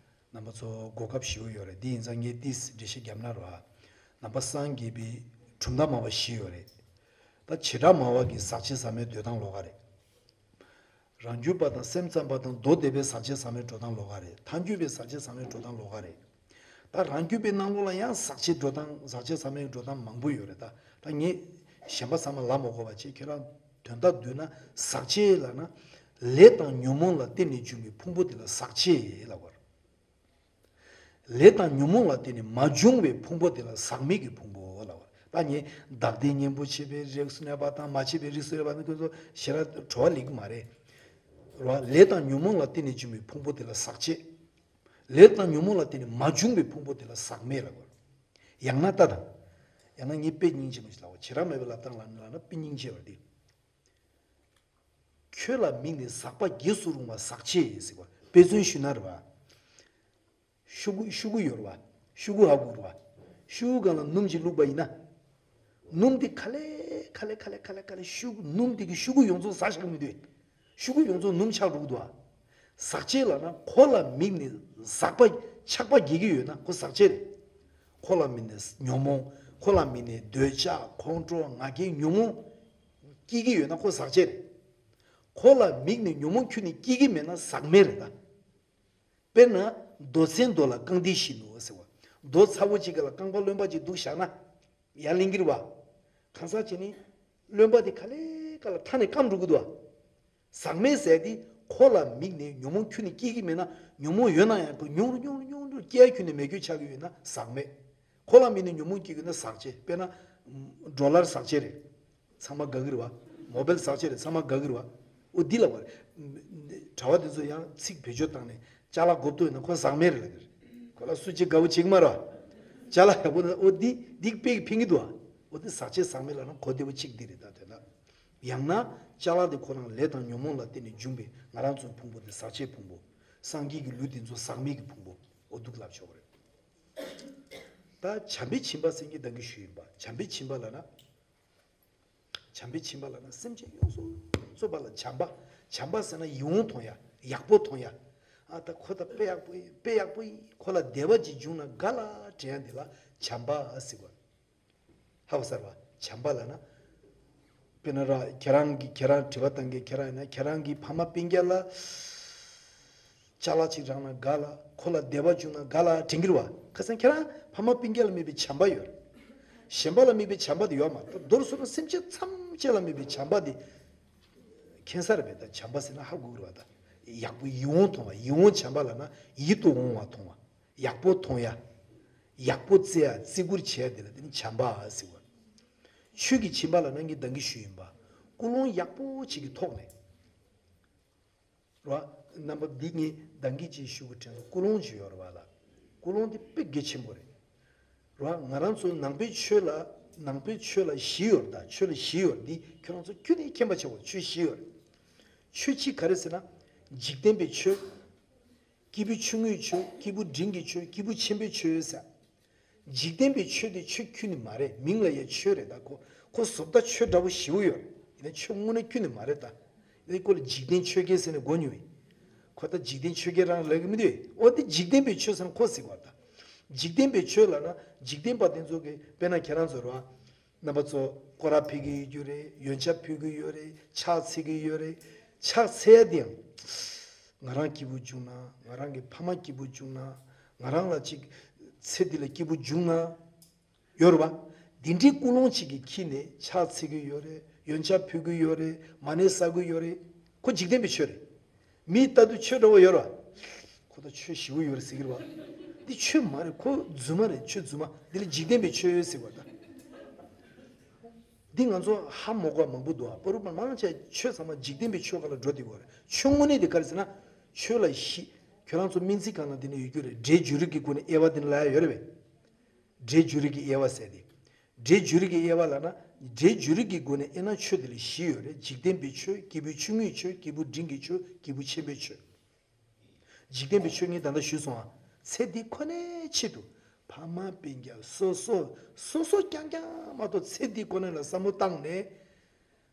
རྣམ་པ་ཚོ་གོ་སྐབས་ཞེ་པོ་ཡོད་རེད། འདི་ཡིན་ཙང་ངས་ཏིས་འགྲེལ་བཤད་བརྒྱབ་ན་རོ། ཨ། ནང་པ་སངས་རྒྱས་པའི་གྲུབ་མཐའ་སྨྲ་བ་བཞི་ཡོད་རེད། ད་བྱེ་བྲག་སྨྲ་བ་གི་ཟག་བཅས་ཟག་མེད་འདོད་སྟངས་ལོགས་ཀ་རེད། རང་རྒྱུད་པ་དང་སེམས་ཙམ་པ་དང་མདོ་སྡེ་པའི་ཟག་བཅས་ཟག་མེད་འགྲོ་སྟངས་ལོགས་ཀ་རེད། ཐལ་འགྱུར་བའི་ཟག་བཅས་ཟག་མེད་འགྲོ་སྟངས་ལོགས་ཀ་རེད། ད་རང་རྒྱུད་པའི་ནང་ལོགས་ལ་ཡང་ཟག་བཅས་འགྲོ་སྟངས། ཟག་བཅས་ཟག་མེད་འགྲོ་སྟངས་མང་པོ་ཡོད་རེད། ད་ད་ངས་གཞན་པ་ཚང་མ་ལབ་མ་དགོས་པ་བྱས། ཁྱེད་རང་དོན་དག་བསྡུས་ན་ཟག་བཅས་ལབ་ན་ལས་དང་ཉོན་མོངས་ལ་བརྟེན་ནས་བྱུང་བའི་ཕུང་པོ་དེ་ལ་ཟག་བཅས་ལབ་དགོས་རེད། ལས་དང་ཉོན་མོངས་ལ་བརྟེན་ནས་མ་བྱུང་བའི་ཕུང་པོ་དེ་ལ་ཟག་མེད་ཀྱི་ཕུང་པོ་ལབ་པ། ད་ངས་བདག་ལྟའི་གཉེན་པོ་བྱས་པའི་རིགས་སུ་གནས་པ་དང་མ་བྱས་པའི་རིགས་སུ་གནས་པ་ནི་ཁོ་ཚོ་ཞེ་དྲག་བྲོ་བ་ལེན་གྱི་མ་རེད། རེད་བ། ལས་དང་ཉོན་མོངས་ལ་བརྟེན་ནས་བྱུང་བའི་ཕུང་པོ་དེ་ལ་ཟག་བཅས། ལས་དང་ཉོན་མོངས་ལ་བརྟེན་ནས་མ་བྱུང་བའི་ཕུང་པོ་དེ་ལ་ཟག་མེད་ལབ་དགོས། ཡང་ན་ལྟ་དང་། ཡང་ན་ངས་དཔེ་སྙིང་རྗེ་མོ་ཞིག་ལབ་པ། བྱེ་བྲག་སྨྲ་བའི་ལབ་སྟངས་ལ་ནི་ལབ་ན་དཔེ་སྙིང་རྗེ་བ་འདི། ཁྱོད་ལ་དམིགས་ནས་ཟག་པ་རྒྱས་སུ་རུང་བ་ཟག་བཅས་ཟེར་བ། དཔེ་མཚོན་ཞུས་ན་རེད་བ། ཤུ་གུ་ཤུ་གུ་ཡོད་རེད་བ། ཤུ་གུ་ཧ་གོ་རེད་བ། ཤུ་གུ་སྒང་ལ་སྣུམ་ཅིག་བླུགས་པ་ཡིན་ན། སྣུམ་དེ་ག་ལེ་ག་ལེ་ག་ལེ་ག་ལེ་ག་ལེ་ཤུ་གུ་སྣུམ་དེ་གི་ཤུ་གུ་ཡོངས་རྫོགས་ཟ་བཞག་གི་མི་འདུག་ཤུ་གུ་ཡོངས་རྫོགས་སྣུམ་ཆགས་འགྲོ་གི་འདུག་བ། ཟག་བཅས་ལབ་ན་ཁོ་ལ་དམིགས་ནས་ཟག་པ་ཆགས་པ་རྒྱས་ཀྱི་ཡོད་ན་ཁོ་ཟག་བཅས་རེད། ཁོ་ལ་དམིགས་ནས་ཉོན་མོངས། ཁོ་ལ་དམིགས་ནས་འདོད་ཆགས་ཁོང་ཁྲོ་ང་རྒྱལ་ཉོན་མོངས་སྐྱེ་གི་ཡོད་ན་ཁོ་ཟག་བཅས་རེད། ཁོ་ལ་དམིགས་ནས་ཉོན་མོངས་ཁྱོན་ནས་སྐྱེ་གི་མེད་ན་ཟག་མེད་རེད་ད། དཔེར་ན། རྡོ་ཚོན་རྡོ་ལ་རྐང་མཐིལ་བཞིན་དུ་ཟེར་བ། རྡོ་ཚ་པོ་གཅིག་ག་ལ་རྐང་པ་རློན་པ་གཅིག་འདུག་བཞག་ན། ཡར་ལེན་གྱི་རེད་བ། གང་ཟག་གཅིག་ནི། རློན་པ་དེ་ག་ལེ་ག་ལ་མཐའ་ནས་སྐམ་འགྲོ་གི་འདུག་བ། ཟག་མེད་ཟེར་དེ་ཁོ་ལ་དམིགས་ནས་ཉོན་མོངས་ཁྱོན་ནས་སྐྱེ་གི་མེད་ན། ཉོན་མོངས་ཡོད་ན་ཡང་ཁོ་ཉུང་རུ་ཉུང་རུ་ཉུང་རུ་སྐྱེ་ཡ་ཁྱོན་ནས་མེད་ཁྱོན་ཆགས་ཀྱི་ཡོད་ན་ཟག་མེད། ཁོ་ལ་དམིགས་ནས་ཉོན་མོངས་སྐྱེ་གི་ན་ཟག་བཅས། དཔེར་ན། ཌོ་ལར་ཟག་བཅས་རེད། ཚང་མ་དགའ་གི་རེད་བ། མོ་བེལ་ཟག་བཅས་རེད། ཚང་མ་དགའ་གི་རེད་བ། འོ་འདི་ལ་བ་རེད། གྲྭ་པ་དེ་ཚོ་ཡང་ཚིག་བེད་སྤྱོད་བཏང་ནས་ཅ་ལག་གོ་བཏུ་ཡིན་ན་ཁོ་ཟག་མེད་རེད་ལབ་གི་རེད། ཁོ་ལ་སུ་གཅིག་དགའ་བོ་བྱེད་ཀྱི་མ་རེད་བ། ཅ་ལག་ཡག་པོ་ན་འོ་འདི་འདི་དཔེ་ཕན་གི་འདུག་བ། འོ་འདི་ཟག་བཅས་ཟག་མེད་ལབ་ན་གོ་བདེ་བོ་གཅིག་འདི་རེད་ད་དོན་དག་ཡང་ན་ཅ་ལག་དེ་ཁོ་རང་ལས་དང་ཉོན་མོངས་ལ་བརྟེན་ནས་བྱུང་བའི་ང་རང་ཚོའི་ཕུང་པོ་དེ་ཟག་བཅས་ཕུང་པོ། སངས་རྒྱས་ཀྱི་ལུས་དེ་ཚོ་ཟག་མེད་ཀྱི་ཕུང་པོ། འོ་འདུག་ལབ་ཆོག་གི་རེད། ད་བྱམས་པའི་སྦྱིན་པ་ཟེར་མཁན་ད་གིན་ཞུས་ཡིན་པ། བྱམས་པའི་སྦྱིན་པ་ལབ་ན། བྱམས་པའི་སྦྱིན་པ་ལབ་ན་སེམས་ཅན་ཡོངས་སུ་རྫོགས་པ་ལ་བྱམས་པ། བྱམས་པ་ཟེར་ན་ཡིད་འོང་མཐོང་ཡ། ཡག་པོ་མཐོང་ཡ། ཨ་ད་ཁོ་ད་དཔེ་ཡག་པོ་ཡིན། དཔེ་ཡག་པོ་ཡིན། ཁོ་ལ་བདེ་བ་ཅིག་བྱུང་ན་དགའ་ལ་དྲན་ཡ་འདི་ལ་བྱམས་པ་ཟེར་བ། ཧ་གོ་སོང་བ། བྱམས་པ་ལབ་ན། དཔེར་ན་ར་ཁྱེད་རང་གི་ཁྱེད་རང་དྲི་བ་བཏང་མཁན་ཁྱེད་རང་ཡིན་ན་ཁྱེད་རང་གི་ཕ་མ་སྤུན་ཀྱག་ལ། ཅ་ལག་ཅིག་རག་ན་དགའ་ལ། ཁོ་ལ་བདེ་བ་བྱུང་ན་དགའ་ལ་དྲན་གྱི་རེད་བ། ཁ་སང་ཁྱེད་རང་ཕ་མ་སྤུན་ཀྱག་ལ་དམིགས་པའི་བྱམས་པ་ཡོད་རེད། གཞན་པ་ལ་དམིགས་པའི་བྱམས་པ་དེ་ཡོད་མ་རེད། མདོར་བསྡུས་ན་སེམས་ཅན་ཐམས་ཅད་ལ་དམིགས་པའི་བྱམས་པ་དེ། མཁྱེན་ས་རེད་པས། ད་བྱམས་པ་ཟེར་ན་ཧ་གོ་གི་རེད་བ། ད་ཡག་པོ་ཡིད་འོང་མཐོང་བ། ཡིད་འོང་བྱམས་པ་ལབ་ན་ཡིད་དུ་འོང་བ་མཐོང་བ། ཡག་པོ་མཐོང་ཡ། ཡག་པོ་བརྩི་ཡ་བརྩི་བཀུར་བྱེད་ཡ་དེ་ལ་དེ་ནི་བྱམས་པ་ཟེར་བ། ཆོས་ཀྱི་སྦྱིན་པ་ལབ་ན་ངས་ད་གིན་ཞུས་ཡིན་པ། ཀུན་སློང་ཡག་པོ་ཅིག་གི་ཐོག་ནས། རོ། རྣམ་པ་འདི་ངས་ད་གིན་ཅིག་ཞུ་གི་དྲན་སོང་། ཀུན་སློང་ཅིག་ཡོད་རེད་བ་ལ། ཀུན་སློང་དེ་དཔེ་གལ་ཆེན་པོ་རེད། རོ། ང་རང་ཚོ་ནང་པའི་ཆོས་ལ། ནང་པའི་ཆོས་ལ་བཞི་ཡོད་རེད། ད་ཆོས་ལ་བཞི་ཡོད་རེད། འདི་ཁྱོད་རང་ཚོ་ཁྱོན་ནས་མཁྱེན་པ་བྱེད་དགོས། ཆོས་བཞི་ཡོད་རེད། ཆོས་གཅིག་ག་རེ་ཟེར་ན། འཇིག་རྟེན་པའི་ཆོས། སྐྱེས་བུ་ཆུང་ངུའི་ཆོས། སྐྱེས་བུ་འབྲིང་གི་ཆོས། སྐྱེས་བུ་ཆེན་པོའི་ཆོས་ཟེར། འཇིག་རྟེན་པའི་ཆོས་དེ་ཆོས་ཁྱོན་ནས་མ་རེད། མིང་ལ་ཡ་ཆོས་རེད། ད་ཁོ་ཁོ་བཟོ་ལྟ་ཆོས་འདྲ་བོ་ཞེ་པོ་ཡོད་རེད། ཡིན་ན་ཆོས་དངོས་གནས་ཁྱོན་ནས་མ་རེད། ད་ཡིན་ན་ཁོ་ལ་འཇིག་རྟེན་ཆོས་རྒྱལ་ཟེར་ནས་གོ་མྱོང་བས། ཁོ་ད་འཇིག་རྟེན་ཆོས་རྒྱལ་རང་ལབ་ཀྱི་མི་འདུག་འོ་དེ་འཇིག་རྟེན་པའི་ཆོས་ཟེར་ན་ཁོ་ཟེར་བ། ད་འཇིག་རྟེན་པའི་ཆོས་ལབ་ན་འཇིག་རྟེན་པ་དེ་ཚོ་གི། དཔེར་ན་ཁྱེད་རང་ཚོ་རོ། རྣམ་པ་ཚོ། སྐོར་ར་ཕེབས་ཀྱི་ཡོད་རྒྱུ་རེད། ཡོན་ཆབ་ཕུལ་གྱི་ཡོད་རེད། ཕྱག་འཚལ་གྱི་ཡོད་རེད། ཕྱག་འཚལ་ཡ་དེ་ཡང་། ང་རང་སྐྱིད་པོ་བྱུང་ན། ང་རང་གི་ཕ་མ་སྐྱིད་པོ་བྱུང་ན། ང་རང་ལ་ཅིག་ཚེ་འདི་ལ་སྐྱིད་པོ་བྱུང་ན། ཡོད་རེད་བ། འདི་འདྲའི་ཀུན་སློང་ཅིག་གི་ཁྱི་ནས་ཕྱག་འཚལ་གྱི་ཡོད་རེད། ཡོན་ཆབ་ཕུལ་གྱི་ཡོད་རེད། མ་ཎི་བསག་གི་ཡོད་རེད། ཁོ་འཇིག་རྟེན་པའི་ཆོས་རེད། མི་ལྟ་དུས་ཆོས་འདྲ་བོ་ཡོད་རེད་བ། ཁོ་ད་ཆོས་ཞེ་པོ་ཡོད་རེད་ཟེར་གྱི་རེད་བ། འདི་ཆོས་མ་རེད། ཁོ་རྫུན་མ་རེད། ཆོས་རྫུན་མ། འདི་ལ་འཇིག་རྟེན་པའི་ཆོས་ཟེར་བ་ད། འདི་ང་ཚོ་ཧ་མ་གོ་བ་མང་པོ་འདུག་ཨ། བར་དུ་མང་ཆེ་ཆོས་ཚང་མ་འཇིག་རྟེན་པའི་ཆོས་སྒང་ལ་འགྲོ་བསྡད་ཡོད་རེད། ཆོས་དངོས་གནས་དེ་ག་རེ་ཟེར་ན། ཆོས་ལ་བཞི། ཁྱོད་རང་ཚོ་སྨན་རྩིས་ཁང་ནང་དེ་ནས་ཡོད་རྒྱུ་རེད། འབྲས་བྱུ་རུ་གི་སྒོ་ནས་དབྱེ་བ་དེ་ནས་ལབ་ཡ་ཡོད་རེད་པས། འབྲས་བྱུ་རུ་གི་དབྱེ་བ་ཟེར་ཏེ། འབྲས་བྱུ་རུ་གི་དབྱེ་བ་ལབ་ན། འབྲས་བྱུ་རུ་གི་སྒོ་ནས་དབྱེ་ན་ཆོས་དེ་ལ་བཞི་ཡོད་རེད། འཇིག་རྟེན་པའི་ཆོས། སྐྱེས་བུ་ཆུང་ངུའི་ཆོས། སྐྱེས་བུ་འབྲིང་གི་ཆོས། སྐྱེས་བུ་ཆེན་པོའི་ཆོས། འཇིག་རྟེན་པའི་ཆོས་ངས་ད་ལྟ་ཞུས་སོང་ཨ། ཚེ་འདི་ཁོ་ནའི་ཆེད་དུ། ཕ་མ་སྤུན་ཀྱག་སོ་སོ། སོ་སོ་རྐྱང་རྐྱང་མ་གཏོགས་ཚེ་འདི་ཁོ་ན་ལ་བསམ་བློ་བཏང་ནས།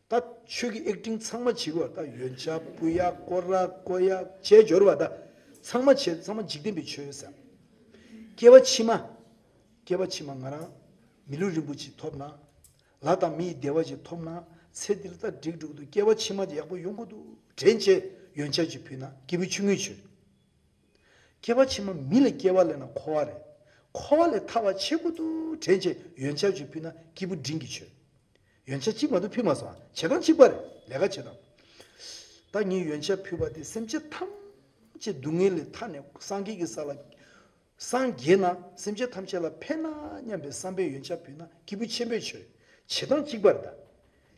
ད་ཆོས་ཀྱི་ཨེག་ཊིང་ཚང་མ་བྱེད་དགོས་པ། ད་ཡོན་ཆབ་ཕུལ་ཡ། སྐོར་ར་བསྐོར་ཡ། བྱས་འབྱོར་བ་ད། ཚང་མ་བྱས། ཚང་མ་འཇིག་རྟེན་པའི་ཆོས་ཟེར། སྐྱེ་བ་ཕྱི་མ། སྐྱེ་བ་ཕྱི་མ་ང་རང་མི་ལུས་རིན་པོ་ཆེ་ཐོབ་ན། ལྷ་དང་མི་ཡི་བདེ་བ་ཅིག་ཐོབ་ན། ཚེ་འདི་ལ་ད་འགྲིག་འགྲོ་གི་འདུག་སྐྱེ་བ་ཕྱི་མ་དེ་ཡག་པོ་ཡོང་གི་འདུག་དྲན་བྱས་ཡོན་ཆབ་ཅིག་ཕུལ་ན་སྐྱེས་བུ་ཆུང་ངུའི་ཆོས། སྐྱེ་བ་ཕྱི་མ་མི་ལ་སྐྱེ་བ་ལེན་ན་འཁོར་བ་རེད། འཁོར་བ་ལས་ཐར་བ་བྱེད་དགོས་འདུག་དྲན་བྱས་ཡོན་ཆབ་ཅིག་ཕུལ་ན་སྐྱེས་བུ་འབྲིང་གི་ཆོས། ཡོན་ཆབ་གཅིག་མ་གཏོགས་ཕུལ་མ་སོང་། བྱེད་སྟངས་གཅིག་པ་རེད། ལས་ཀ་བྱེད་སྟངས། ད་ངས་ཡོན་ཆབ་ཕུལ་བ་དེ་སེམས་ཅན་ཐམས་ཅད་སྡུག་བསྔལ་ལས་ཐར་ནས་སངས་རྒྱས་ཀྱི་ས་ལ། སངས་རྒྱས་ན་སེམས་ཅན་ཐམས་ཅད་ལ་ཕན་ན་སྙམ་པའི་བསམ་པའི་ཡོན་ཆབ་ཕུལ་ན་སྐྱེས་བུ་ཆེན་པོའི་ཆོས། བྱེད་སྟངས་གཅིག་པ་རེད་ད།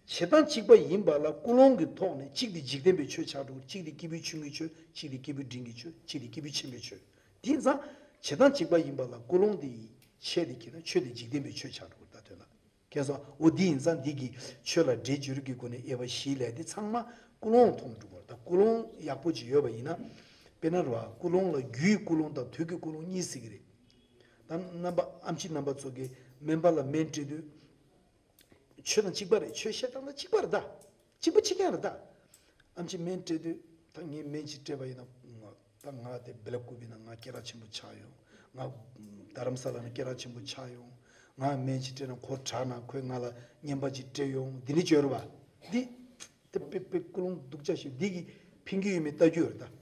བྱེད་སྟངས་གཅིག་པ་ཡིན་པ་ལ་ཀུན་སློང་གི་ཐོག་ནས་གཅིག་དེ་འཇིག་རྟེན་པའི་ཆོས་ཆགས་འགྲོ། གཅིག་དེ་སྐྱེས་བུ་ཆུང་ངུའི་ཆོས། གཅིག་དེ་སྐྱེས་བུ་འབྲིང་གི་ཆོས། གཅིག་དེ་སྐྱེས་བུ་ཆེན་པོའི་ཆོས། དེ་ཡིན་ཙང་བྱེད་སྟངས་གཅིག་པ་ཡིན་པ་ལ་ཀུན་སློང་དེ་ཡི་ཆེད་དེ་ཁྱེར་ན་ཆོས་དེ་འཇིག་རྟེན་པའི་ཆོས་ཆགས་འགྲོ་གི་རེད། ད་དོན་དག་མཁྱེན་སོང་། འོ་འདི་ཡིན་ཙང་འདི་གི་ཆོས་ལ་སྒྲའི་སྦྱོར་གྱི་སྒོ་ནས་དབྱེ་བ་བཞི་ལས་འདི་ཚང་མ་ཀུན་སློང་མཐོང་འགྲོ་བར། ད་ཀུན་སློང་ཡག་པོ་ཅིག་ཡོད་པ་ཡིན་ན། དཔེར་ན་རེད་བ། ཀུན་སློང་ལ་རྒྱུའི་ཀུན་སློང་དང་དུས་ཀྱི་ཀུན་སློང་གཉིས་ཟེར་གྱི་རེད། ད་རྣམ་པ་ཨེམ་ཆི་རྣམ་པ་ཚོ་གིས་སྨན་པ་ལ་སྨན་སྤྲད་དུས། ཆོས་དང་གཅིག་པ་རེད། ཆོས་བཤད་སྟངས་དང་གཅིག་པ་རེད་ད། གཅིག་པ་གཅིག་རྐྱང་རེད་ད། ཨེམ་ཆི་སྨན་སྤྲད་དུས་ད་ངས་སྨན་ཅིག་སྤྲད་པ་ཡིན་ན། ད་ང་དེ་སྦེལ་ཀོབ་ན་ང་སྐད་གྲགས་ཆེན་པོ་ཆགས་ཡོང་། ང་རྡ་རམ་ས་ལ་ན་སྐད་གྲགས་ཆེན་པོ་ཆགས་ཡོང་། ང་སྨན་ཅིག་སྤྲད་ན་ཁོ་དྲག་ན་ཁོས་ང་ལ་རྔན་པ་ཅིག་སྤྲད་ཡོང་། འདི་འདྲ་བྱོས་རེད་བ། འདི་དེ་དཔེ་དཔེ་ཀུན་སློང་སྡུག་ཅག་ཞིག་འདི་གི་ཕན་གྱི་ཡོད་མེད་ལྟ་རྒྱུ་ཡོད་རེད་ད།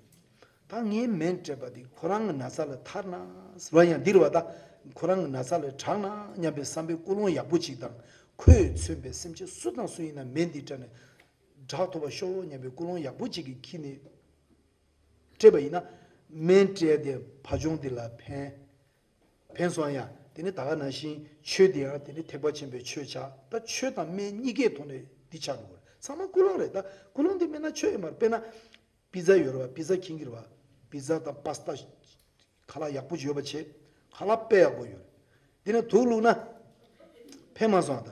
ད་ངའི་སྨན་སྤྲད་པ་འདི་ཁོ་རང་གི་ན་ཚ་ལ་ཐར་ན་ཟེར་བ་ཡང་འདི་རེད་བ། ད་ཁོ་རང་གི་ན་ཚ་ལ་དྲག་ན་སྙམ་པའི་བསམ་པའི་ཀུན་སློང་ཡག་པོ་ཅིག་དང་། ཁོས་མཚོན་པའི་སེམས་ཅན་སུ་དང་སུ་ཡིན་ན་སྨན་འདི་སྤྲད་ནས་དྲག་ཐུབ་པ་ཤོག་སྙམ་པའི་ཀུན་སློང་ཡག་པོ་ཅིག་གིས་འཁྱེར་ནས་སྤྲད་པ་ཡིན་ན། སྨན་སྤྲད་དེ་ཕ་ཆུང་འདི་ལ་ཕན། ཕན་སོང་ཡ། དེ་ནི་ད་ག་ནང་བཞིན་ཆོས་དེ་ཡང་དེ་ནི་ཐེག་པ་ཆེན་པོའི་ཆོས་ཆགས། ད་ཆོས་དང་སྨན་གཉིས་ཀའི་ཐོག་ནས་འདི་ཆགས་འགྲོ་གི་རེད། ཚང་མ་ཀུན་སློང་རེད། ད་ཀུན་སློང་འདི་མེད་ན་ཆོས་ཡོད་མ་རེད། དཔེར་ན། པི་ཛ་ཡོད་རེད་བ། པི་ཛ་མཁྱེན་གྱི་རེད་བ། པི་ཛ་དང་པ་སི་ཏ་ཁ་ལག་ཡག་པོ་ཡོད་པ་བྱས། ཁ་ལག་དཔེ་ཡག་པོ་ཡོད་རེད། འདི་ནས་དུག་བླུགས་ན་ཕན་མ་སོང་ད།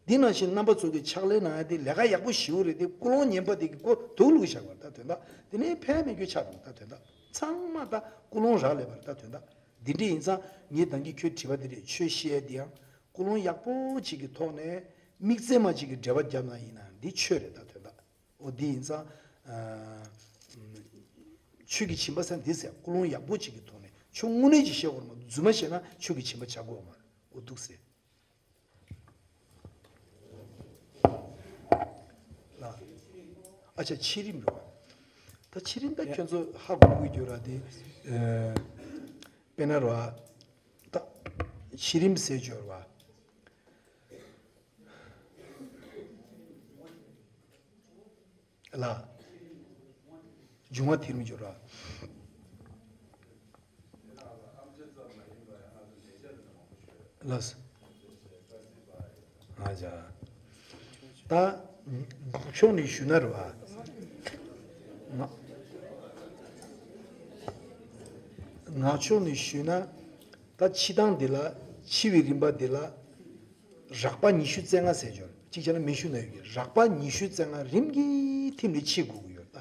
འདི་ནང་བཞིན་རྣམ་པ་ཚོ་གི་ཕྱག་ལས་གནང་ཡ་དེ་ལས་ཀ་ཡག་པོ་ཞེ་པོ་རེད་དེ། ཀུན་སློང་ངན་པ་དེ་གི་ཁོ་དུག་བླུགས་བཞག་པ་རེད། ད་དོན་དག་དེ་ནས་ཕན་མེད་རྒྱུ་ཆགས་འགྲོ། ད་དོན་དག་ཚང་མ་ད་ཀུན་སློང་རག་ལས་པ་རེད། ད་དོན་དག་འདི་འདྲ་ཡིན་ཙང་ངས་ད་གིན་ཁྱོད་དྲིས་པ་དེ་རེད། ཆོས་བཤད་ཡ་དེ་ཡང་ཀུན་སློང་ཡག་པོ་ཅིག་གི་ཐོག་ནས་དམིགས་བརྩེ་མ་ཅིག་གི་འབྲེལ་བ་བརྒྱབ་ན་ཡིན་ན་འདི་ཆོས་རེད། ད་དོན་དག་འོ་འདི་ཡིན་ཙང་། ཨ། ཆོས་ཀྱི་སྦྱིན་པ་ཟེར་ན་འདི་ཟེར། ཀུན་སློང་ཡག་པོ་ཅིག་གི་ཐོག་ནས་ཆོས་དངོས་གནས་ཅིག་བཤད་དགོས་རེད་མ་གཏོགས་རྫུན་མ་བཤད་ན་ཆོས་ཀྱི་སྦྱིན་པ་བྱ་དགོས་མ་རེད། འོ་འདུག་ཟེར། ལ། ཨ་ཅག་ཕྱི་རིམ་རེད་བ། ད་ཕྱི་རིམ་ད་ཡ། ཁྱོད་ཚོ་ཧ་གོ་གི་ཡོད་ར་དེ། ཨ། དཔེར་ན་རེད་བ། ད་ཕྱི་རིམ་ཟེར་ཡོད་རེད་བ། ལ། འབྱུང་བ་ཐིམ་འགྱུར་བ། ལ། ཨ་ཅག་ད་ཕྱོགས་ནས་ཞུས་ན་རེད་བ། ང་། ངག་ཕྱོགས་ནས་ཞུས་ན། ད་འཆི་སྟངས་འདི་ལ། འཆི་བའི་རིམ་པ་འདི་ལ། རགས་པ་ཉི་ཤུ་རྩ་ལྔ་ཟེར་ཡོད། གཅིག་བྱས་ན་མིང་གཞུང་ན་ཡོད་ཀྱི། རགས་པ་ཉི་ཤུ་རྩ་ལྔ་རིམ་གྱིས་ཐིམ་ནས་འཆི་དགོས་ཀྱི་ཡོད། ད་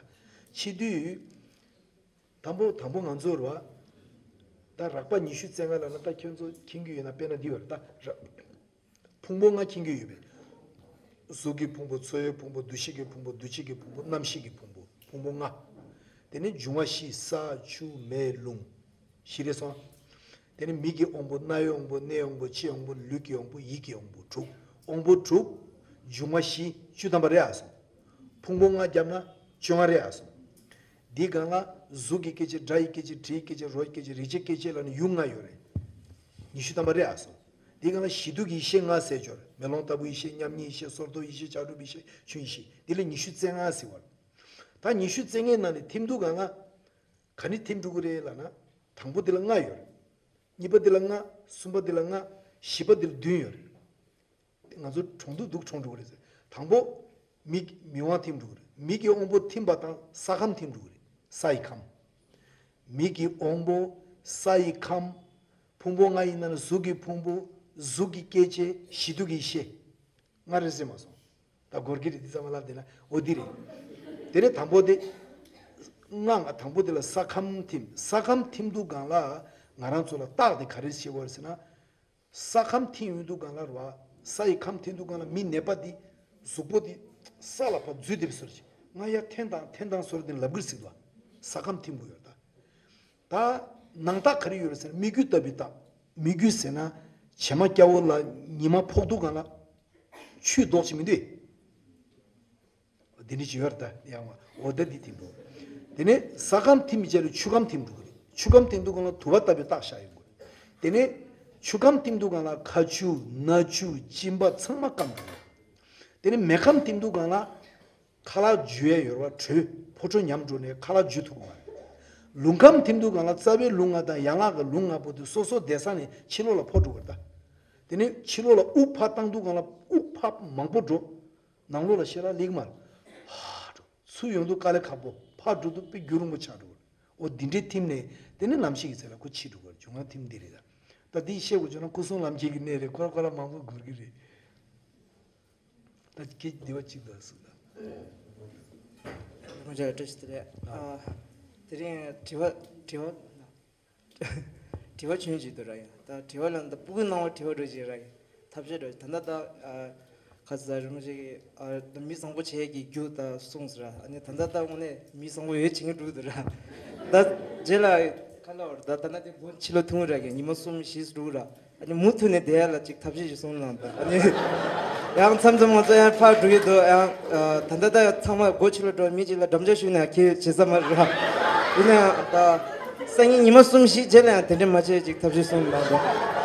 འཆི་དུས། དང་པོ་དང་པོ་ང་ཚོ་རེད་བ། ད་རགས་པ་ཉི་ཤུ་རྩ་ལྔ་ལབ་ན་ད་ཁྱོད་ཚོ་མཁྱེན་གྱི་ཡོད་ན། དཔེར་ན་འདི་ཡོད་རེད་ད། ར། ཕུང་པོ་ལྔ་མཁྱེན་གྱི་ཡོད་པས། གཟུགས་ཀྱི་ཕུང་པོ། ཚོར་བའི་ཕུང་པོ། འདུ་ཤེས་ཀྱི་ཕུང་པོ། འདུ་བྱེད་ཀྱི་ཕུང་པོ། རྣམ་ཤེས་ཀྱི་ཕུང་པོ། ཕུང་པོ་ལྔ། དེ་ནས་འབྱུང་བ་བཞི། ས། ཆུ། མེ། རླུང་། བཞི་རེད་སོང་། དེ་ནས་མིག་གི་དབང་པོ། རྣའི་དབང་པོ། སྣའི་དབང་པོ། ཕྱིའི་དབང་པོ། ལུས་ཀྱི་དབང་པོ། ཡིད་ཀྱི་དབང་པོ། དྲུག། དབང་པོ་དྲུག། འབྱུང་བ་བཞི། བཅུ་ཐམ་པ་རེད་ཨ་སོང་། ཕུང་པོ་ལྔ་བརྒྱབ་ན་བཅོ་ལྔ་རེད་ཨ་སོང་། འདིའི་སྒང་ལ་གཟུགས་ཀྱི་སྐྱེ་མཆེད། སྒྲ་ཡི་སྐྱེ་མཆེད། དྲི་ཡི་སྐྱེ་མཆེད། རོ་ཡི་སྐྱེ་མཆེད། རེག་བྱའི་སྐྱེ་མཆེད་ལ་ནི་ཡུལ་ལྔ་ཡོད་རེད། ཉི་ཤུ་ཐམ་པ་རེད་ཨ་སོང་། འདིའི་སྒང་ལ་གཞི་སྡུད་ཀྱི་ཡེ་ཤེས་ལྔ་ཟེར་ཅོག་རེད། མེ་ལོང་ལྟ་བུའི་ཡེ་ཤེས། མཉམ་ཉིད་ཡེ་ཤེས། སོར་གཏོད་ཡེ་ཤེས། བྱ་གྲུབ་ཡེ་ཤེས། ཆོས་ཡེ་ཤེས། འདི་ལ་ཉི་ཤུ་རྩ་ལྔ་ཟེར་བ་རེད། ད་ཉི་ཤུ་རྩ་ལྔའི་ནང་ནས་ཐིམ་དུས་སྒང་ལ་ག་ནས་ཐིམ་འགྲོ་གི་རེད་ལབ་ན། དང་པོ་འདི་ལ་ལྔ་ཡོད་རེད། གཉིས་པ་འདི་ལ་ལྔ། གསུམ་པ་འདི་ལ་ལྔ། བཞི་པ་འདི་ལ་བདུན་ཡོད་རེད། ང་ཚོ་གྲོང་དུ་འདུག་གྲོང་འགྲོ་གི་རེད་ཟེར། དང་པོ། མིག་མིག་དབང་ཐིམ་འགྲོ་གི་རེད། མིག་གི་དབང་པོ་ཐིམ་པ་དང་ས་ཁམས་ཐིམ་འགྲོ་གི་རེད། ས་ཡི་ཁམས། མིག་གི་དབང་པོ། ས་ཡི་ཁམས། ཕུང་པོ་ལྔ་ཡིན་ན་ནི་གཟུགས་ཀྱི་ཕུང་པོ། གཟུགས་ཀྱི་སྐྱེ་མཆེད། གཞི་སྡུད་ཀྱི་ཡེ་ཤེས། ལྔ་རེད་ཟེར་མ་སོང་། ད་སྒོར་གྱི་རེད། འདི་ཚང་མ་ལབ་བསྡད་ན་འོ་འདི་རེད། དེ་ནས་དང་པོ་དེ། ལྔ་ལྔ་དང་པོ་དེ་ལ་ས་ཁམས་ཐིམ། ས་ཁམས་ཐིམ་དུས་སྒང་ལ་ང་རང་ཚོ་ལ་རྟགས་དེ་ག་རེ་ཤེས་པ་རེད་ཟེར་ན། ས་ཁམས་ཐིམ་ཡོང་དུས་སྒང་ལ་རེད་བ། ས་ཡི་ཁམས་ཐིམ་དུས་སྒང་ལ་མི་ནད་པ་འདི་གཟུགས་པོ་འདི་ས་ལ་ཕར་འཛུལ་བསྡད་པའི་བཟོ་འདྲ་ཅིག་ང་ཡར་འཐེན་དང་འཐེན་དང་བཟོ་འདྲ་དེ་ལབ་གི་རེད་ཟེར་གི་འདུག་ས་ཁམས་ཐིམ་དགོས་ཡོད་ད། ད་ནང་རྟགས་ག་རེ་ཡོད་རེད་ཟེར་ན། མིག་དཀྱུས་ལྟ་བུའི་རྟགས། མིག་དཀྱུས་ཟེར་ན་བྱེ་མ་སྐྱ་བོ་ལ་ཉི་མ་ཕོག་དུས་སྒང་ལ་ཆུའི་མདོག་ཅིག་མི་འདུག་འདི་འདྲ་ཅིག་ཡོད་རེད་ད། ཡང་བ་འོ་ད་འདི་ཐིམ་འགྲོ། དེ་ནས་ས་ཁམས་ཐིམ་བྱས་ལ་ཆུ་ཁམས་ཐིམ་འགྲོ་གི་རེད། ཆུ་ཁམས་ཐིམ་དུས་སྒང་ལ་དུ་བ་ལྟ་བུའི་རྟགས་ཤར་ཡོང་གི་རེད། དེ་ནས་ཆུ་ཁམས་ཐིམ་དུས་སྒང་ལ་ཁ་ཆུ་སྣ་ཆུ་གཅིན་པ་ཚང་མ་སྐམ་འགྲོ་གི་རེད། དེ་ནས་མེ་ཁམས་ཐིམ་དུས་སྒང་ལ་ཁ་ལག་འཇུ་ཡས་ཡོད་རེད་བ། དྲོད་ཕོ་དྲོད་ཉམས་འགྲོ་ནས་ཁ་ལག་འཇུ་ཐུབ་ཀྱི་མ་རེད། རླུང་ཁམས་ཐིམ་དུས་སྒང་ལ་རྩ་བའི་རླུང་ལྔ་དང་ཡན་ལག་གི་རླུང་ལྔ་པོ་དེ་སོ་སོ་བསྡད་ས་ནས་ཕྱི་ལོགས་ལ་འཕོ་འགྲོ་གི་རེད་ད། དེ་ནས་ཕྱི་ལོགས་ལ་དབུགས་ཕར་བཏང་དུས་སྒང་ལ་དབུགས་ཕར་མང་པོ་འགྲོ། ནང་ལོགས་ལ་ཤེས་ར་ལེགས་མར་ཧ་འགྲོ། ཚུར་ཡོང་དུས་དཀའ་ལས་ཁག་པོ། ཕར་འགྲོ་དུས་དཔེ་རྒྱུན་རིང་པོ་ཆགས་འགྲོ་གི་རེད། འོ་འདི་འདྲའི་ཐིམ་ནས་དེ་ནས་ནམ་ཞིག་གི་ཚེ་ལ་ཁོ་འཆི་འགྲོ་གི་རེད། འབྱུང་བ་ཐིམ་འདི་རེད་ད། ད་འདི་བཤད་དགོས་བྱུང་ན་སྐུ་གསུང་ལམ་ཁྱེར་གྱི་གནས་རེད། ཁོ་ར་ཁོ་ར་མང་པོ་སྒུར་གི་རེད། ད་ཁྱེད་འདི་བ་གཅིག་ད་གསུངས་ད། རང་ཅག་བཀྲ་ཤིས་བདེ་ལེགས། ཨ། དེ་རིང་དྲི་བ་དྲི་བ་དྲི་བ་ཆུང་ཆུང་ཅིག་འདུག་ར་ཡ། ད་དྲི་བ་ལ་ད་སྤུ་གུ་ནང་བ་དྲི་བ་འགྲོ་ཅིག་ར་ཡ། ཐབས་ཤེས་འགྲོ་ད་ད་ད། ཨ། ཁ་ས་རིན་པོ་ཆེ་གིས་ཨ་ད་མི་བཟང་པོ་བྱེད་ཀྱི་རྒྱུ་ད་གསུངས་ཟེར་ར། ཨ་ནི་ད་ད་ད་དངོས་གནས་མི་བཟང་པོ་ཡོད་བྱེད་ཀྱི་འགྲོ་འདུག་ར། ད་རྗེས་ལ་ཁ་ལ་བར་ད་ད་ན་དེ་སྒོ་ཕྱི་ལོགས་ཐུང་ར་གི་ཉི་མ་གསུམ་བཞི་འགྲོ་ར། ཨ་ནི་མུ་མཐུད་ནས་བསྡད་ཡ་ལ་ཅིག་ཐབས་ཤེས་ཤིག་གསུངས་གནང་དང་། ཨ་ནི་ཡང་མཚམས་མཚམས་ང་ཚོ་ཡང་ཕར་འགྲོ་གི་འདུག་ཡང་ཨ་ད་ལྟ་ད་ཚང་མ་སྒོ་ཕྱི་ལ་འགྲོ་མི་གཅིག་ལ་འགྲམ་ལྕག་གཞུས་ནས་ཁྱེད་བྱེད་ས་མ་རེད་ར། ཡིན་ན་ཡང་ད་སང་ཉིན་ཉི་མ་གསུམ་བཞི་རྗེས་ལ་ཡང་དེ་འདྲ་མ་བྱེད་ཅིག་ཐབས་ཤེས་གསུངས་གནང་དང་།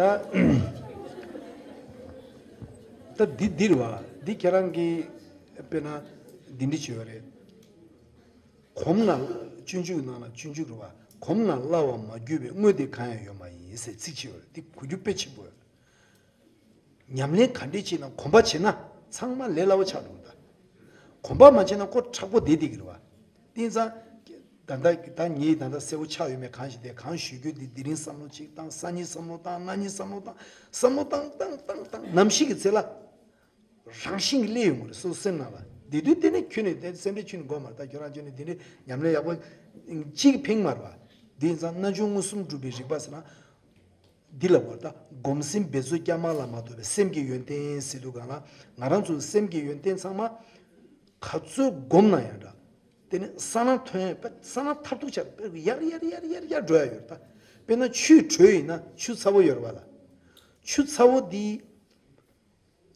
ད་ད་འདི་འདིར་བ་འདི་ཁྱེད་རང་གིས་དཔེར་ན་འདི་འདྲི་བྱོས་རེད། གོམས་ན་སྤྱོད་འཇུག་ནང་ལ་སྤྱོད་འཇུག་རུ་བ་གོམས་ན་སླ་བར་མ་གྱུར་པའི་དངོས་དེ་གང་ཡང་ཡོད་མ་ཡིན་ཟེར་ཚིག་ཅིག་ཡོད་རེད། འདི་གོ་རྒྱུ་དཔེ་ཆེན་པོ་ཡོད་རེད། ཉམས་ལེན་ག་འདྲས་བྱས་ན་གོམས་པ་བྱས་ན་ཚང་མ་ལས་སླ་བོ་ཆགས་འགྲོ་གི་རེད། གོམས་པ་མ་བྱས་ན་ཁོ་མཁྲེགས་པོ་བསྡད་བསྡད་ཀྱི་རེད་བ། དེ་ཙང་ད་ལྟ་ད་ངས་ད་ལྟ་གསལ་བོ་ཆགས་ཡོད་མེད་གང་ཞིག་དེ་གང་ཞུ་རྒྱུ་འདི་དེ་རིང་བསམ་བློ་གཅིག་བཏང་། སང་ཉིན་བསམ་བློ་བཏང་། གནངས་ཉིན་བསམ་བློ་བཏང་། བསམ་བློ་བཏང་བཏང་བཏང་བཏང་ནམ་ཞིག་གི་ཚེ་ལ་རང་བཞིན་གྱིས་སླེབས་ཡོང་གི་རེད། སོ་སོ་སེམས་ནང་ལ། དེ་དུས་དེ་ནས་ཁྱོད་ནས་དེ་སེམས་ཁྲལ་ཁྱོད་ནས་དགོས་མ་རེད། ད་ཁྱོད་རང་ཁྱོད་ནས་དེ་འདྲའི་ཉམས་ལེན་ཡག་པོ་གཅིག་ཕན་མ་རེད་བ། དེ་ཡིན་ཙང་རྣལ་འབྱོར་མངོན་སུམ་སྒྲུབ་པའི་རིག་པ་ཟེར་ན། འདི་ལ་བར་ད་སྒོམ་སེམས་འབད་རྩོལ་བསྐྱར་མ་ལ་མ་ལྟོས་པའི་སེམས་ཀྱི་ཡོན་ཏན་ཟེར་དུས་གང་ལ་ང་རང་ཚོའི་སེམས་ཀྱི་ཡོན་ཏན་ཚང་མ་ག་ཚོད་སྒོམ་ན་ཡང་འདྲ། དེ་ནི་ས་ན་ཐོན་ཡ་ས་ན་མཐར་ཐུག་ཆར་དཔེ་ཡར་ཡར་ཡར་ཡར་ཡར་འགྲོ་ཡ་ཡོད་ད། དཔེར་ན་ཆུའི་དྲོད་ཡིན་ན་ཆུ་ཚ་བོ་ཡོད་རེད་བ་ལ། ཆུ་ཚ་བོ་འདི་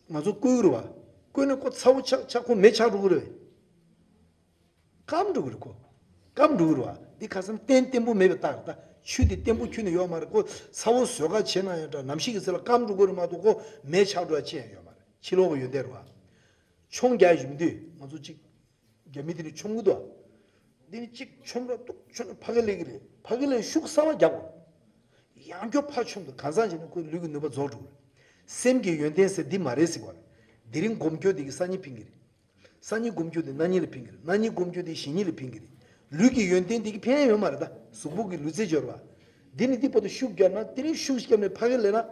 ང་ཚོ་བསྐོལ་གི་རེད་བ། བསྐོལ་ནས་ཁོ་ཚ་བོ་ཆགས་ཆགས་ཁོ་མེ་ཆགས་འགྲོ་གི་རེད་བས། སྐམ་འགྲོ་གི་རེད་ཁོ། སྐམ་འགྲོ་གི་རེད་བ། འདི་ཁ་སང་བརྟན་བརྟན་པོ་མེད་པའི་རྟགས་རེད་ད། ཆུ་དེ་བརྟན་པོ་ཁྱོན་ནས་ཡོད་མ་རེད་ཁོ། ཚ་བོ་བཟོ་ག་བྱེད་ན་ཡང་འདྲ་ནམ་ཞིག་གི་ཚེ་ལ་སྐམ་འགྲོ་གི་རེད་མ་གཏོགས་ཁོ་མེ་ཆགས་འགྲོ་ཡ་ཅི་ཡང་ཡོད་མ་རེད། ཕྱི་ལོགས་ཀྱི་ཡོན་ཏན་རེད་བ། མཆོང་རྒྱག་ཡ་ཞིག་མི་འདུག་ང་ཚོ་གཅིག་རྒྱ་མི་དེ་ནི་མཆོང་གི་འདུག་འདི་ནི་གཅིག་མཆོང་ར་ཏུག་མཆོང་ན་ཕ་གི་ལེགས་གི་རེད། ཕ་གི་ལེགས་ཤུགས་གསར་བ་རྒྱག་དགོས། ཡང་སྐྱོ་ཕར་མཆོང་དུ་གང་ཟག་བྱས་ན་ཁོའི་ལུས་ཀྱི་ནུས་པ་རྫོགས་འགྲོ་གི་རེད། སེམས་ཀྱི་ཡོན་ཏན་ཟེར་འདི་མ་རེད་ཟེར་བ་རེད། དེ་རིང་སྒོམ་རྒྱུ་དེ་གི་སང་ཉིན་ཕན་གི་རེད། སང་ཉིན་སྒོམ་རྒྱུ་དེ་གནངས་ཉིན་ལ་ཕན་གི་རེད། གནངས་ཉིན་སྒོམ་རྒྱུ་དེ་གཞེས་ཉིན་ལ་ཕན་གི་རེད། ལུས་ཀྱི་ཡོན་ཏན་དེ་གི་ཕན་ཡོད་མ་རེད་ད། གཟུགས་པོ་གི་ལུས་རྩལ་སྦྱོར་བ། འདི་ནི་འདི་བར་དུ་ཤུགས་བརྒྱབ་ན་དེ་རིང་ཤུགས་བརྒྱབ་ནས་ཕ་གི་ལེན་ན།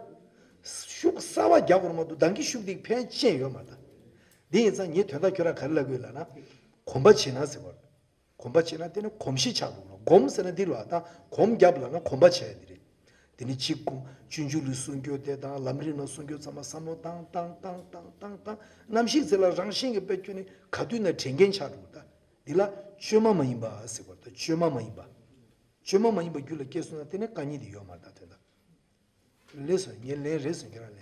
ཤུགས་གསར་བ་རྒྱག་དགོས་མ་གཏོགས་ད་གིན་ཤུགས་དེ་གི་ཕན་ཅི་ཡང་ཡོད་མ་རེད་ད། འདི་ཡིན་ཙང་ངས་དོན་དག་ཁྱོད་རང་ག་རེ་ལབ་དགོས་ལབ་ན། གོམས་པ་བྱེད་ན་ཟེར་བ་རེད། གོམས་པ་བྱས་ན་དེ་ནི་གོམས་གཤིས་ཆགས་འགྲོ་གི་རེད། སྒོམ་ཟེར་ན་འདི་རེད་བ། ད་གོམས་བརྒྱབ་ལབ་ན་གོམས་པ་བྱས་འདི་རེད། དེ་ནི་གཅིག་སྒོམ་སྤྱོད་འཇུག་ལུགས་སྲུང་སྐྱོབ་དེ་དང་ལམ་རིམ་ནང་སྲུང་སྐྱོབ་ཚང་མ་བསམ་བློ་བཏང་བཏང་བཏང་བཏང་བཏང་ནམ་ཞིག་ཚེ་ལ་རང་བཞིན་གྱིས་དཔེ་ཁྱོད་ནི་ག་དུས་ན་དྲན་མཁན་ཆགས་འགྲོ་གི་རེད། ད་འདི་ལ་བཅོས་མ་མ་ཡིན་པ་ཟེར་བ་རེད། ད་བཅོས་མ་མ་ཡིན་པ། བཅོས་མ་མ་ཡིན་པ་རྒྱུད་ལ་སྐྱེས་སོང་ན་དེ་ནི་དཀའ་ངལ་དེ་ཡོད་མ་རེད། ད་དོན་དག་ལེགས་སོ། ངས་ལན་རེད་སོ་ཁྱེད་རང་ལན།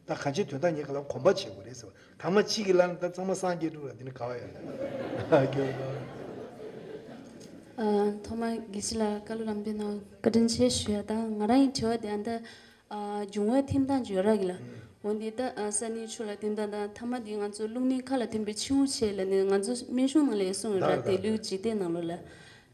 ད་གང་ཅིའི་དོན་དག་ངས་ག་ལ་གོམས་པ་བྱེད་དགོས་རེད་ཟེར་བ། ཐ་མ་གཅིག་གི་ལན་ད་ཚང་མ་སངས་རྒྱས་འགྲོ་ལ་དེ་ནི་ག་བ་ཡོད་རེད། ཨ། ཐོག་མར་དགེ་བཤེས་ལགས་བཀའ་སློབ་རྣམ་པའི་ནང་བཀའ་དྲིན་ཆེ་ཞུ་ཡ། ད་ང་རང་ཡི་དྲི་བ་དེ་ཨ་ད་ཨ་འབྱུང་བའི་ཐིམ་སྟངས་ཅིག་ཡོད་ར་གི་ལ། འོ་འདི་ད་ཨ་ས་ནི་ཆུ་ལ་ཐིམ་སྟངས་དང་ཐ་མ་འདི་ང་ཚོ་རླུང་ནི་མཁའ་ལ་ཐིམ་པའི་ཆུ་བོ་ཆེ་ལ་ནི་ང་ཚོ་སྨན་གཞུང་ནང་ལ་ཡོད་གསུངས་ཡོད་ར། ད་དེ་ལུས་འཇིག་རྟེན་ནང་ལོགས་ལ།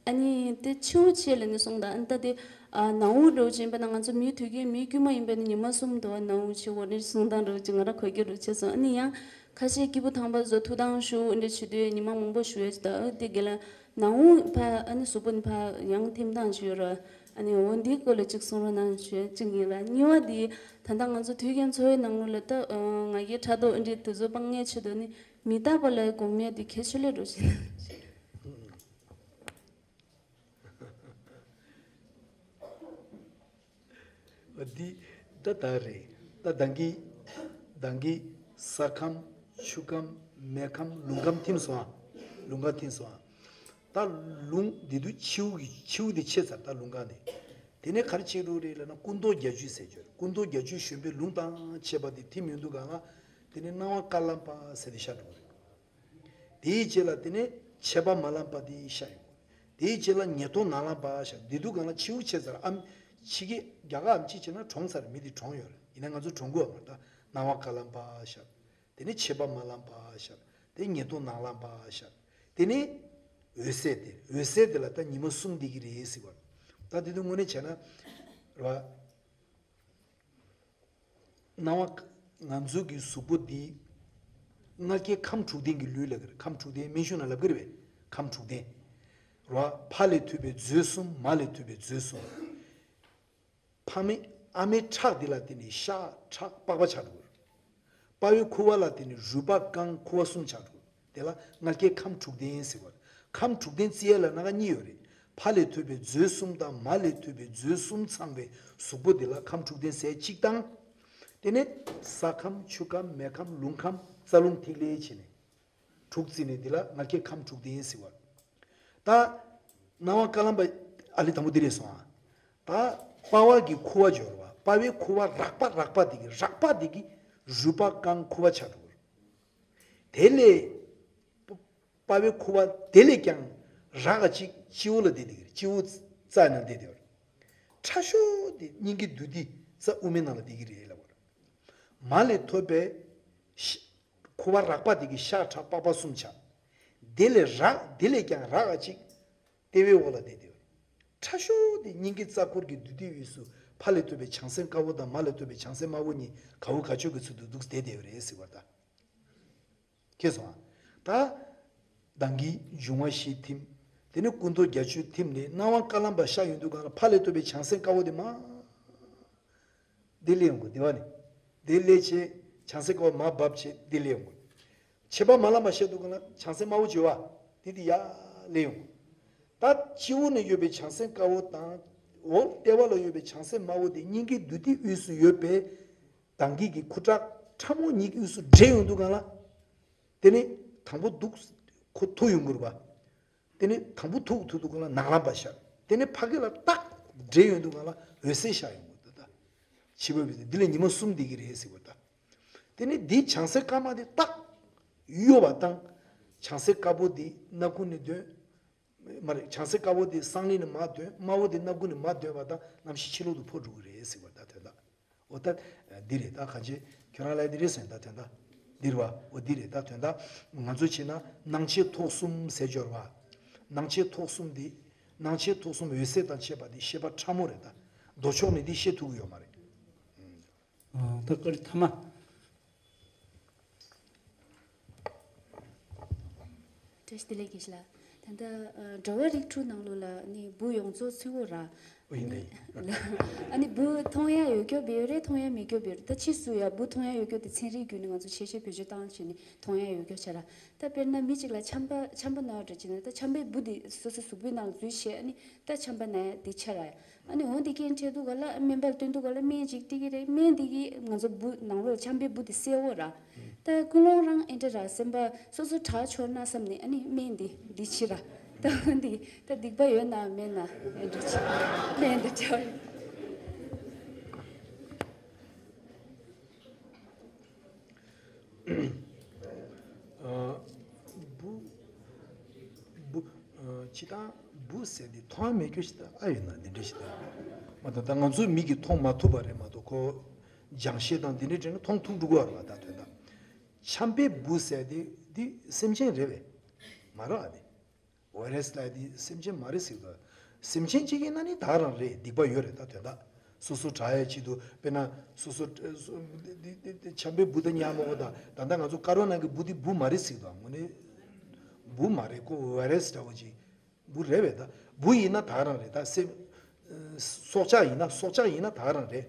ཨ་ནི་དེ་ཆུ་བོ་ཆེ་ལ་ནི་སོང་ད། ཨ་ནི་ད་དེ་ཨ་ནང་དབུགས་འགྲོ་བཞིན་པ་ན་ང་ཚོ་མིའི་དུས་རྒྱུན་མིའི་དཀྱུས་མ་ཡིན་པ་ནི་ཉི་མ་གསུམ་དུ་ནང་དབུགས་ཆེ་བོ་ནི་སོང་ད་འགྲོ་ཅིག་ང་ར་གོ་རྒྱུ་འགྲོ་ཆེ་སོང་། ཨ་ནི་ཡང་ཁ་ཤས་སྐྱེས་བུ་དམ་པ་ཚོ་ཐུགས་དམ་བཞུགས་འདི་བྱེད་དུས་ཉི་མ་མང་པོ་བཞུགས་ཡོད་ཅིག་ད། ཨ་དེ་ག་ལ་ནང་དབུགས་ཕ་ཨ་ནི་གཟུགས་པོ་ནི་ཕ་ཡང་ཐིམ་སྟངས་ཅིག་ཡོད་ར། ཨ་ནི་འོ་འདིའི་སྐོར་ལ་ཅིག་གསུང་རོགས་གནང་ཞུ་ཅིག་ཡིན་ལ། གཉིས་པ་འདི་ད་ལྟ་ང་ཚོ་དུས་རྒྱུན་འཚོ་བའི་ནང་ལོགས་ལ་ད་ང་རྒྱལ་ཕྲག་དོག་འདི་དེ་ཚོ་སྤང་ངེས་ཆེད་དུ་ནི་མི་རྟག་པ་ལ་སྒོམ་ཡ་འདི་གལ་ཆེ་ལོས་འགྲོ་བཞིན། འདི་ད་ད་རེད། ད་ད་གིན་ད་གིན་ས་ཁམས་ཆུ་ཁམས་མེ་ཁམས་རླུང་ཁམས་ཐིམ་སོང་ཨ། རླུང་ཁམས་ཐིམ་སོང་ཨ། ད་རླུང་འདི་དུས་ཆུ་བོ་གི་ཆུ་བོ་འདི་ཆད་ཚར། ད་རླུང་ཁམས་ནི་དེ་ནས་ག་རེ་བྱེད་འགྲོ་རེད་ལབ་ན་སྐུ་མདོག་བརྒྱད་ཅུ་ཟེར་གྱི་ཡོད་རེད། སྐུ་མདོག་བརྒྱད་ཅུ་གཞོན་པའི་རླུང་དང་བཅས་པ་འདི་ཐིམ་ཡོང་དུས་གང་ལ་དེ་ནས་སྣང་བ་དཀར་ལམ་པ་ཟེར་ཏེ་ཤར་འགྲོ་གི་རེད། དེའི་རྗེས་ལ་དེ་ནས་མཆེད་པ་མ་ལམ་པ་དེ་ཤར་ཡོང་། དེའི་རྗེས་ལ་ཉེ་ཐོག་ནང་ལམ་པ་ཤར། དེ་དུས་གང་ལ་ཆུ་བོ་ཆད་ཚར། ཨམ་ཕྱི་གི་རྒྱ་གར་ཨམ་ཆི་བྱས་ན་གྲོངས་ཚར། མི་དེ་གྲོངས་ཡོད་རེད། ཡིན་ན་ང་ཚོ་གྲོངས་གི་ཡོད་མ་རེད། ད་སྣང་བ་དཀར་ལམ་པ་ཤར། དེ་ནས་ཕྱེད་པ་མ་ལངས་པ་ཤར། དེ་ཉེར་བདོ་ནང་ལངས་པ་ཤར། དེ་ནས་འོད་གསལ་དེ། འོད་གསལ་དེ་ལ་ད་ཉི་མ་གསུམ་བསྡད་ཀྱི་རེད་ཟེར་བ། ད་དེ་དུས་དངོས་གནས་བྱས་ན་རེད་བ། སྣང་བ། ང་ཚོ་གི་གཟུགས་པོ་འདི་མངལ་སྐྱེས་ཁམས་དྲུག་ལྡན་གྱི་ལུས་ལབ་ཀྱི་རེད། ཁམས་དྲུག་ལྡན། སྨན་གཞུང་ནང་ལབ་ཀྱི་རེད་པས། ཁམས་དྲུག་ལྡན། རེད་བ། ཕ་ལས་ཐོས་པའི་མཛོད་གསུམ། མ་ལས་ཐོས་པའི་མཛོད་གསུམ། ཕ་མའི། ཨ་མའི་ཁྲག་འདི་ལ་བརྟེན་ནས་ཤ་ཁྲག་པགས་པ་ཆགས་འགྲོ་གི་རེད། དཔའ་བོའི་ཁུ་བ་ལ་བརྟེན་ནས་རུས་པ་རྐང་ཁུ་བ་གསུམ་ཆགས་འགྲོ་གི་རེད། དེ་ལ་མངལ་སྐྱེས་ཁམས་དྲུག་ལྡན་ཟེར་བ་རེད། ཁམས་དྲུག་ལྡན་བརྩི་ཡ་ལ་སྣ་ཁ་གཉིས་ཡོད་རེད། ཕ་ལས་ཐོས་པའི་མཛོད་གསུམ་དང་། མ་ལས་ཐོས་པའི་མཛོད་གསུམ་ཚང་བའི་གཟུགས་པོ་འདི་ལ་ཁམས་དྲུག་ལྡན་ཟེར་གཅིག་དང་། དེ་ནས་ས་ཁམས། ཆུ་ཁམས། མེ་ཁམས། རླུང་ཁམས། རྩ་རླུང་ཐིག་ལེ་བྱས་ནས། དྲུག་བརྩིས་ནས་འདི་ལ་མངལ་སྐྱེས་ཁམས་དྲུག་ལྡན་ཟེར་བ། ད་སྣང་བ་དཀར་ལམ་པ། ཨ་ལི་དང་པོ་འདི་རེད་སོང་ཨ། ད་དཔའ་བ་གི་ཁུ་བ་སྦྱོར་བ། དཔའ་བའི་ཁུ་བ་རགས་པ་རགས་པ་འདི་གི། རགས་པ་འདི་གི་རུས་པ་རྐང་ཁུ་བ་ཆགས་འགྲོ་གི་རེད། དེ་ལས་དཔའ་བའི་ཁུ་བ་དེ་ལས་ཀྱང་རགས་ཅིག་སྤྱི་བོ་ལ་བསྡད་བསྡད་ཀྱི་རེད། སྤྱི་བོ་རྩ་ནང་བསྡད་བསྡད་པ་རེད། ཕྲ་ཤོས་དེ་སྙིང་གི་འདུས་ཏེ་རྩ་དབུ་མའི་ནང་ལ་བསྡད་ཀྱི་རེད་ལབ་པ་རེད། མ་ལས་ཐོབ་པའི་ཤ། ཁུ་བ་རགས་པ་དེ་གི་ཤ་ཁྲག་པགས་པ་གསུམ་ཆགས། དེ་ལས་རགས། དེ་ལས་ཀྱང་རགས་ཅིག་ལྟེ་བའི་འོག་ལ་བསྡད་བསྡད་པ་རེད། ཕྲ་ཤོས་དེ་སྙིང་གི་རྩ་འཁོར་གྱི་འདུས་ཏེ་དབུས་སུ་ཕ་ལས་ཐོབ་པའི་བྱང་སེམས་དཀར་པོ་དང་མ་ལས་ཐོབ་པའི་བྱང་སེམས་དམར་པོ་གཉིས་ག་འུ་ག་ཅོ་གི་ཚུལ་དུ་འདུག་བསྡད་བསྡད་པ་རེད་ཟེར་བ་ད། ཁེལ་སོང་ཨ། ད་མདངས་ཀྱི་འབྱུང་བ་བཞི་ཐིམ། དེ་ནས་སྐུ་མདོག་བརྒྱད་ཅུ་ཐིམ་ནས་སྣང་བ་དཀར་ལམ་པ་ཤར་ཡོང་དུས་སྒང་ལ་ཕ་ལས་ཐོབ་པའི་བྱང་སེམས་དཀར་པོ་དེ་མར་འདི་སླེབས་ཡོང་གི། དེ་བ་ནི་འདི་སླེབས་བྱས། བྱང་སེམས་དཀར་པོ་མར་བབས་བྱས་འདི་སླེབས་ཡོང་གི། ཕྱེད་པ་མ་ལངས་པ་ཤར་དུས་སྒང་ལ་བྱང་སེམས་དམར་པོ་བྱེ་བ་དེ་དེ་ཡར་སླེབས་ཡོང་གི། ད་སྤྱི་བོ་ནས་ཡོད་པའི་བྱང་སེམས་དཀར་པོ་དང་འོག་ལྟེ་བ་ལ་ཡོད་པའི་བྱང་སེམས་དམར་པོ་དེ་སྙིང་གི་འདུས་ཏེ་དབུས་སུ་ཡོད་པའི་མདངས་ཀྱི་ཁུ་ཁྲག་ཕྲ་མོ་གཉིས་ཀྱི་དབུས་སུ་འདྲེས་ཡོང་དུས་སྒང་ལ། དེ་ནས་དང་པོ་འདུག་ཁོ་ཐུག་ཡོང་གི་རེད་པ། དེ་ནས་དང་པོ་ཐུག་ཐུག་དུས་སྒང་ལ་ནག་ལམ་པ་ཤར། དེ་ནས་ཕ་གི་ལ་ཏག་འདྲེས་ཡོང་དུས་སྒང་ལ་འོད་གསལ་ཤར་ཡོང་གི་འདུག་ད། བྱིས་པ་བི་འདི་ལ་ཉི་མ་གསུམ་བསྡད་ཀྱི་རེད་ཟེར་བ་ད། དེ་ནས་འདི་བྱང་སེམས་དཀར་དམར་དེ་ཏག་གཡོ་བ་དང་། བྱང་སེམས་དཀར་པོ་འདི་སྣ་ཁུང་ནས་ཐོན། མ་རེད། བྱང་སེམས་དཀར་པོ་དེ་སང་ལོ་ནས་མར་ཐོན། དམར་པོ་དེ་སྣ་ཁུང་ནས་མར་ཐོན་པ་དང་གནམ་གཤིས་ཕྱི་ལོག་ཏུ་འཕོ་འགྲོ་གི་རེད་ཟེར་བ་ད་དོན་དག་འོ་ད་འདི་རེད། ད་གང་ཅི་ཁྱོད་རང་ལ་འདི་རེད་ཟེར་ད་དོན་དག་འདི་རེད་བ། འོ་འདི་རེད། ད་དོན་དག་ང་ཚོ་བྱས་ན་སྣང་མཆེད་ཐོག་གསུམ་ཟེར་སྦྱོར་བ། སྣང་མཆེད་ཐོག་གསུམ་འདི། སྣང་མཆེད་ཐོག་གསུམ་འོད་གསལ་དང་བཅས་པ་འདི་ཤེས་པ་ཕྲ་མོ་རེད་ད། མདོ་ཕྱོགས་ནས་འདི་ཤེས་ཐུབ་ཀྱི་ཡོད་མ་རེད། ཨ། ད་སྐར་ཐ་མ། བཀྲ་ཤིས་བདེ་ལེགས་དགེ་བཤེས་ལགས། ད་ལྟ་ཨ་འགྲོ་བ་རིགས་དྲུག་ནང་ལོགས་ལ་ནི་འབུ་ཡོངས་རྫོགས་ཚུད་ཡོད་ར། ཨོ་ཡིན་ད་ཡིན། ཨ་ནི་འབུ་མཐོང་ཡ་ཡོད་སྐྱོ་བེ་ཡོད་རེད། མཐོང་ཡ་མེད་སྐྱོ་བེ་ཡོད་རེད། ད་ཕྱིས་སུ་ཡ་འབུ་མཐོང་ཡ་ཡོད་སྐྱོ་དེ་ཚན་རིག་བརྒྱུད་ནས་ང་ཚོ་ཆེ་ཤོས་བེད་སྤྱོད་བཏང་བྱས་ནས་མཐོང་ཡ་ཡོད་སྐྱོ་ཆ་ར། ད་དཔེར་ན་མི་གཅིག་ལ་ཆམ་པ་ཆམ་པ་ན་བ་འདྲ་བྱས་ན་ད་ཆམ་པའི་འབུ་དེ་སོ་སོ་གཟུགས་པོའི་ནང་ལ་འཛུལ་བྱས་ཨ་ནི་ད་ཆམ་པ་ན་ཡ་དེ་ཆ་ར་ཡ། ཨ་ནི་འོ་འདི་རྐྱེན་འཕྲད་དུས་ག་ལ་སྨན་པར་སྟོན་དུས་ག་ལ་སྨན་ཅིག་སྤྲད་ཀྱི་རེད། སྨན་འདི་གིས་ང་ཚོ་འབུ་ནང་ལོགས་ཆམ་པའི་འབུ་འདི་བསད་འོ་ར། ད་ཀུན་སློང་རང་ཨེ་འདྲ་ར་སེམས་པ་སོ་སོ་དྲག་ཆོར་ན་བསམ་ནས་ཨ་ནི་སྨན་འདི་འདི་ཕྱི་ར། ད་འོ་འདི་ད་སྡིག་པ་ཡོད་ན་མེད་ན་ཨེ་འདྲ་ཆེ་སྨན་འདི་བྱ་བ་ཡིན། ཨ། འབུ། འབུ། ཨ། སྤྱིར་བཏང་འབུ་ཟེར་འདི་མཐོང་ཡ་མེད་རྒྱུ་ཞིག་ད་ཨ་ཡོད་ན་འདི་འདྲ་ཞིག་ད། མ་གཏོགས་ད་ང་ཚོའི་མིག་གིས་མཐོང་མ་ཐུབ་པ་རེད་མ་གཏོགས་ཁོ་སྦྱང་ཤེས་དང་འདི་འདྲའི་དྲན་མཐོང་ཐུབ་འགྲོ་གི་ཡོད་རེད་བ། ད་དོན་དག་ཆམ་པའི་འབུ་ཟེར་འདི་འདི་སེམས་ཅན་རེད་བས། མ་རེད་བ་འདི། ཝའི་རས་ལབ་དེ་སེམས་ཅན་མ་རེད་ཟེར་གི་འདུག་སེམས་ཅན་གཅིག་ཡིན་ན་ནི་ད་ག་རང་རེད། སྡིག་པ་ཡོད་རེད། ད་དོན་དག་སོ་སོ་དྲག་ཡ་ཆེད་དུ་དཔེར་ན་སོ་སོ་འདི་འདི་འདི་འདི་ཆམ་པའི་འབུ་དང་ཉ་མོ་གོ་ད་ད་ལྟ་ང་ཚོ་དཀར་པོ་ནང་གི་འབུ་འདི་འབུ་མ་རེད་ཟེར་གི་འདུག་དངོས་གནས་འབུ་མ་རེད། ཁོ་ཝའི་རས་འདྲ་བོ་ཅིག་འབུ་རེད་བས། ད་འབུ་ཡིན་ན་ད་ག་རང་རེད། ད་སེམས་སྲོག་ཆགས་ཡིན་ན་སྲོག་ཆགས་ཡིན་ན་ད་ག་རང་རེད།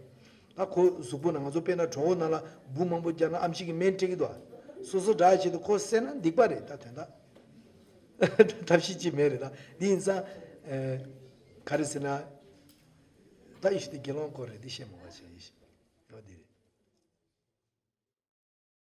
ད་ཁོ་གཟུགས་པོ་ནང་ང་ཚོ་དཔེར་ན་གྲོད་ཁོག་ནང་ལ་འབུ་མང་པོ་བརྒྱབ་ན་ཨེམ་ཆི་གིས་སྨན་སྤྲད་ཀྱི་འདུག་སོ་སོ་དྲག་ཡ་ཆེད་དུ་ཁོ་བསད་ན་སྡིག་པ་རེད། ད་དོན་དག་ཐབས་ཤེས་ཅིག་མེད་རེད། ད་འདི་ཡིན་ཙང་། ཨེ། ག་རེ་ཟེར་ན། ད་ཡེ་ཤུ་དེ་དགེ་སློང་སྐོར་རེད། འདི་བཤད་མ་དགོས་ཆེ།